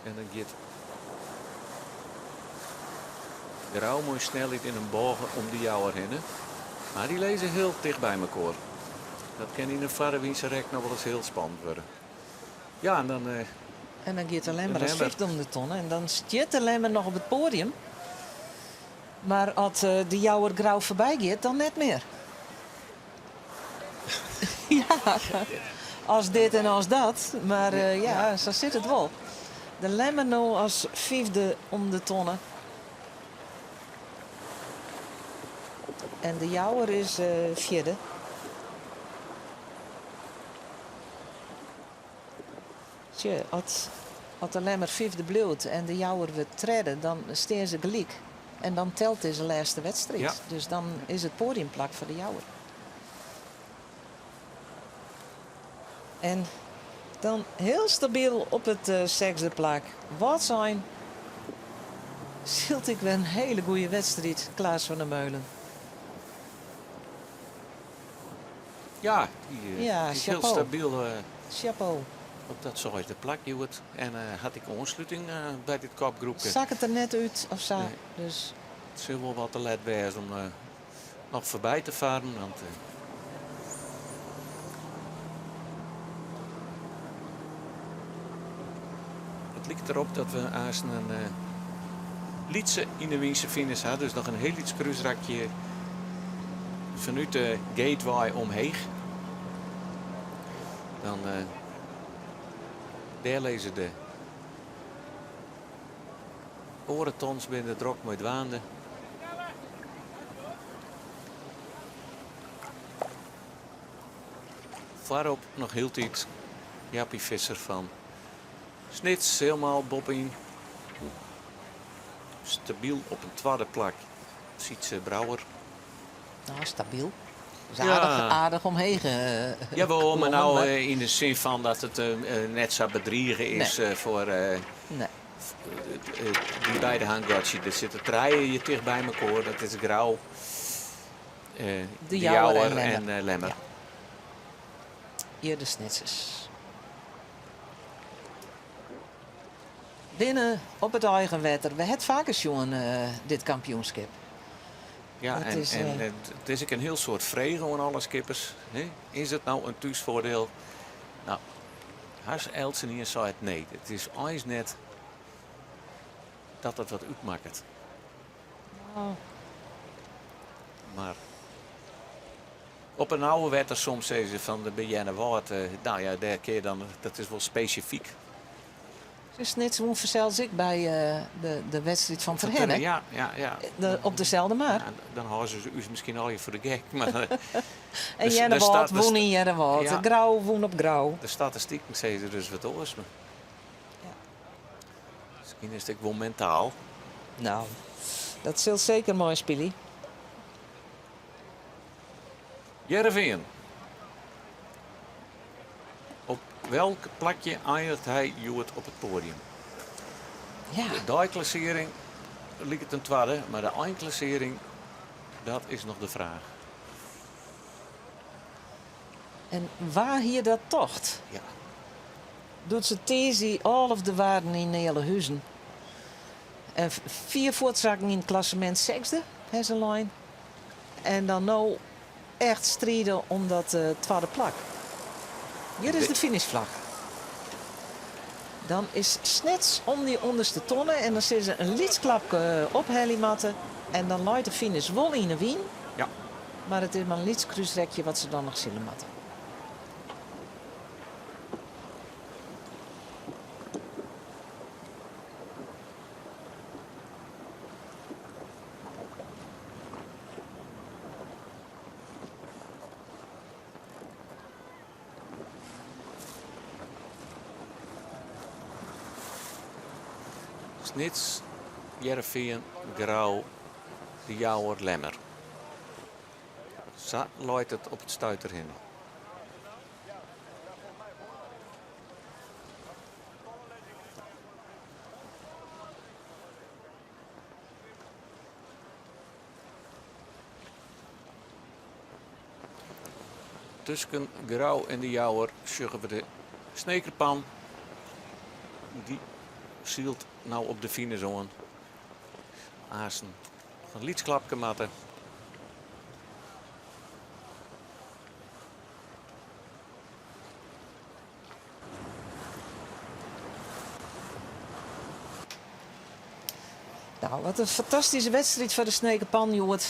En dan giet Grou mei snelheid yn in bôge om de Jouwer hinne. Mar dy lizze hiel ticht by mekoar. Dat kin yn in farrewynse rek noch wolris hiel spannend wurde. Ja, en dan. Eh, en dan giet de Lemmer de as Lemmer. fyfde om de tonne. En dan stiet de Lemmer noch op it poadium. Mar as eh, de Jouwer Grou foarby giet, dan net mear. ja, as dit en as dat. Mar eh, ja, sa sit it wol. De Lemmer no as fyfde om de tonne. En de Jouwer is eh, fjirde. Tsje, as, as de Lemmer fyfde bliuwt en de Jouwer wurdt tredde, dan stean se gelyk. En dan telt dizze lêste wedstriid. Ja. Dus dan is it poadiumplak foar de Jouwer. En dan hiel stabyl op it eh, sechsde plak. Wâldsein sylt ek wer in hiele goede wedstriid, Klaas van der Meulen. Ja, dy, eh, Ja, dy is hiel chapeau. stabyl eh, Chapeau. op dat sechsde plak hjoed. En eh, hat ek oansluting eh, by dit kopgroepke. Sakket der net út of sa. Nee. Dus It sil wol wat te let wêze om eh, noch foarby te farren. Want, eh, it liket derop dat we aanst in eh, lytse yn de wynse finish ha. Dus noch in hiel lyts krúsrakje fanút de gateway omheech. Dan eh, dêr lizze de oare tons binne der drok mei dwaande. Foarop noch hieltyd Jappie Visser fan Snits helemaal boppe-yn. Stabyl op in twadde plak Sytse Brouwer. nou, stabyl. Dus Ja. aardich, aardich omheech. eh, Jawol, mar klommen, no mar- eh, yn de sin fan dat it eh, eh, net sa bedrige is eh, foar eh, Nee. eh, dy beide hanggatsje. Der sitte trije hjir ticht by mekoar. Dat is Grou, eh, De Jouwer en Jouwer Lemmer. en eh, Lemmer. Ja. Hjir de Snitsers. Winne op it eigen wetter. We ha it faker sjoen, eh, dit kampioenskip. Ja, Dat en, is, en eh, it is ek in hiel soad frege oan alle skippers. Hè? Is it no in thúsfoardiel? No, hast eltsenien seit nee. It is eins net dat dat wat útmakket. Oh. Mar op in oude wetter soms sizze se fan de by Earnewâld, eh, no ja, dêr kin je dan, dat is wol spesifyk. Snits wûn fansels ek by de wedstriid fan Terherne. Ja, ja, ja. Op deselde mar. Ja, dan hâlde se ús miskien allegear foar de gek. Mar, en Earnewâld wûn yn Earnewâld. Ja. Grou wûn op Grou. De statistiken sizze dus wat oars. Mar ja. Miskien is it ek wol mentaal. No, dat sil seker meispylje. Hearrenfean. Op welk plakje eindigt hy hjoed op it poadium? Ja. De deiklassearring liket in twadde, mar de einklassearring, dat is noch de fraach. En wa hie dat tocht? Ja. Doe't se tiisdei alfde waarden yn Ealahuzen. En fier fuortsakken yn it klassemint sechsde, ha se lein. En dan no echt stride om dat twadde plak. Hjir is de finishflak. Dan is Snits om dy ûnderste tonne en dan sille se in lyts klapke ophelje moatte. En dan leit de finish wol yn 'e wyn. Ja. Mar it is mar in lyts krúsrekje wat se dan noch sile moatte. Snits, Hearrenfean, Grou, De Jouwer, Lemmer. Sa leit it op it stuit derhinne. Tusken Grou en De Jouwer sjogge we de Snekerpan. Dy sylt no op de finish oan. Aansten in lyts klapke moatte. Nou, wat in fantastyske wedstriid foar de Snekerpan hjoed.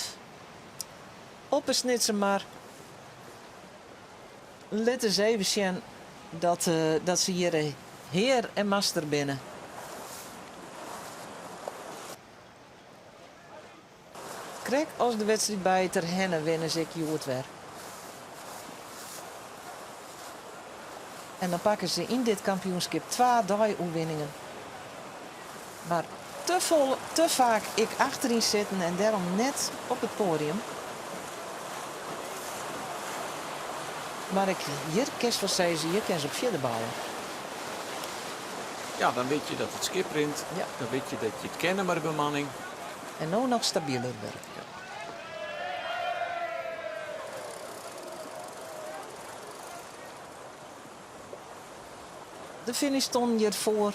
Op 'e Snitsermar. Lit ris even sjen dat, dat se hjir hear en master binne. Krekt as de wedstriid by Terherne winne se ek hjoed wer. En dan pakke se yn dit kampioenskip twa dei-oerwinningen. Mar te folle, te faak ek achteryn sitten en dêrom net op it poadium. Mar ek hjir kinst wol sizze, hjir kinne se op fierder bouwe. Ja, dan wit je dat it skip rint. Ja. Dan wit je dat je it kinne mei de bemanning. En no noch stabiler wurde. Ja. De finishton hjirfoar.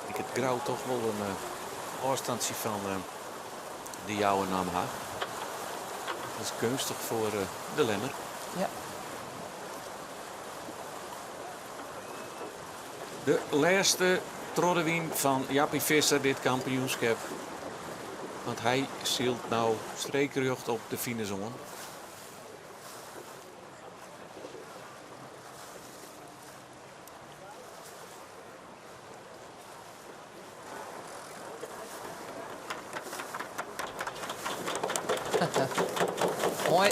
Liket Grou toch wol in ôfstantsje fan De Jouwer naam ha. Dat is geunstich foar de Lemmer. Ja. De lêste troch de wyn fan Jappie Visser dit kampioenskip. Want hy sylt no streekrjocht op de finish oan. Moai.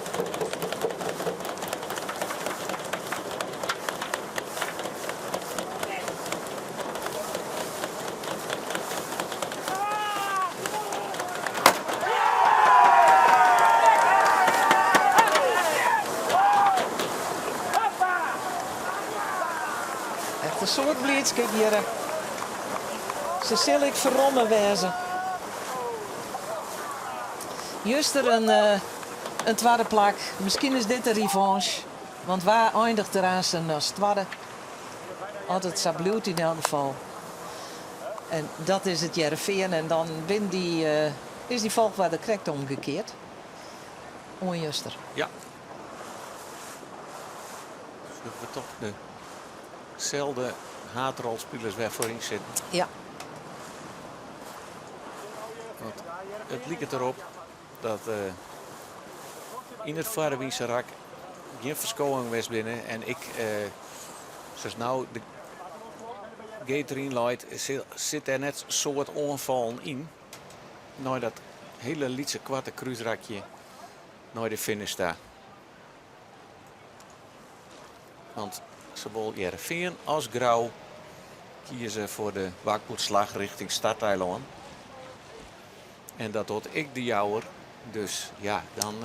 Echt in soad bliidskip hjir. Se sil ek ferromme wêze. Juster in, in twadde plak. Miskien is dit de revanche. Want wa eindigt der aansten as twadde? As it sa bliuwt yn elk gefal. En dat is it Hearrenfean. En dan wint dy, is dy folchoarder krekt omgekeard. Oan juster. Ja. Sjogge we toch deselde haadrolspilers wer foaryn sitten. Ja. Want it liket derop dat yn it foarwynse rak gjin ferskowing west binne. En ik, sa't no de gate deryn leit, sit dêr net soad oanfallen yn. Nei dat hiele lytse koarte krúsrakje nei de finish ta. Want sawol Hearrenfean as Grou kieze foar de bakboardslach rjochting Starteilân. En dat docht ek de Jouwer. Dus ja, dan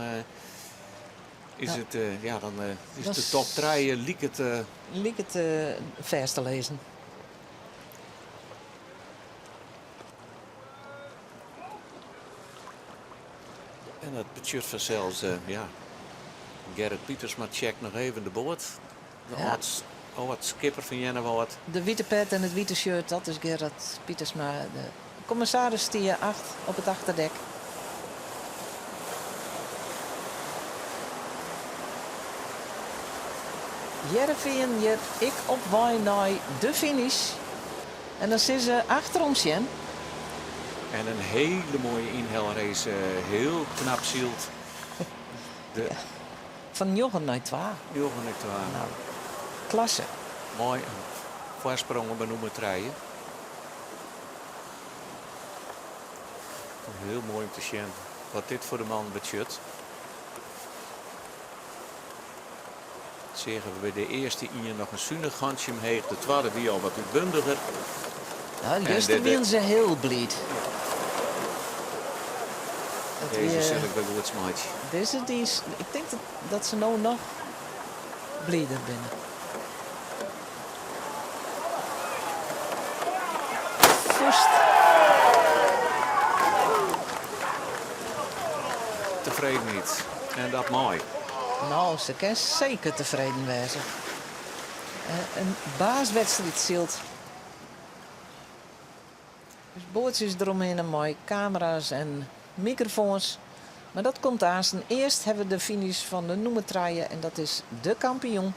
is it, ja, dan is de top trije liket. Liket fêst te lizzen. En dat betsjut fansels, ja, Gerrit Pietersma checkt noch even de boat. De âld, âld skipper fan Earnewâld. De wite pet en it wite shirt, dat is Gerrit Pietersma. De kommissaris stie acht op it achterdek. Hearrenfean hjir ek op wei nei de finish. En dan sille se achterom sjen. En in hiele moaie ynhelrace, hiel knap syld. De Fan njoggen nei twa. Njoggen nei twa. Nou, klasse. Mei in foarsprong op de nûmer trije. Hiel moai om te sjen wat dit foar de man betsjut. Seagen we by de earste ien noch in sunich hantsje omheech, de twadde wie al wat útbundiger. Nou, juster wienen se hiel bliid. Dizze sil ik wer goed smeitsje. Dizze, dy is, ik tink dat se no noch blider binne. Fûst. Tefredenheid. En dat mei. No, se kin seker tefreden wêze. In baaswedstriid syld. Dus boatsjes deromhinne mei kamera's en mikrofoans. Mar dat komt aansten. Earst hawwe we de finish fan de nûmer trije en dat is de kampioen.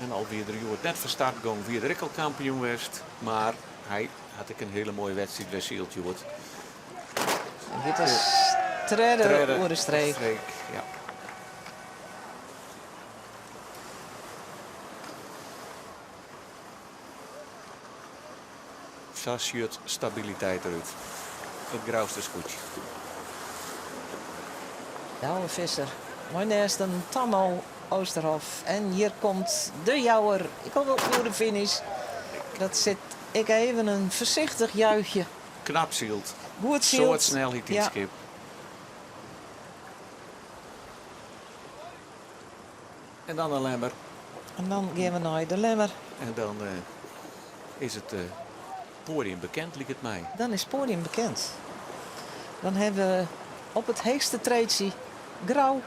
En al wie er hjoed net fan start gong, wie er ek al kampioen west. Mar hy hat ek in hiele moaie wedstriid wer syld hjoed. En dit is tredde oer de streek. Ja. Sa sjocht stabiliteit derút. It Grouster skûtsje. Douwe Visser mei nêst in Tammo Oosterhof. En hjir komt de Jouwer. Ik kom oer de finish. Dat sit ek even in foarsichtich juichje. Knap syld. Goed syld. Soad snelheid yn it skip. En dan de Lemmer. En dan gean we nei de Lemmer. En dan is it poadium bekend, liket my. Dan is it poadium bekend. Dan hawwe we op it heechste treedsje Grou.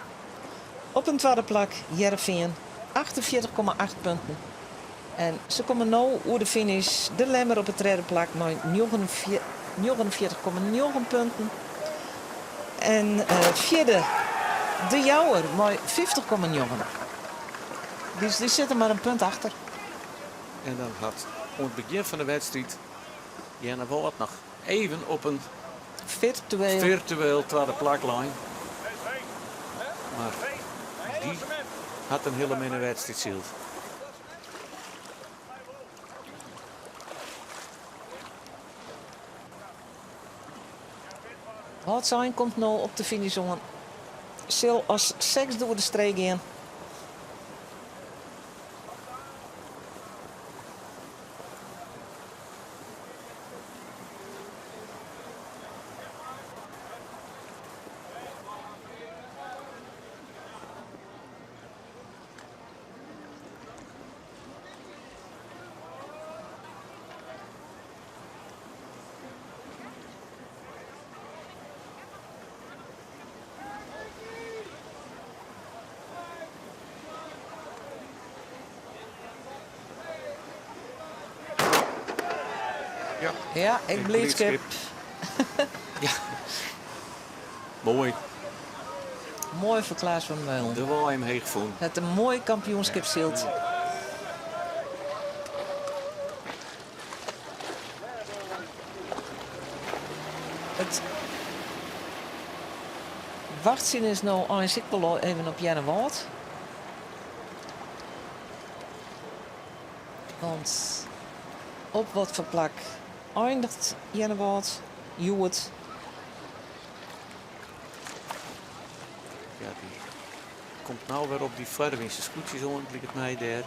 Op in twadde plak Hearrenfean, 48,8 punten. En se komme no oer de finish. De Lemmer op it tredde plak mei 49,9 punten. En fjirde De Jouwer mei 50,9. Dus dy sitte mar in punt achter. En dan hat oan it begjin fan de wedstriid Earnewâld noch even op in Virtueel. virtueel twadde plak lein. Mar dy hat in hiele minne wedstriid syld. Wâldsein komt no op de finish oan. Sil as sechsde oer de streek gean. Ja, Ja, ik blydskip. Ja. Moai. Moai foar Klaas van Meulen. De wei omheech fûn. Hat in moai kampioenskip syld. It wachtsjen is no eins ek wol even op Earnewâld. Want op wat foar plak eindiget Earnewâld hjoed? Ja, dy komt no wer op dy foarwynse skûtsjes oan, liket my dêr.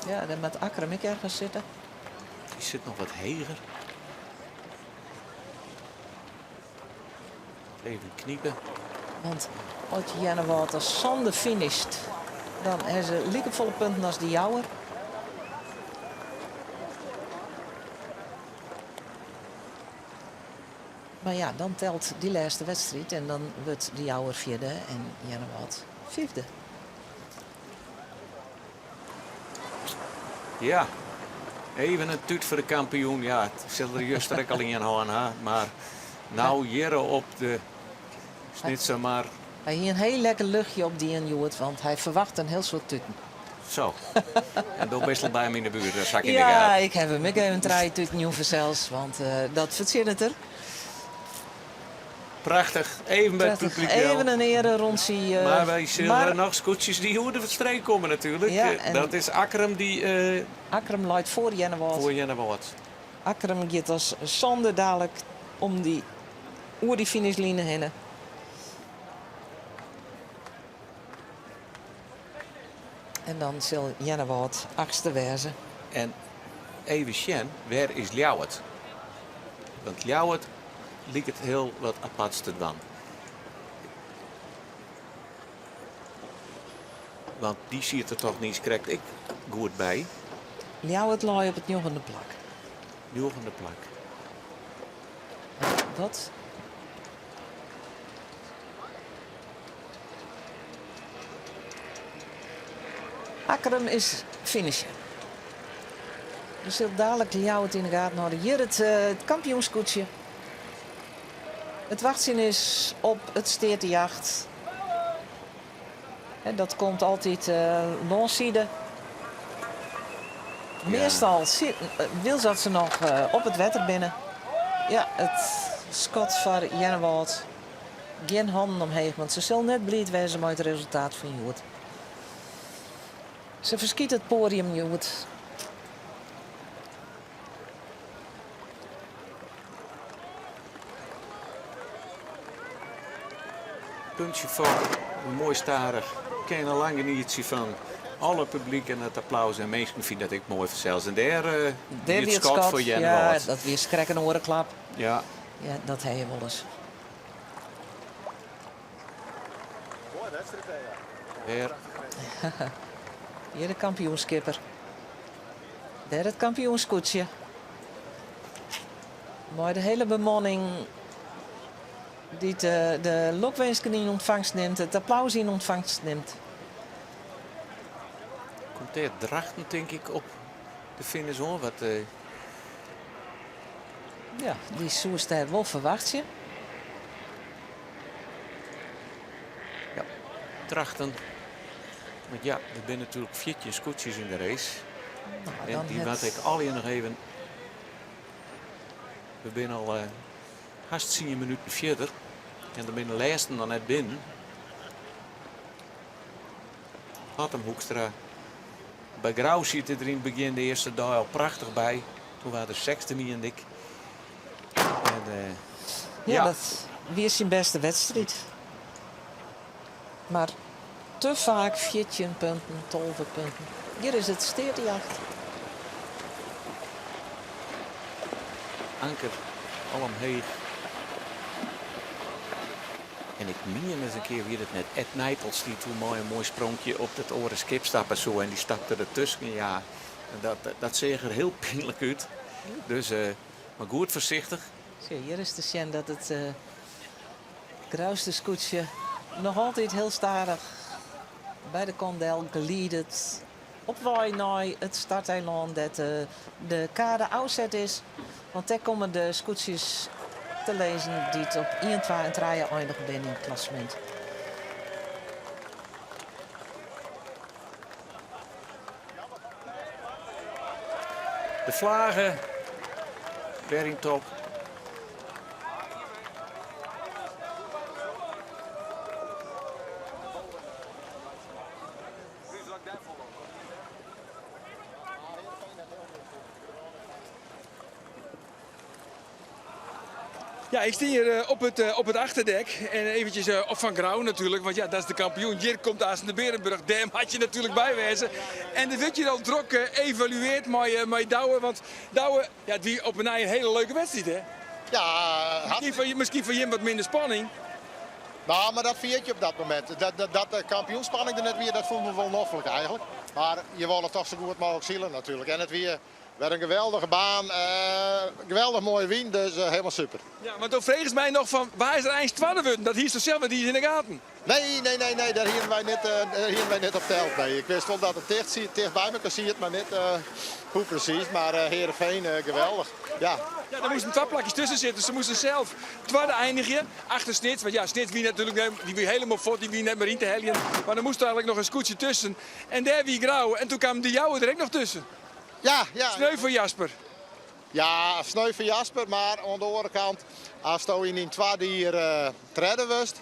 Ja, dêr moat Akkrum ek ergens sitte. Dy sit noch wat heger. Even knipe. Want as Earnewâld as sânde finisht, dan ha se likefolle punten as de Jouwer. Mar ja, dan telt dy lêste wedstriid en dan wurdt de Jouwer fjirde en Earnewâld fyfde. Ja, even in tút foar de kampioen. Ja, it sil der juster ek al ien hân ha, mar no hjir op de Snitsermar. Hy hie in hiel lekker luchtje opdien hjoed, want hy ferwachte in hiel soad tuten. Zo. En do bist al by him yn de buert, dat sak yn de Ja, gaten. ik haw him ek even trije tuten jûn fansels, want dat fertsjinnet er. Prachtich. Even by it publyk del. Even in earerûntsje. Mar wy sille noch skûtsjes dy't oer de streek komme natuerlik. Ja, en dat is Akkrum dy. Akkrum leit foar Earnewâld. Foar Earnewâld. Akkrum giet as sânde dalik om dy oer dy finishline hinne. En dan sil Earnewâld achtste wêze. En even sjen, wêr is Ljouwert? Want Ljouwert liket hiel wat aparts te dwaan. Want dy siet der toch niis krekt ek goed by. Ljouwert lei op it njoggende plak. Njoggende plak. Wat? Akkrum is finishe. Der sil dalik Ljouwert yn de gaten hâlde. Hjir it kampioenskûtsje. It wachtsjen is op it steatejacht. En dat komt altyd lânside. Meastal wylst dat se noch op it wetter binne. Ja, it skot foar Earnewâld. Gjin hannen omheech, want se sil net bliid wêze mei it resultaat fan hjoed. Se ferskyt it poadium hjoed. Puntsje foar, moai stadich. Kin al lang genietsje fan alle publyk en it applaus. En minsken fine dat ek moai fansels. En dêr wie it skot foar Earnewâld. Ja, dat wie skrek in oare klap. Ja. Ja, dat ha je wolris. Moaie wedstriid hè, ja. Dêr. Hjir de kampioenskipper. Dêr it kampioenskûtsje. Mei de hiele bemanning dy't de lokwinsken yn ûntfangst nimt, it applaus yn ûntfangst nimt. Komt dêr Drachten tink ik op de finish oan? Wat, Ja, dy soest dêr wol ferwachtsje. Ja, Drachten. Want ja, der binne natuerlik 14 skûtsjes yn de race. Nou, En dan dy het moat ik allegear noch even. We binne al hast 10 minuten fierder. En der binne de lêsten noch net binnen. Hattem Hoekstra. By Grou siet er der yn it begjin de earste dei al prachtich by. Toen waard er sechsde miende ik. En, Ja, ja. dat wie syn bêste wedstriid. Mar te faak 14 punten, 12 punten. Hjir is it steatejacht. Anker al omheech. En ik mien ris in kear wie dat net Ed Nijpels dy't toen mei in moai spronkje op dat oare skip stappe soe en dy stapte dertusken. Ja, dat, dat seach der hiel pynlik út. Dus, mar goed foarsichtich. Sjoch, hjir is te sjen dat it Grouster skûtsje noch altyd hiel stadich by de kant del glidet op wei nei it starteilân dêr't de kade ôfset is. Want dêr komme de skûtsjes te lizzen dy't op ien, twa en trije einige binne yn it klassemint. De flage wer yn top. Ja, ik stean hjir op it, op it achterdek en eventjes op fan Grou natuerlik, want ja, dat is de kampioen. Hjir komt aansten de Berenburg, dêr moat je natuerlik by wêze. En der wurdt hjir al drok evalueard mei, mei Douwe, want Douwe, ja, it wie op 'e nij in hiele leuke wedstriid, hè? Ja, Miskien foar, miskien foar jim wat minder spanning. Nou, mar dat ferjit je op dat momint. Dat, dat, dat de kampioenspanning der net wie, dat fûnen we wol noflik eigentlik. Mar je wolle toch sa goed mooglik sile natuerlik. En it wie wer in geweldige baan, geweldich moaie wyn, dus hielendal super. Ja, want do fregest my noch fan wa is der eins twadde wurden? Dat hiest sels net iens yn de gaten. Nee, nee, nee, nee, dêr hienen wy net, dêr hienen wy net op teld. Nee, ik wist wol dat it ticht siet, ticht by mekoar siet, mar net hoe presys. Mar Heerenveen, geweldich. Ja. Ja, der moasten twa plakjes tusken sitte. Se moasten sels twadde einigje achter Snits. Want ja, Snits wie natuerlik dy wie hielendal fuort, dy wie net mear yn te heljen. Mar der moast eigenlik noch in skûtsje tusken. En dêr wie Grou. En toen kaam de Jouwer der ek noch tusken. Ja, ja. Sneu foar Jasper. Ja, sneu foar Jasper, mar oan de oare kant, asto yn dyn twadde jier tredde wurdst,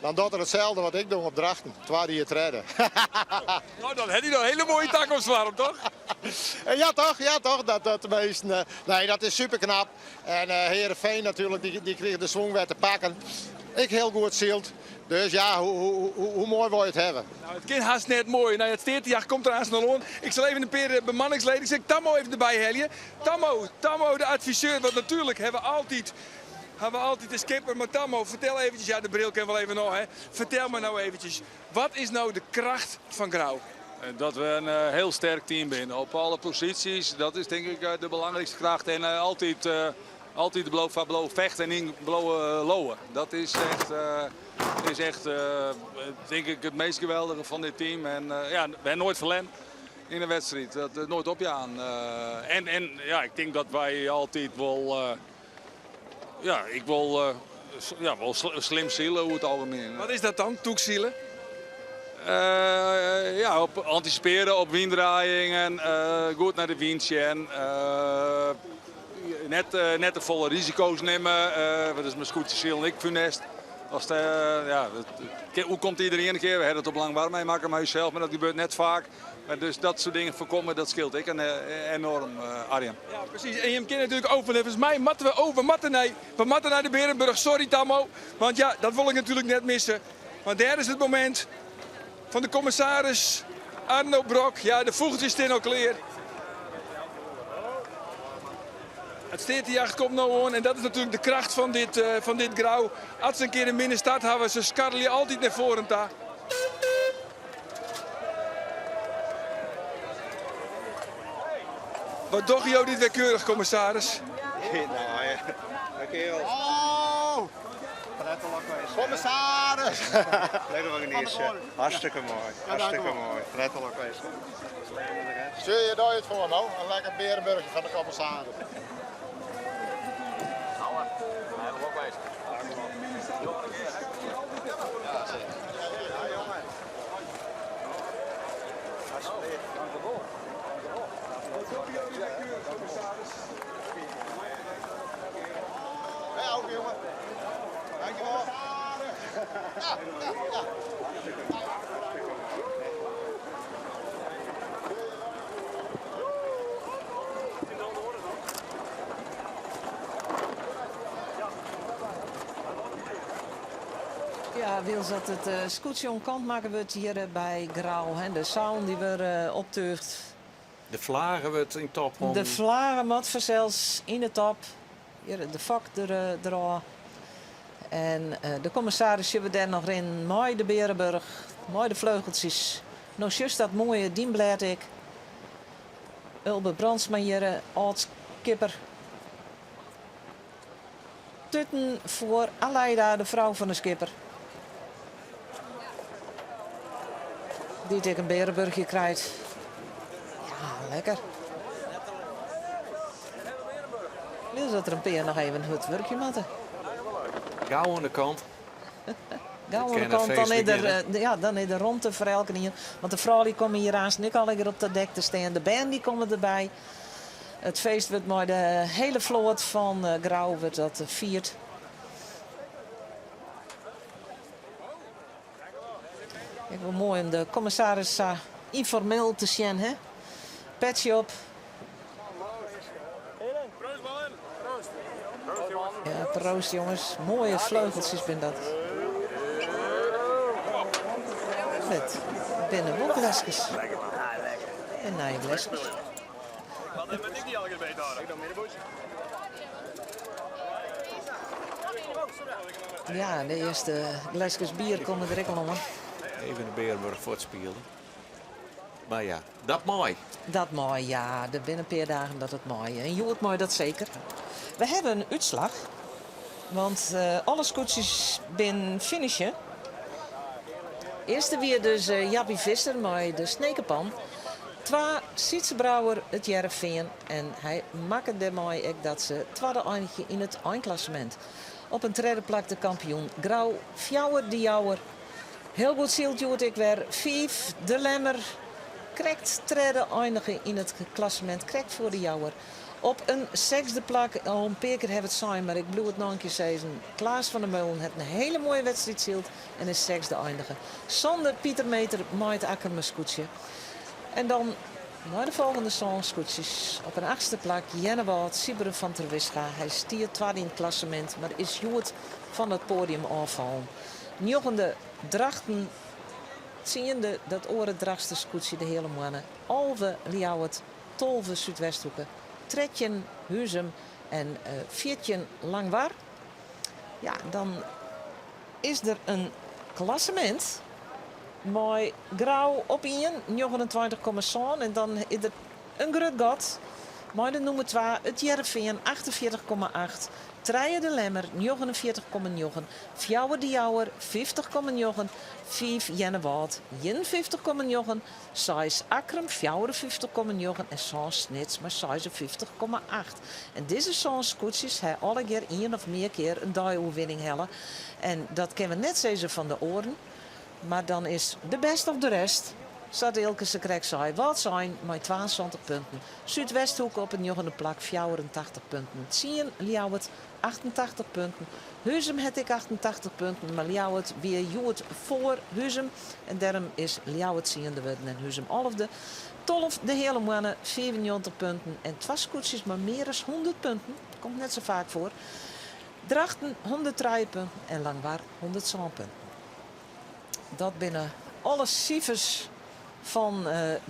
dan docht er itselde wat ik doch op Drachten, twadde jier tredde. Nou, dan hat hy noch in hiele moaie takomst foar him, toch? Ja toch, ja toch, dat, dat teminsten. Nee, dat is super knap. En Heerenveen natuerlik, dy, dy krige de swung wer te pakken. Ek hiel goed syld. Dus ja, hoe, hoe, hoe, hoe moai wol je it hawwe? Nou, it kin hast net moai. Nou, it steatejacht komt der aanst al oan. Ik sil even in pear bemanningsleden, ik sil Tammo even derby helje. Tammo, Tammo de adviseur, want natuerlik hawwe we altyd, hawwe we altyd de skipper. Mar Tammo, fertel eventjes, ja de bril kin wol even ôf hè. Fertel my no eventjes, wat is no de kracht fan Grou? Dat we in hiel sterk team binne op alle posysjes. Dat is tink ik de belangrykste kracht. En altyd, altyd bliuwe foar bliuwe fechten en yn bliuwe leauwe. Dat is echt, is echt tink ik it meast geweldige fan dit team. En ja, we hawwe noait ferlern yn in wedstriid. Dat noait opjaan. En, en ja, ik tink dat wy altyd wol, ja, ik wol, ja, wol slim sile oer it algemien. Wat is dat dan, tûk sile? Ja, op antisipearje op wyndraaiingen, goed nei de wyn sjen. Net, net te folle risiko's nimme, want dat is mei skûtsjesilen ek funest. As de, ja, it oerkomt iderien in kear. We hawwe it op Langwar meimakke mei ússels, mar dat gebeurt net faak. Maar dus dat soart dingen foarkomme, dat skeelt ek enoarm, Arjen. Ja, presys. En jim kinne natuerlik over. Neffens my moatte we over. We moatte nei, we moatte nei de Berenburg. Sorry Tammo, want ja, dat wol ik natuerlik net misse. Want dêr is it momint fan de kommissaris Arno Brok. Ja, de fûgeltsjes stean al klear. It steatejacht komt no oan en dat is natuerlik de kracht fan dit, fan dit Grou. As se in kear in minne start hawwe, se skarrelje altyd nei foaren ta. Wat dogge jo dit wer keurich, kommissaris? Nou ja, kerel. Oh! Commissaris! Lekker wat genieten. Hartstikke moai. Hartstikke moai. Prettig geweest. Sil je daar het voor nou? Een lekker berenburgje van de commissaris. Ja, wylst dat it skûtsje oan kant makke wurdt hjir by Grou. De seil dy wurdt optuigd. De flage wurdt yn top hongen. De flage moat fansels yn de top. Hjir de fok der derôf. En de kommissaris sjogge we dêr noch rinnen mei de Berenburg, mei de fleugeltsjes. No sjochst dat moaie dienblêd ek. Ulbe Brandsma hjir, âld-skipper. Tuten foar Aleida, de frou fan de skipper. Dy't ek in Berenburgje krijt. Ja, lekker. Wylst dat der in pear noch even hurd wurkje moatte. Gau oan de kant. Gau oan de kant, dan is der, ja, dan is der romte foar elkenien. Want de froulju komme hjir aanst ek allegear op dat dek te stean. De bern dy komme derby. It feest wurdt mei de hiele float fan Grou wurdt dat fierd. Ek wol moai om de kommissaris sa ynformeel te sjen, hè? Petsje op. Ja, prachtige. Proost jonges, moaie fleugeltsjes binne dat. It binne wol gleskes. En nije gleskes. Ja, de earste gleskes bier komme der ek al oan. Even de Bearenburch fuortspiele. Mar ja, dat mei. Dat mei, ja. Der binne in pear dagen dat it mei. En hjoed mei dat seker. We hawwe in útslach, want alle skûtsjes binne finishe. Earste wie dus Jappie Visser mei de Snekerpan. Twa Sytze Brouwer, It Hearrenfean. En hy makke dêrmei ek dat se twadde einigje yn it einklassemint. Op in tredde plak de kampioen Grou, fjouwer De Jouwer. Hiel goed syld hjoed ek wer. Fiif De Lemmer, krekt tredde einige yn it klassemint, krekt foar De Jouwer. Op in sechsde plak, al in pear kear haw it sein, mar ik bliuw it noch in kear sizzen, Klaas van der Meulen hat in hiele moaie wedstriid syld en is sechsde einige. Sânde Pieter Meeter mei it Akkrumer skûtsje. En dan nei de folgjende sân skûtsjes. Op in achtste plak Earnewâld, Sybren van Terwisga. Hy stiet twadde yn it klassemint, mar is hjoed fan it poadium ôffallen. Njoggende Drachten, tsiende dat oare Drachtster skûtsje de Heale Moanne, 11 Ljouwert, 12 Súdwesthoeke, 13 Huzum en 14 Langwar. Ja, dan is der in klassemint mei Grou op ien, 29,7 en dan is der in grut gat mei de nûmer twa It Hearrenfean, 48,8, trije De Lemmer, 49,9, fjouwer De Jouwer, 50,9, fiif Earnewâld, 51,9, seis Akkrum, 54,9 en sân Snits mei 56,8. En dizze sân skûtsjes ha allegear ien of mear kear in deioerwinning helle. En dat kinne we net sizze fan de oaren. Mar dan is de best of the rest, sa't Eelke sakrekt sei, Wâldsein mei 72 punten, Súdwesthoeke op it njoggende plak 84 punten, tsien Ljouwert 88 punten, Huzum hat ek 88 punten, mar Ljouwert wie hjoed foar Huzum en dêrom is Ljouwert tsiende wurden en Huzum alfde. 12 de Heale Moanne 95 punten en twa skûtsjes mei mear as 100 punten, komt net sa faak foar. Drachten 103 punten en Langwar 107 punten. Dat binne alle sifers fan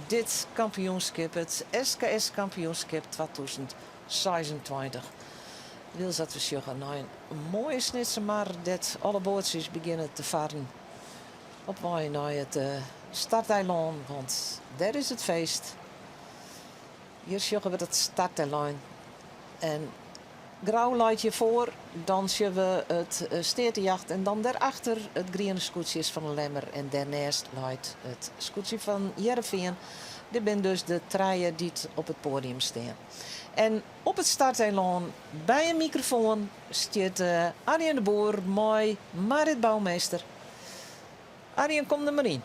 dit kampioenskip, it SKS kampioenskip 2026. Wylst dat we sjogge nei in moaie Snitsermar dêr't alle boatsjes begjinne te farren op wei nei it starteilân, want dêr is it feest. Hjir sjogge we dat starteilân en Grou leit hjir foar, dan sjogge we it Steatejacht en dan dêrachter it griene skûtsje is fan de Lemmer en dêrnêst leit it skûtsje fan Hearrenfean. Dit binne dus de trije dy't op it poadium stean. En op it starteilân by in mikrofoan stiet Arjen de Boer mei Marit Bouwmeester. Arjen, kom der mar yn.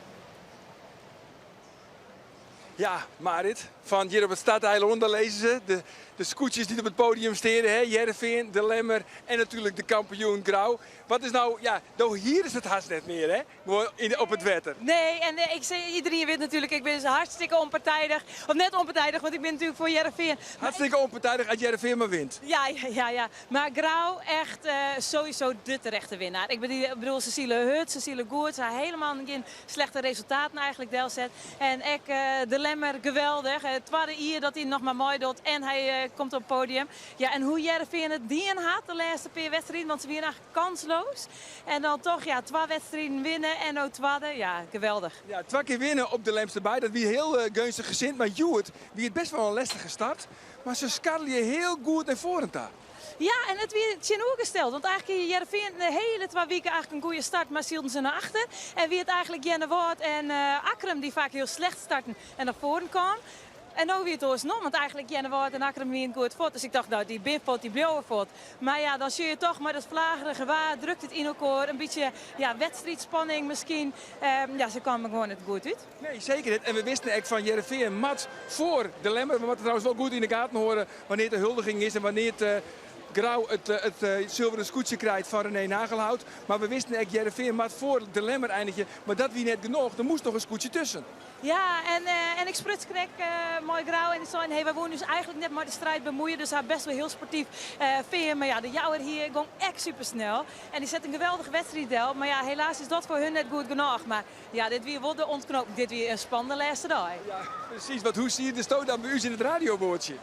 Ja, Marit, fan hjir op it starteilân, daar lizze se. De, de skûtsjes dy't op it podium steane, hè? Hearrenfean, De Lemmer en natuerlik de kampioen Grou. Wat is no, ja, do hearst it hast net mear, hè? Gewoan yn, op it wetter. Nee, en eh, ik zeg, iedereen weet natuurlijk, ik ben hartstikke onpartijdig. Of net onpartijdig, want ik ben natuurlijk voor Hearrenfean. Hartstikke onpartijdig as Hearrenfean mar wint. Ja, ja, ja, ja. Maar Grou echt eh, sowieso de terechte winnaar. Ik bedoel, bedoel se sile hurd, se sile goed. Se ha helemaal gjin slechte resultaten eigenlijk delset. En ek De Lemmer, geweldich. It twadde jier dat hy noch mar meidocht en hy komt op it podium. Ja, en hoe Hearrenfean it dien hat de lêste pear wedstriden, want se wiene eigenlijk kansloos. En dan toch ja, twa wedstriden winne en no twadde. Ja, geweldich. Ja, twa kear winne op de Lemster Baai, dat wie hiel geunstich gesind. Mar hjoed wie it best wol in lestige start. Mar se skarrelje hiel goed nei foaren ta. Ja, en it wie tsjinoergesteld. Want eigenlijk hie Hearrenfean de hiele twa wiken eigenlijk in goede start, mar sylden se nei achter. En wie it eigenlijk Earnewâld en Akkrum dy't faak hiel slecht starten en nei foaren kamen. En no wie it oarsom, want eigenlijk Earnewâld en Akkrum wienen goed fuort. Dus ik tocht, no, dy binne fuort, dy bliuwe fuort. Mar ja, dan sjoch je toch mei dat flagerige waar, drukt it yn elkoar. In bytsje ja, wedstriidspanning miskien. Ja, se kamen gewoan net goed út. Nee, seker net. En we wisten ek fan Hearrenfean moat foar de Lemmer. We moatte trouwens wol goed yn de gaten hâlde wannear't de huldiging is en wannear't. Grou it, it sulveren skûtsje krijt fan René Nagelhout. Mar we wisten ek, Hearrenfean moat foar De Lemmer einigje. Mar dat wie net genoch, der moast noch in skûtsje tusken. Ja, en, en ik spruts krekt mei Grou en dy seinen, hey, wy woene ús eigentlik net mei de striid bemuoie, dus ha best wol hiel sportyf fearn. Mar ja, de Jouwer hier gong ek supersnel en dy set in geweldige wedstriid del. Mar ja, helaas is dat foar hun net goed genôch. Mar ja, dit wie wol de ûntknoping. Dit wie in spannende lêste dei. Ja, presys. Want hoe sietsto dan by ús yn it radioboatsje?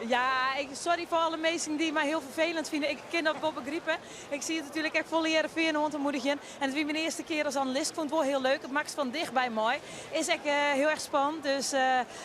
Ja, ik, sorry foar alle minsken dy't my hiel ferfelend fine. Ik kin dat wol begripe. Ik siet natuerlik ek folle Hearrenfean oan te moedigjen. En it wie myn earste kear as analist. Ik fûn it wol hiel leuk. It makst fan dichtby mei. Is ek hiel erch spannend. Dus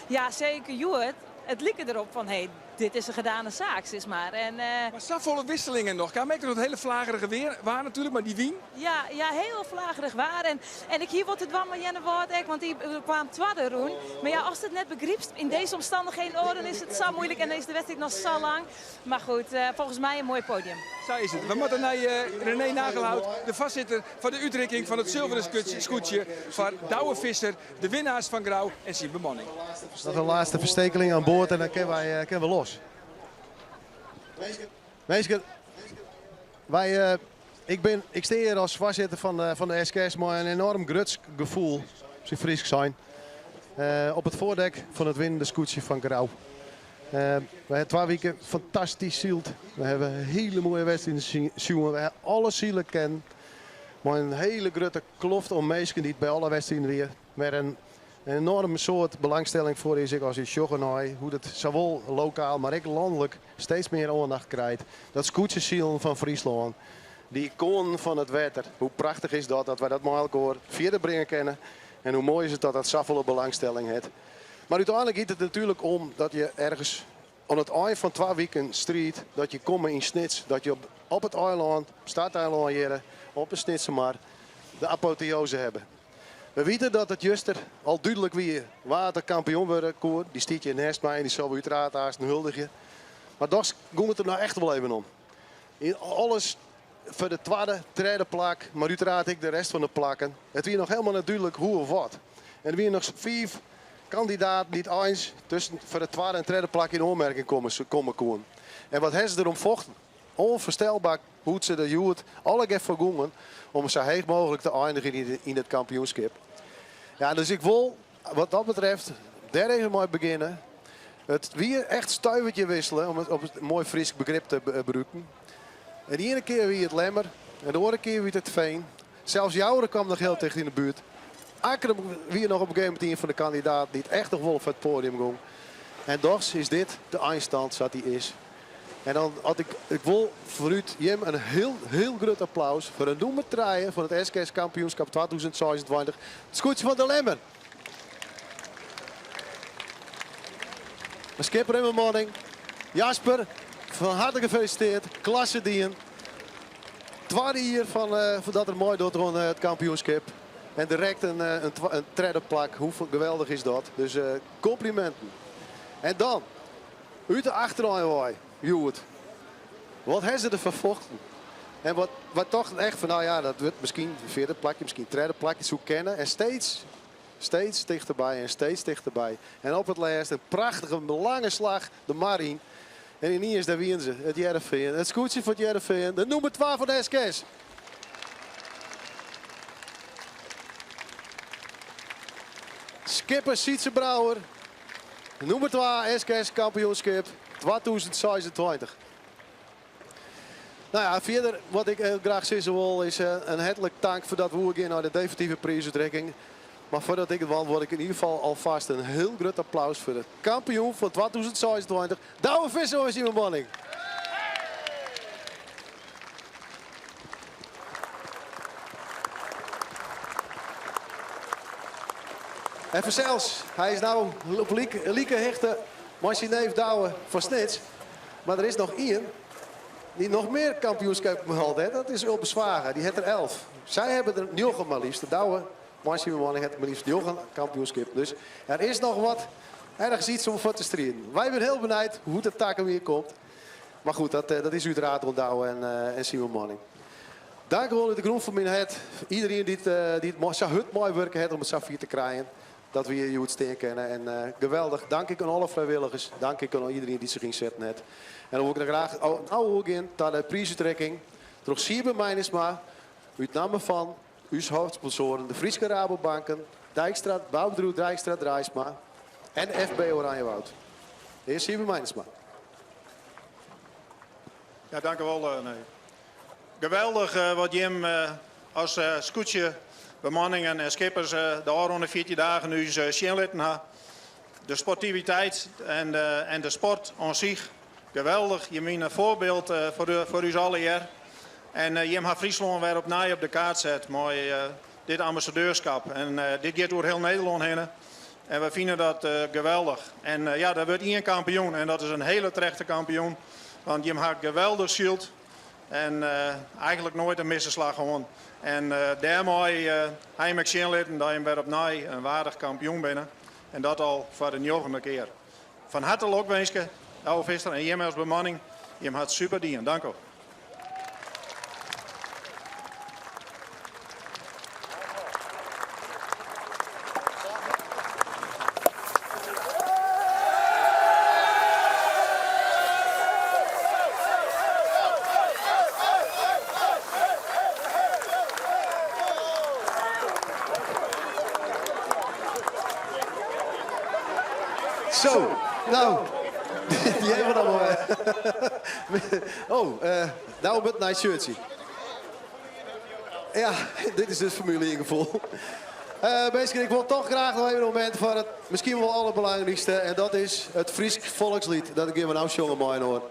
ja, seker hjoed. It like derop fan, hey, dit is in gedane saak, sis mar. En, Mar safolle wisselingen noch. Kaam ek troch it hiele flagerige weer, waar natuerlik, mar dy wyn. Ja, ja, hiel flagerich waar. En, en ik hie wol te dwaan mei Earnewâld ek, want dy kwaam twadde rûn. Mar ja, ast it net begrypst yn dizze omstannichheden, oh, dan is it sa muoilik en dan is de wedstriid noch sa lang. Mar goed, folgens my in moai podium. Sa is it. We moatte nei René Nagelhout, de foarsitter foar de útrikking fan it sulveren skûtsje foar Douwe Visser, de winnaars fan Grou en syn bemanning. Noch in lêste ferstekeling oan board en dan kinne wy, kinne we los. Minsken, wy, ik, bin, ik stean hjir as foarsitter fan, fan de SKS mei in enoarm grutsk gefoel, syn Frysk sein, op it foardek fan it winnende skûtsje fan Grou. We hawwe twa wiken fantastysk syld. We hawwe hiele moaie wedstriden sjoen. We hawwe alle silen kennen. Mei in hiele grutte kloft oan minsken dy't by alle wedstriden wie. Wêr in enoarm soad belangstelling foar is ek as je sjogge nei hoe't it sawol lokaal mar ek lanlik steeds mear oandacht krijt. Dat skûtsjesilen fan Fryslân, dy ikoanen fan it wetter, hoe prachtich is dat dat wy dat mei elkoar fierder bringe kinne en hoe moai is it dat dat safolle belangstelling hat. Mar úteinlik giet it natuerlik om dat je ergens oan it ein fan twa wiken striid, dat je komme yn Snits, dat je op it eilân, Starteilân hjirre, op de Snitsermar, de apotheose hawwe. We witte dat it juster al dúdlik wie wa't de kampioen wurde koe. Dy stiet hjir nêst my en dy sil we úteraard aansten huldigje. Mar dochs gong it der no echt wol even om. Alles foar de twadde, tredde plak, mar úteraard ek de rest fan de plakken. It wie noch helemaal net dúdlik hoe of wat. En der wiene noch fiif kandidaten dy't eins tusken foar de twadde en tredde plak yn oanmerking komme, komme koenen. En wat hawwe se derom fochten? Onvoorstelbaar hoe't se der hjoed allegear foar gongen om sa heech mooglik te einigjen yn it kampioenskip. Ja, dus ik wol wat dat betreft dêr even mei begjinne. It wie echt stuivertje wisselen, om it op it moai Frysk begrip te brûken. En de iene kear wie it Lemmer en de oare kear wie it It Fean. Sels Joure kwam noch hiel ticht yn de buert. Akkrum wie noch op in gegeven momint ien fan de kandidaten dy't echt noch wol foar it poadium gong. En dochs is dit de einstand sa't dy is. En dan as ik, ik wol foarút jim in hiel, hiel grut applaus foar de nûmer trije fan it SKS kampioenskip 2026, it skûtsje fan De Lemmer. De skipper en bemanning, Jasper, fan harte gefelisiteerd, klasse dien. Twadde jier fan, uh, dat er meidocht oan eh, it kampioenskip. En direkt in, eh, in, in tredde plak. Hoe geweldich is dat? Dus uh, komplimenten. En dan, út de achterein wei, hjoed. Wat hawwe se derfoar fochten? En wat, wat tochten echt fan, no ja, dat wurdt miskien fjirde plakje, miskien tredde plakje, soe kinne. En steeds, steeds tichterby en steeds tichterby. En op it lêst in prachtige lange slach de mar yn. En yniens, dêr wiene se, it Hearrenfean. It skûtsje fan it Hearrenfean, de nûmer twa fan de SKS. Skipper Sytze Brouwer, nûmer twa SKS kampioenskip 2026. No ja, fierder wat ik hiel graach sizze wol is in hertlik tank foardat we oergean nei de definitive priisútrikking. Mar foardat ik it dwaan wol ik yn ieder gefal alfêst in hiel grut applaus foar de kampioen fan 2026, Douwe Visser mei syn bemanning. En fansels, hy is no op like hichte mei syn neef Douwe fan Snits. Mar der is noch ien dy't noch mear kampioenskippen behelle hat. Dat is Ulbe Zwaga, dy hat der 11. Sy hawwe der njoggen mar leafst. Douwe mei syn bemanning hat mar leafst njoggen kampioenskippen. Dus der is noch wat ergens iets om foar te striden. Wy binne hiel benijd hoe't it takom jier komt. Mar goed, dat, dat is úteraard oan Douwe en, en syn bemanning. Dank wol út de grûn fan myn hert. Iderien dy't, dy't sa hurd meiwurke hat om it safier te krijen. Dat we hjir hjoed stean kinne en geweldich. Dank ek oan alle frijwilligers, dank ek oan iederien dy't sich ynsetten hat. En dan wol ik noch graach no oergean ta de priisútrikking troch Siebe Meinesma út namme fan ús haadsponsoaren de Fryske Rabobanken, Dijkstra, Boubedriuw Dijkstra Draisma en FB Oranjewoud. De hear Siebe Meinesma. Ja, dank u wol. Nee. Geweldich wat jim as skûtsje bemanningen en skippers de ôfrûne 14 dagen ús sjen litten ha. De sportiviteit en, en de sport oan sich, geweldich. Jim wiene in foarbyld foar, foar ús allegear. En jim ha Fryslân wer opnij op de kaart set mei dit ambassadeurskap. En dit giet oer hiel Nederlân hinne. En we fine dat geweldich. En ja, der wurdt ien kampioen en dat is in hiele terechte kampioen. Want jim ha geweldich syld. En eigenlik noait in misse slach hân. En dêrmei ha jim ek sjen litten dat jim wer opnij in waardich kampioen binne. En dat al foar de njoggende kear. Fan herte lokwinske, Douwe Visser en jim as bemanning. Jim ha it super dien. Dank u. Zo, nou, die hebben we dan wel. Oh, nou met nice shirtje. Ja, dit is dus Formule 1 gefoel. Minsken, ik wol toch graach noch even in momint foar it miskien wol alderbelangrykste. En dat is it Frysk Folksliet. Dat gean we no sjongen mei-inoar.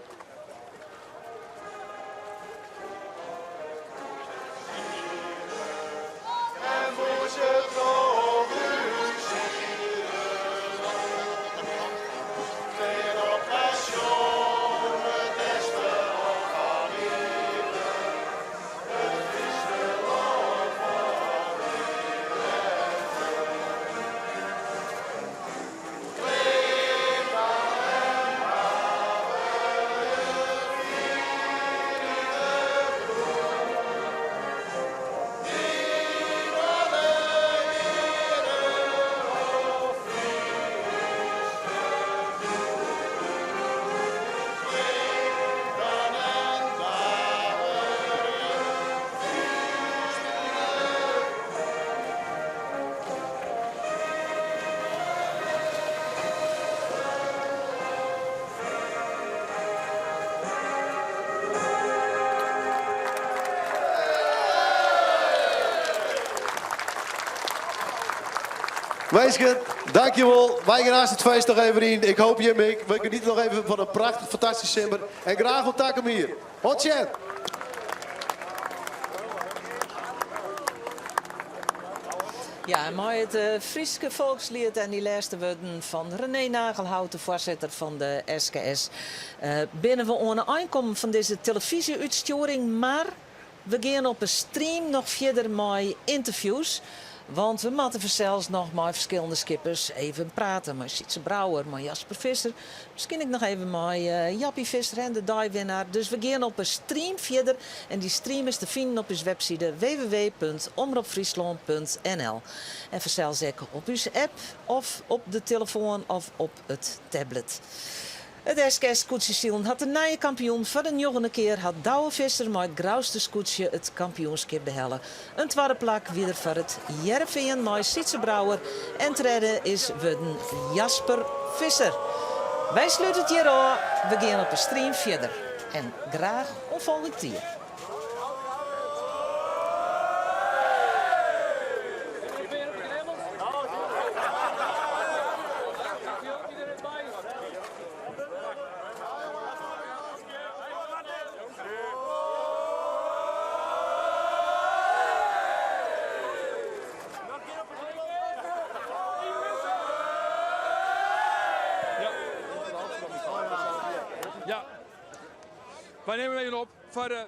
Minsken, dankjewol. Wy gean aanst it feest noch even yn. Ik hoop jim ek. We genieten noch even fan in prachtich, fantastyske simmer. En graach oant takom jier. Oant sjen! Ja, en mei it Fryske folksliet en dy lêste wurden fan René Nagelhout, de foarsitter fan de SKS, binne we oan 'e ein kommen fan dizze telefyzje-útstjoering. Mar we gean op 'e stream noch fierder mei ynterviews. Want we moatte fansels noch mei ferskillende skippers even prate. Mei Sytze Brouwer, mei Jasper Visser, miskien ek noch even mei Jappie Visser en de deiwinnaar. Dus we gean op 'e stream fierder en dy stream is te finen op ús webside www.omropfryslân.nl. En fansels ek op ús app of op de telefoan of op it tablet. It SKS skûtsjesilen hat in nije kampioen. Foar de njoggende kear hat Douwe Visser mei it Grouster skûtsje it kampioenskip behelle. In twadde plak wie der foar it Hearrenfean mei Sytze Brouwer en tredde is wurden Jasper Visser. Wy slute it hjir ôf, we gean op 'e stream fierder. En graach oant folgjend jier. Ja, wy nimme even op foar de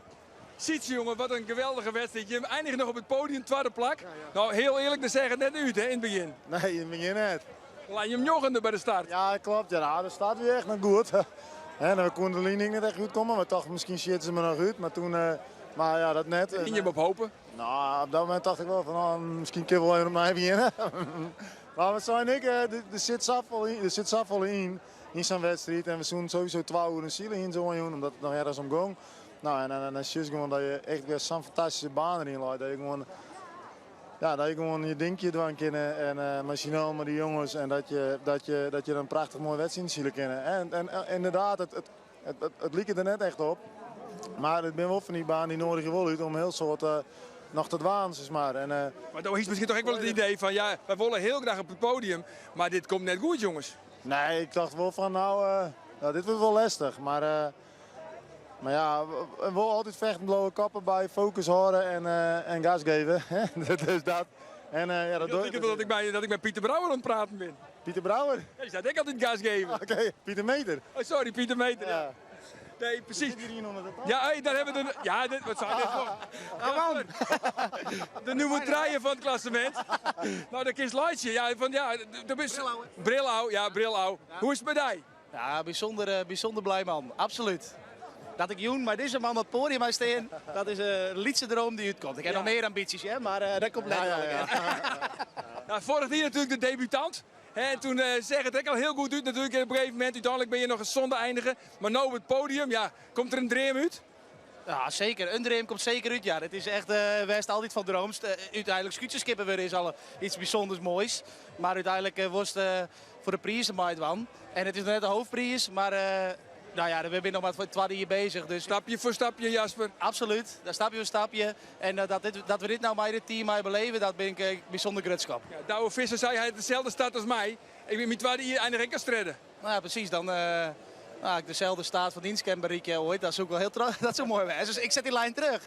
Sytze, jonge, wat in geweldige wedstriid. Je eindigen noch op it podium, twadde plak. No, hiel earlik, dêr seach it net út hè, yn it begjin. Nee, yn it begjin net. Leine jim njoggende by de start. Ja, klopt. Ja, de start wie echt net goed. En we koene de line net echt útkomme. We tochten miskien sjitte se my noch út, mar toen, mar ja, dat net. Hiene jim op hope? No, op dat momint tocht ik wol fan, oh, miskien kinne we wol even opnij begjinne. Mar we seinen ek, der sit safolle yn, der sit safolle yn, yn sa'n wedstriid. En we soenen sowieso twa oeren sile hienen se oanjûn, omdat it noch ergens om gong. No, en dan sjochst gewoan dat je echt wer sa'n fantastyske baan deryn leit. Dat je gewoan, ja, dat je gewoan je dinkje dwaan kinne en mei syn allen mei dy jonges. En dat je, dat je, dat je dan in prachtich moaie wedstriid sile kinne. En, en ynderdaad, it, it, it, it liket der net echt op. Mar it binne wol fan dy banen dy noadigje wol út om in hiel soad noch te dwaan, sis mar. En, Mar do hiest miskien toch ek wol it idee fan ja, wy wolle hiel graach op it podium, mar dit komt net goed jonges. Nee, ik tocht wol fan no, no dit wurdt wol lestich. Mar, mar ja, wol altyd fechten bliuwe, kop derby, fokus hâlde en, en gas geven. Dus dat. En, ja, dat Ik liket wol dat ik mei, dat ik mei Pieter Brouwer oan it praten bin. Pieter Brouwer? Ja, dy seit ek altyd gas geven. Oké, Pieter Meter. Oh, sorry, Pieter Meter. Ja. Nee, precies. Ja, hey, daar hebben we de. Ja, dit, wat zou dit voor? Ah, man. De nummer 3 van het klassement. Nou, dat is Leitje. Ja, van, ja, dat is. Brillau, ja, Brillau. Hoe is het met jou? Ja, bijzonder, bijzonder blij man. Absoluut. Dat ik jûn mei dizze man op het podium mei stean, dat is in lytse droom dy't útkomt. Ik ha noch mear ambities, hè, mar dat komt letter wel. Ja, vorig jaar natuurlijk de debutant. En toen seach it ek al hiel goed út natuerlik op in gegeven momint. Uteinlik binne je noch in sânde einige. Mar no op it podium, ja, komt der in dream út? Ja, seker. In dream komt seker út. Ja, it is echt uh, wêr'tst altyd fan dreamst. Uteinlik skûtsjeskipper wurde is al iets bysûnders moais. Mar úteinlik uh, wolst uh, foar de prizen meidwaan. En it is noch net de hoofdpriis, mar no ja, we binne noch mar foar it twadde jier beuzich. Dus Stapje foar stapje, Jasper. Absoluut, dat stapje foar stapje. En dat, dit, dat we dit no mei dit team mei beleve, dat bin ik bysûnder grutsk op. Ja, Douwe Visser sei hy hat deselde start as my. Ik bin myn twadde jier einige ek as tredde. No ja, presys. Dan no, ik deselde staat fan dienst kin berikke oait, dat soe ik wol hiel dat soe moai wêze. Dus ik set dy lijn terug.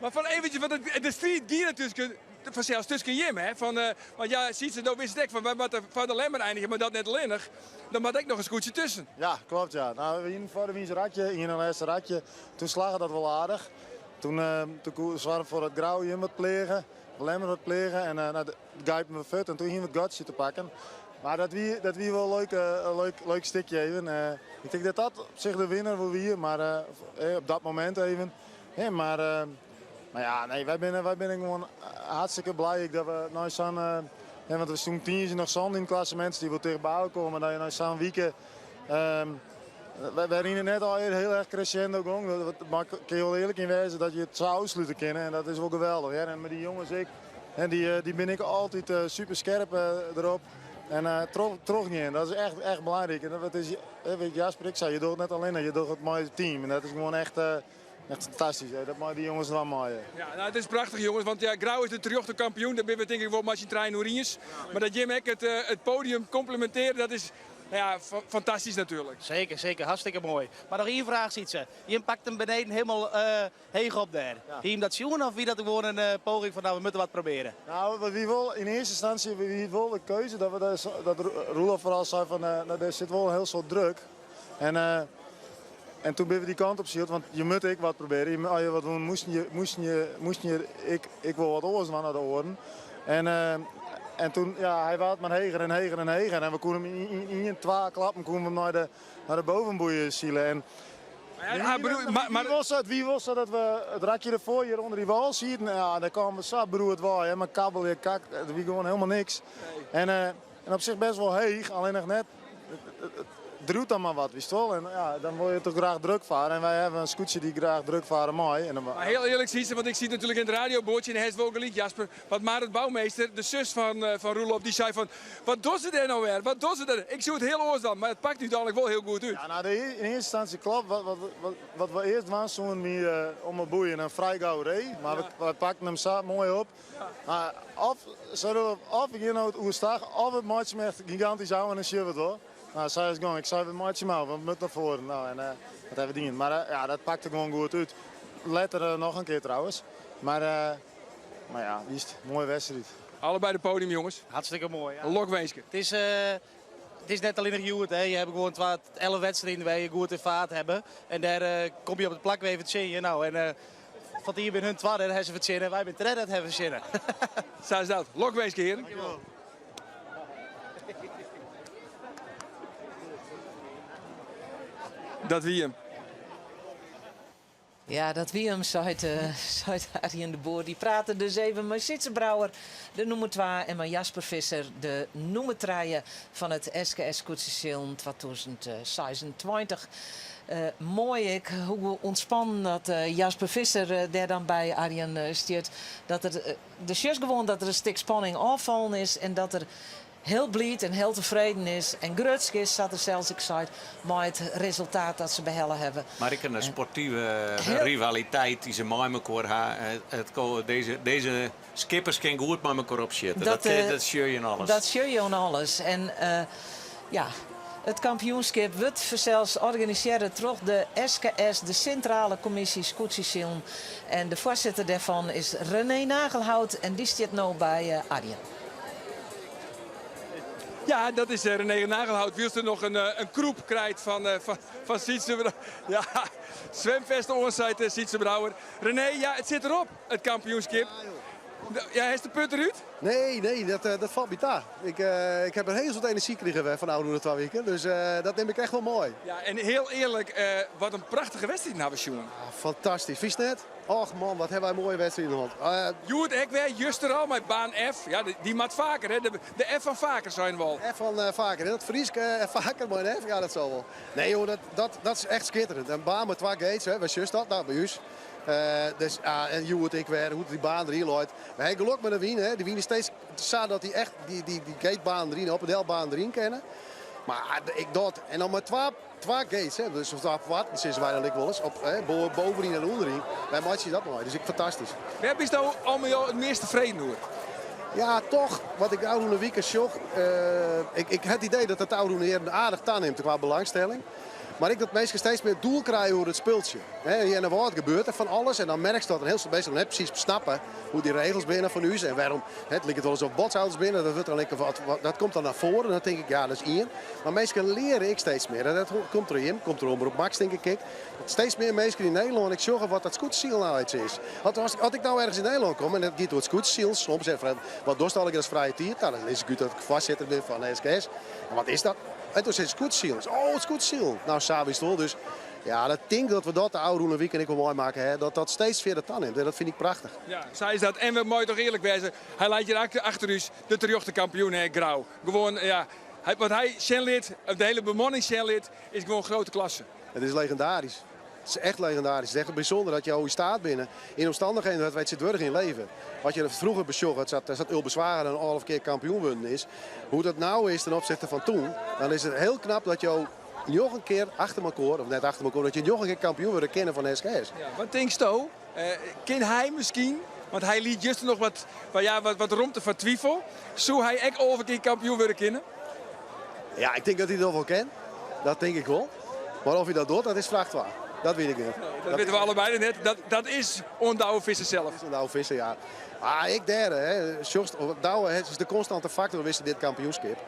Mar fan eventjes, want de striid gie natuerlik fansels tusken jim, hè? Fan, want ja, Sietse, do wist it ek, fan wy moatte foar de Lemmer einigje, mar dat net allinnich. Der moat ek noch in skûtsje tusken. Ja, klopt ja. No, we hienen foar de wyn ratje, ien en lêste ratje. Toen slagge dat wol aardich. Toen, toen koe soarge foar dat Grou jim wat pleage, de Lemmer wat pleage en no, gijpen we fuort en toen hienen we it gatsje te pakken. Mar dat wie, dat wie wol leuk, in leuk, leuk stikje even. Ik tink dat dat op sich de winner wol wie, mar op dat momint even. Mar, mar ja, nee, wy binne, wy binne gewoan hartstikke blij dat we nei sa'n, want we stoenen tiisdei noch sânde yn it klassemint, dy wol tichtby elkoar, mar dat je nei sa'n wike wêryn it net allegear hiel erch crescendo gong, mar kin je wol earlik yn wêze dat je it sa ôfslute kinne en dat is wol geweldich. Hear. En mei dy jonges ek, en dy binne ek altyd super skerp derop. En troch, trochgean, dat is echt, echt belangryk. En dat is, weet Jasper, ik sei, je docht it net allinnich, je docht it mei it team. En dat is gewoan echt, echt fantastysk. Hè. Dat meie dy jonges dwaan meie. Ja, no, it is prachtich jonges, want ja, Grou is de terjochte kampioen. Dêr binne we tink ik wol mei syn trijen oer iens. Mar dat jim ek it podium komplemintearje, dat is no ja, fantastysk natuerlik. Seker, seker. Hartstikke moai. Mar noch ien fraach, Sietse. Jim pakt him beneden hielendal heech op dêr. Hie jim dat sjoen of wie dat gewoan in poging fan no, we moatte wat probearje? No, we wie wol yn earste ynstânsje wie it wol de keuze dat we dat Roelof foaral sei fan no, der sit wol in hiel soad druk. En, en toen binne we dy kant op syld, want je moatte ek wat probearje. As je wat wûn, moasten je, moasten je, moasten je ek, ek wol wat oars dwaan dan de oaren. En, en toen, ja, hy waard mar heger en heger en heger. En we koene him yn ien, twa klappen koene we him nei de, nei de bovenboeien sile. En Maar, het wie wol sa dat we it rakje derfoar hjir ûnder dy wâl sieten. Ja, dêr kamen we sa beroerd wei. Hè, mei kabbelje, kak, der wie gewoan hielendal niks. En, en op sich bêst wol heech, allinnich net. It driuwt dan mar wat, witst wol. En ja, dan wolle je toch graach druk farre. En wy hawwe in skûtsje dy't graach druk farre mei. En dan... Mar hiel earlik, Sietse, want ik siet natuerlik yn it radioboatsje en hast wol gelyk, Jasper. Want Marit Bouwmeester, de sus fan Roelof, dy sei fan, wat dogge se dêr no wer? Wat dogge se dêr? Ik soe it hiel oars dwaan, mar it pakt úteinlik wol hiel goed út. Ja, no, yn earste ynstânsje klopt. Wat, wat, wat, wat we earst dwaan soenen wie om 'e boeien in frij gau ree. Mar we, we pakten him sa moai op. Mar of, sei Roelof, of we gean no it oerstach, of we meitsje him echt gigantysk ôf en dan sjogge we it wol. No, sa is it gong. Ik sei, we meitsje him ôf, want we moatte nei foaren. No, en dat hawwe we dien. Mar ja, dat pakte gewoan goed út. Letter noch in kear trouwens. Mar, mar ja, witst, moaie wedstriid. Allebei de podium, jonges. Hartstikke moai. Ja. Lokwinske. It is, it is net allinnich hjoed. Hè. Je hawwe gewoan twa, 11 wedstriden wêr't je goed in faart hawwe. En dêr komme je op it plak wer even tsjin je. No, en fan it jier binne hun twadde, dat hawwe se fertsjinne. Wy binne tredde, dat hawwe we fertsjinne. Sa is dat. Lokwinske, hearen. Dankjewol. Dat wie him. Ja, dat wie him, seit, uh, seit Arjen de Boer. Dy prate dus even mei Sytze Brouwer, de nûmer 2, en mei Jasper Visser, de nûmer 3 fan it SKS Skûtsjesilen 2026. Uh, moai ek hoe ûntspannen dat uh, Jasper Visser uh, dêr dan by Arjen uh, stiet. Dat er, uh, do sjochst gewoan dat der in stik spanning ôffallen is en dat er hiel bliid en hiel tefreden is en grutsk is, sa't er sels ek seit, mei it resultaat dat se behelle hawwe. Mar ek in sportive rivaliteit dy't se mei mekoar ha. It, dizze, dizze skippers kinne goed mei mekoar opsjitte. Dat, dat, dat sjogge je oan alles. Dat sjogge je oan alles. En uh, ja, it kampioenskip wurdt fansels organisearre troch de SKS, de Sintrale Kommisje Skûtsjesilen. En de foarsitter dêrfan is René Nagelhout en dy stiet no by uh, Arjen. Ja, dat is eh, René Nagelhout. Wylst er noch in, eh, in krûp krijt fan, eh, fan, fan Sytse Ja, swimfest oan, Sytse Brouwer. René, ja, it sit derop, it kampioenskip. Ja, is de put derút? Nee, nee, dat, dat falt my ta. Ik, uh, ik ha in hiel soad enerzjy krigen fan de ôfrûne twa wiken. Dus uh, dat nim ik echt wol mei. Ja, en hiel earlik, uh, wat in prachtige wedstriid hawwe we sjoen. Ah, fantastysk. Fynst net? Och man, wat hawwe wy moaie wedstriden hân. Uh, Hjoed ek wer, juster al mei baan F. Ja, dy moat faker, hè? De, de F fan Faker seine we al. F fan uh, Faker, dat Frysk uh, Faker mei in F? Ja, dat sil wol. Nee joh, dat, dat, dat is echt skitterend. In baan mei twa gates, hè, wêr sjochst dat? Nou, by ús. Uh, dus, ah, en hjoed ek wer, hoe't dy baan deryn leit. We hawwe gelok mei de wyn, hè. De wyn is steeds sa dat dy echt dy, dy, dy gatebaan deryn, op en delbaan deryn kinne. Mar ik dat, en dan mei twa Twa gates, hè, dus twa poarten sizze wy dan ek wolris, op, hè, bovenyn en ûnderyn. Wy meitsje dat mei, dus ek fantastysk. Wêr bist no al mei al it meast tefreden oer? Ja, toch, wat ik de ôfrûne wiken sjoch, uh, ik, ik ha it idee dat it de ôfrûne jierren aardich tanimt kwa belangstelling. Mar ek dat minsken steeds mear doel krije oer it spultsje. Hè, yn Earnewâld gebeurt der fan alles en dan merkst dat in hiel soad minsken net presys snappe hoe't dy regels binne fan ús en wêrom. Hè, it liket wolris of botsauto's binne, dat wurdt dan ek wat, wat, dat komt dan nei foaren en dan tink ik, ja, dat is ien. Mar minsken leare ek steeds mear. En dat komt troch jim, komt troch Omrop Max tink ik ek. Dat steeds mear minsken yn Nederlân ek sjogge wat dat skûtsjesilen nou eins is. Want as, as ik no ergens yn Nederlân kom en it giet oer it skûtsjesilen, soms even wat dochst allegear as frije tiid? Nou, dan lis ik út dat ik foarsitter bin fan de SKS. En wat is dat? En toen sei skûtsjesilen. Oh, it skûtsjesilen. Nou, sa wist wol. Dus ja, dat tink dat we dat de ôfrûne wiken ek wol meimakke ha, dat dat steeds fierder tanimt. En dat fyn ik prachtich. Ja, sa is dat. En we meie toch earlik wêze, hy leit hjir achter ús, de terjochte kampioen, hè, Grou. Gewoan, ja, wat hy sjen lit, de hiele bemanning sjen lit, is gewoan grutte klasse. It is legindarysk. It is echt legindarysk. It is echt bysûnder dat jo yn steat binne yn omstannichheden wêr't wy tsjintwurdich yn leve. As je froeger besjogge, sa't Ulbe Zwager in 11 kear kampioen wurden is, hoe't dat no is ten opsichte fan toen, dan is it hiel knap dat jo njoggen kear achter mekoar, of net achter mekoar, dat je njoggen kear kampioen wurde kinne fan SKS. Ja, wat tinksto? Uh, kin hy miskien, want hy liet juster noch wat, wat, ja, wat, wat romte foar twifel. Soe hy ek 11 kear kampioen wurde kinne? Ja, ik tink dat hy dat wol kin. Dat tink ik wol. Mar oft hy dat docht, dat is fraach 2. Dat wit ik net. Nee, dat witte we allebei net. Dat, dat is oan Douwe Visser sels. Dat is oan Douwe Visser, ja. Ah, ek dêr, hè. Sjochst, Douwe is de konstante faktor wist dit kampioenskip.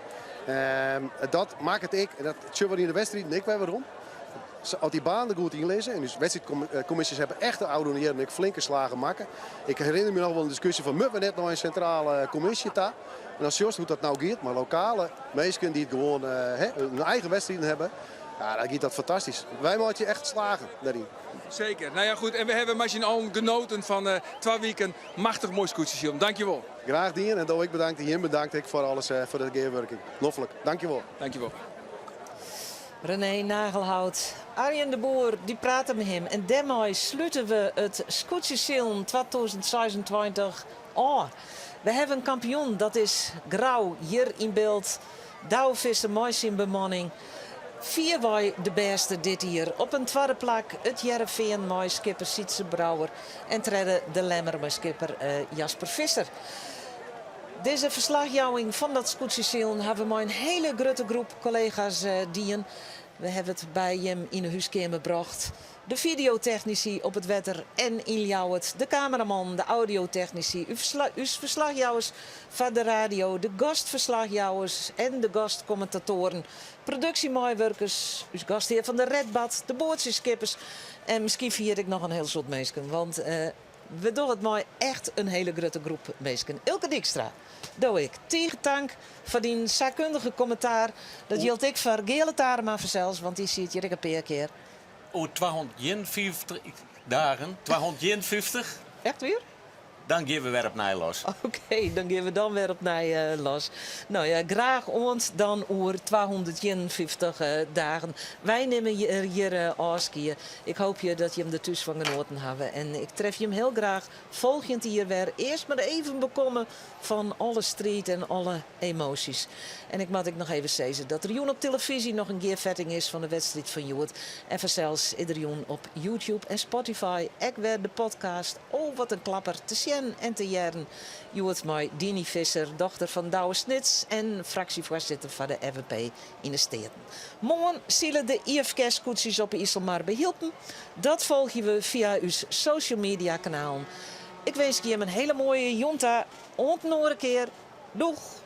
Um, dat makket ek, en dat sjogge we yn de wedstriden ek wer werom. As dy baan der goed yn lizze, en ús wedstriidkommisjes hawwe echt de ôfrûne jierren ek flinke slagen makke. Ik herinner my noch wol in diskusje fan moatte we net nei in sintrale kommisje ta? En dan sjochst hoe't dat no giet mei lokale minsken dy't gewoan hun eigen wedstriden hawwe. Ja, dan giet dat fantastysk. Wy meitsje echt slagen dêryn. Seker. Nou ja, goed. En we hawwe mei syn allen genoten fan uh, twa wiken machtich moai skûtsjesilen. Dankjewol. Graach dien en do ek bedankt en jim bedankt ek foar alles, foar de gearwurking. Noflik. Dankjewol. Dankjewol. René Nagelhout, Arjen de Boer, dy prate mei him. En dêrmei slute we it Skûtsjesilen 2026 ôf. We hawwe in kampioen, dat is Grou, hjir yn byld. Douwe Visser mei syn bemanning. Fierwei de bêste dit jier. Op in twadde plak it Hearrenfean mei skipper Sytze Brouwer. En tredde de Lemmer mei skipper Jasper Visser. Dizze ferslachjouwing fan dat skûtsjesilen hawwe we mei in hiele grutte groep kollega's dien. We hawwe it by jim yn 'e húskeamer brocht. De fideotechnisy op it wetter en yn Ljouwert, de kameramannen, de audiotechnisy, ús ferslachjouwers foar de radio, de gastferslachjouwers en de gastkommentatoaren, produksjemeiwurkers, ús gasthear fan de Redbad, de boatsjeskippers en miskien ferjit ik noch in hiel soad minsken, want We dogge it mei echt in hiele grutte groep minsken. Eelke Dykstra, do ek. Tige tank foar dyn saakkundige kommentaar. Dat jildt ek foar Geale Tarema fansels, want dy siet hjir ek in pear kear. Oer 251. Dagen, 251. Echt wier? Dan gean we wer opnij los. Oké, dan gean we dan wer opnij eh, los. No ja, graach oant dan oer 251 eh, dagen. Wy nimme hjir, hjir eh, ôfskie. Ik hoopje dat jim der thús fan genoaten hawwe. En ik tref jim hiel graach folgjend jier wer. Earst mar even bekomme fan alle striid en alle emoasjes. En ik moat ek noch even sizze dat der jûn op telefyzje noch in gearfetting is fan de wedstriid fan hjoed. En fansels is der jûn op YouTube en Spotify ek wer de podcast Oh wat in klapper te sjen en te hearren. Hjoed mei Diny Visser, dochter fan Douwe Snits en fraksjefoarsitter foar de FNP yn de Steaten. Moarn sile de IFKS-skûtsjes op 'e Iselmar by Hylpen. Dat folgje we fia ús social media kanalen. Ik winskje jim in hiele moaie jûn ta. Oant in oare kear. Doeg!